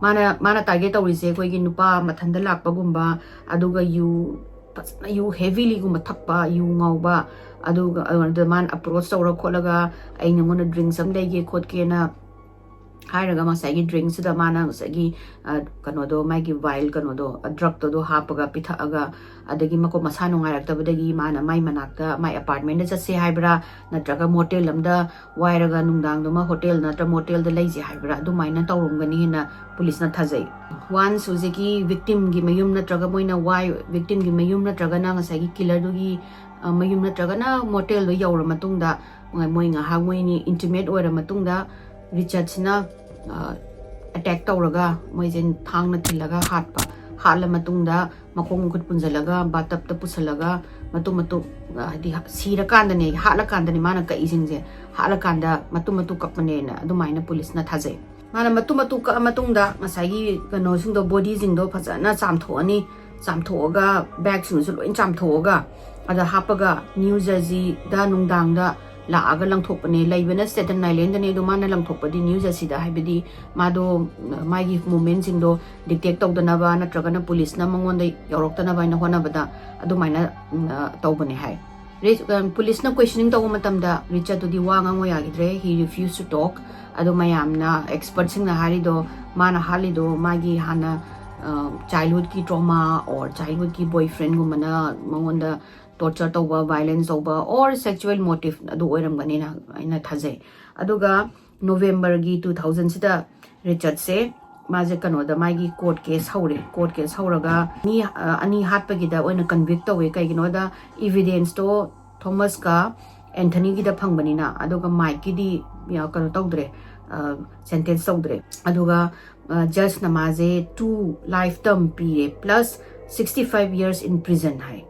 ꯃꯥꯅ, ꯃꯥꯅ ꯇꯥꯔꯒꯦꯠ ꯇꯧꯔꯤꯁꯦ ꯑꯩꯈꯣꯏꯒꯤ ꯅꯨꯄꯥ ꯃꯊꯟꯇ ꯂꯥꯛꯄꯒꯨꯝꯕ, ꯑꯗꯨꯒ ꯌꯨ ꯐꯖꯅ ꯌꯨ ꯍꯦꯚꯤꯂꯤꯒꯨꯝꯕ ꯊꯛꯄ, ꯌꯨ ꯉꯥꯎꯕ, ꯑꯗꯨꯒ ꯑꯗꯨꯗ ꯃꯥꯅ ꯑꯦꯄ꯭ꯔꯣꯆ ꯇꯧꯔ ꯈꯣꯠꯂꯒ, "ꯑꯩ ꯅꯉꯣꯟꯗ ꯗ꯭ꯔꯤꯡꯛꯁ ꯑꯃ ꯂꯩꯒꯦ ꯈꯣꯠꯀꯦꯅ" ꯍꯥꯏꯔꯒ ꯉꯁꯥꯏꯒꯤ ꯗ꯭ꯔꯤꯡꯛꯁꯤꯗ ꯃꯥꯅ ꯉꯁꯥꯏꯒꯤ, ꯑ, ꯀꯩꯅꯣꯗꯣ, ꯃꯥꯒꯤ ꯚꯥꯏꯜ ꯀꯩꯅꯣꯗꯣ, ꯑ, ꯗ꯭ꯔꯒꯇꯣꯗꯣ ꯍꯥꯞꯄꯒ ꯄꯤꯊꯛꯑꯒ, ꯑꯗꯒꯤ ꯃꯀꯣꯛ ꯃꯁꯥ ꯅꯨꯡꯉꯥꯏꯔꯛꯇꯕꯗꯒꯤ ꯃꯥꯅ ꯃꯥꯏ ꯃꯅꯥꯛꯇ, ꯃꯥꯏ ꯑꯦꯄꯥꯔꯠꯃꯦꯟꯗ ꯆꯠꯁꯦ ꯍꯥꯏꯕ꯭ꯔꯥ, ꯅꯠꯇ꯭ꯔꯒ ꯃꯣꯇꯦꯜ ꯑꯃꯗ ꯋꯥꯏꯔꯒ ꯅꯨꯡꯗꯥꯡꯗꯨꯃ ꯍꯣꯇꯦꯜ ꯅꯠꯇ꯭ꯔ ꯃꯣꯇꯦꯜꯗ ꯂꯩꯁꯦ ꯍꯥꯏꯕ꯭ꯔꯥ, ꯑꯗꯨꯃꯥꯏꯅ ꯇꯧꯔꯝꯒꯅꯤ ꯍꯥꯏꯅ ꯄꯨꯂꯤꯁꯅ ꯊꯥꯖꯩ꯫ ꯋꯥꯟꯁ ꯍꯧꯖꯤꯛꯀꯤ ꯚꯤꯛꯇꯤꯝꯒꯤ ꯃꯌꯨꯝ ꯅꯠꯇ꯭ꯔꯒ ꯃꯣꯏꯅ ꯋꯥꯏ-, ꯚꯤꯛꯇꯤꯝꯒꯤ ꯃꯌꯨꯝ ꯅꯠꯇ꯭ꯔꯒꯅ ꯉꯁꯥꯏꯒꯤ ꯀꯤꯂꯔꯗꯨꯒꯤ, ꯑ, ꯃꯌꯨꯝ ꯅꯠꯇ꯭ꯔꯒꯅ ꯃꯣꯇꯦꯜꯗꯣ ꯌꯧꯔ ꯃꯇꯨꯡꯗ, ꯃꯣꯏ ꯉꯥꯏꯍꯥꯛ ꯃꯣꯏꯅꯤ ꯏꯟꯇꯤꯃꯦꯠ ꯑꯣꯏꯔ ꯃꯇꯨꯡꯗ, ꯔꯤꯆꯥꯔꯗꯁꯤꯅ, ꯑ, ꯑꯦꯇꯦꯛ ꯇꯧꯔꯒ ꯃꯣꯏꯁꯦ ꯊꯥꯡꯅ ꯊꯤꯜꯂꯒ ꯍꯥꯠꯄ꯫ ꯍꯥꯠꯂ ꯃꯇꯨꯡꯗ ꯃꯈꯣꯡ ꯃꯈꯨꯠ ꯄꯨꯟꯁꯤꯜꯂꯒ ꯕꯥꯇꯞꯇ ꯄꯨꯁꯤꯜꯂꯒ ꯃꯇꯨꯝ ꯃꯇꯨꯝ, ꯑ, ꯍꯥꯏꯗꯤ ꯁꯤꯔꯀꯥꯟꯗꯅꯦ, ꯍꯥꯠꯂꯀꯥꯟꯗꯅꯦ ꯃꯥꯅ ꯀꯛꯏꯁꯤꯡꯁꯦ, ꯍꯥꯠꯂꯀꯥꯟꯗ ꯃꯇꯨꯝ ꯃꯇꯨꯝ ꯀꯛꯄꯅꯦꯅ ꯑꯗꯨꯃꯥꯏꯅ ꯄꯨꯂꯤꯁꯅ ꯊꯥꯖꯩ꯫ ꯃꯥꯅ ꯃꯇꯨꯝ ꯃꯇꯨꯝ ꯀꯛꯑ ꯃꯇꯨꯡꯗ ꯉꯁꯥꯏꯒꯤ ꯀꯩꯅꯣꯁꯤꯡꯗꯣ, ꯕꯣꯗꯤꯁꯤꯡꯗꯣ ꯐꯖꯅ ꯆꯥꯝꯊꯣꯛꯑꯅꯤ꯫ ꯆꯥꯝꯊꯣꯛꯑꯒ, ꯕꯦꯒꯁꯤꯡꯗꯨꯁꯨ ꯂꯣꯏ ꯆꯥꯝꯊꯣꯛꯑꯒ, ꯑꯗ ꯍꯥꯞꯄꯒ ꯅ꯭ꯌꯨ ꯖꯔꯁꯤꯗ ꯅꯨꯡꯗꯥꯡꯗ ꯂꯥꯛꯑꯒ ꯂꯪꯊꯣꯛꯄꯅꯦ꯫ ꯂꯩꯕꯅ ꯁ꯭ꯇꯦꯇꯟ ꯑꯥꯏꯂꯦꯟꯗꯅꯦ, ꯑꯗꯣ ꯃꯥꯅ ꯂꯪꯊꯣꯛꯄꯗꯤ ꯅ꯭ꯌꯨ ꯖꯔꯁꯤꯗ, ꯍꯥꯏꯕꯗꯤ ꯃꯥꯗꯣ, ꯃꯥꯒꯤ ꯃꯨꯞꯃꯦꯟꯁꯤꯡꯗꯣ ꯗꯤꯇꯦꯛ ꯇꯧꯗꯅꯕ ꯅꯠꯇ꯭ꯔꯒꯅ ꯄꯨꯂꯤꯁꯅ ꯃꯉꯣꯟꯗ ꯌꯧꯔꯛꯇꯅꯕ ꯍꯥꯏꯅ ꯍꯣꯠꯅꯕꯗ ꯑꯗꯨꯃꯥꯏꯅ, ꯎꯝ, ꯇꯧꯕꯅꯦ ꯍꯥꯏ꯫ ꯔꯤ- ꯑ, ꯄꯨꯂꯤꯁꯅ questioning ꯇꯧꯕ ꯃꯇꯝꯗ ꯔꯤꯆꯥꯔꯗꯇꯨꯗꯤ ꯋꯥ ꯉꯥꯡꯉꯣ ꯌꯥꯈꯤꯗ꯭ꯔꯦ, he refused to talk. ꯑꯗꯣ ꯃꯌꯥꯝꯅ, expertꯁꯤꯡꯅ ꯍꯥꯏꯔꯤꯗꯣ, ꯃꯥꯅ ꯍꯥꯠꯂꯤꯗꯣ ꯃꯥꯒꯤ ꯍꯥꯟꯅ ꯆꯥꯏꯜꯍꯨꯗꯀꯤ ꯇ꯭ꯔꯣꯃꯥ ꯑꯣꯔ ꯆꯥꯏꯜꯍꯨꯗꯀꯤ ꯕꯣꯏꯐ꯭ꯔꯦꯟꯒꯨꯝꯕꯅ ꯃꯉꯣꯟꯗ ꯇꯣꯔꯆꯔ ꯇꯧꯕ, ꯚꯥꯏꯂꯦꯟꯁ ꯇꯧꯕ ꯑꯣꯔ ꯁꯦꯛꯆꯨꯋꯦꯜ ꯃꯣꯇꯤꯚ ꯑꯗꯨ ꯑꯣꯏꯔꯝꯒꯅꯤꯅ ꯑꯩꯅ ꯊꯥꯖꯩ꯫ ꯑꯗꯨꯒ ꯅꯣꯕꯦꯝꯕꯔꯒꯤ ꯇꯨ ꯊꯥꯎꯖꯟꯁꯤꯗ ꯔꯤꯆꯥꯔꯗꯁꯦ ꯃꯥꯁꯦ ꯀꯩꯅꯣꯗ ꯃꯥꯒꯤ ꯀꯣꯔꯠ ꯀꯦꯁ ꯍꯧꯔꯦ꯫ ꯀꯣꯔꯠ ꯀꯦꯁ ꯍꯧꯔꯒ ꯃꯤ ꯑ, ꯑꯅꯤ ꯍꯥꯠꯄꯒꯤꯗ ꯑꯣꯏꯅ ꯀꯟꯚꯤꯛ ꯇꯧꯋꯦ꯫ ꯀꯩꯒꯤꯅꯣꯗ ꯏꯚꯤꯗꯦꯟꯁꯇꯣ ꯊꯣꯃꯁꯀ ꯑꯦꯟꯊꯅꯤꯒꯤꯗ ꯐꯪꯕꯅꯤꯅ, ꯑꯗꯨꯒ ꯃꯥꯏꯛꯀꯤꯗꯤ ꯌꯥ- ꯀꯩꯅꯣ ꯇꯧꯗ꯭ꯔꯦ, ꯁꯦꯟꯇꯦꯟꯁ ꯇꯧꯗ꯭ꯔꯦ꯫ ꯑꯗꯨꯒ ꯖꯁꯅ ꯃꯥꯁꯦ ꯇꯨ ꯂꯥꯏꯐ ꯇꯔꯝ ꯄꯤꯔꯦ, plus sixty five years in prison ꯍꯥꯏ꯫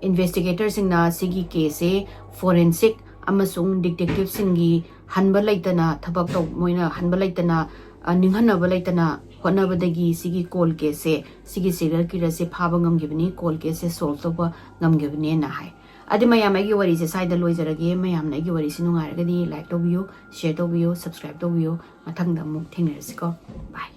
ꯏꯟꯚꯦꯁꯇꯤꯒꯦꯇꯔꯁꯤꯡꯅ ꯁꯤꯒꯤ ꯀꯦꯁꯁꯦ ꯐꯣꯔꯦꯟꯁꯤꯛ ꯑꯃꯁꯨꯡ ꯗꯤꯇꯦꯛꯇꯤꯚꯁꯤꯡꯒꯤ ꯍꯟꯕ ꯂꯩꯇꯅ ꯊꯕꯛ ꯇꯧ ꯃꯣꯏꯅ ꯍꯟꯕ ꯂꯩꯇꯅ, ꯑ, ꯅꯤꯡꯍꯟꯅꯕ ꯂꯩꯇꯅ ꯍꯣꯠꯅꯕꯗꯒꯤ ꯁꯤꯒꯤ ꯀꯣꯜ ꯀꯦꯁꯁꯦ, ꯁꯤꯒꯤ ꯁꯤꯔꯤꯌꯦꯜ ꯀꯤꯂꯔꯁꯦ ꯐꯥꯕ ꯉꯝꯈꯤꯕꯅꯤ, ꯀꯣꯜ ꯀꯦꯁꯁꯦ ꯁꯣꯜꯕ ꯇꯧꯕ ꯉꯝꯈꯤꯕꯅꯦꯅ ꯍꯥꯏ꯫ ꯑꯗꯨ ꯃꯌꯥꯝ, ꯑꯩꯒꯤ ꯋꯥꯔꯤꯁꯦ ꯁ꯭ꯋꯥꯏꯗ ꯂꯣꯏꯖꯔꯒꯦ꯫ ꯃꯌꯥꯝꯅ ꯑꯩꯒꯤ ꯋꯥꯔꯤꯁꯤ ꯅꯨꯡꯉꯥꯏꯔꯒꯗꯤ ꯂꯥꯏꯛ ꯇꯧꯕꯤꯌꯨ, ꯁꯤꯌꯔ ꯇꯧꯕꯤꯌꯨ, ꯁꯕꯁꯀ꯭ꯔꯥꯏꯕ ꯇꯧꯕꯤꯌꯨ꯫ ꯃꯊꯪꯗ ꯑꯃꯨꯛ ꯊꯦꯡꯅꯔꯁꯤꯀꯣ꯫ ꯕꯥꯏ꯫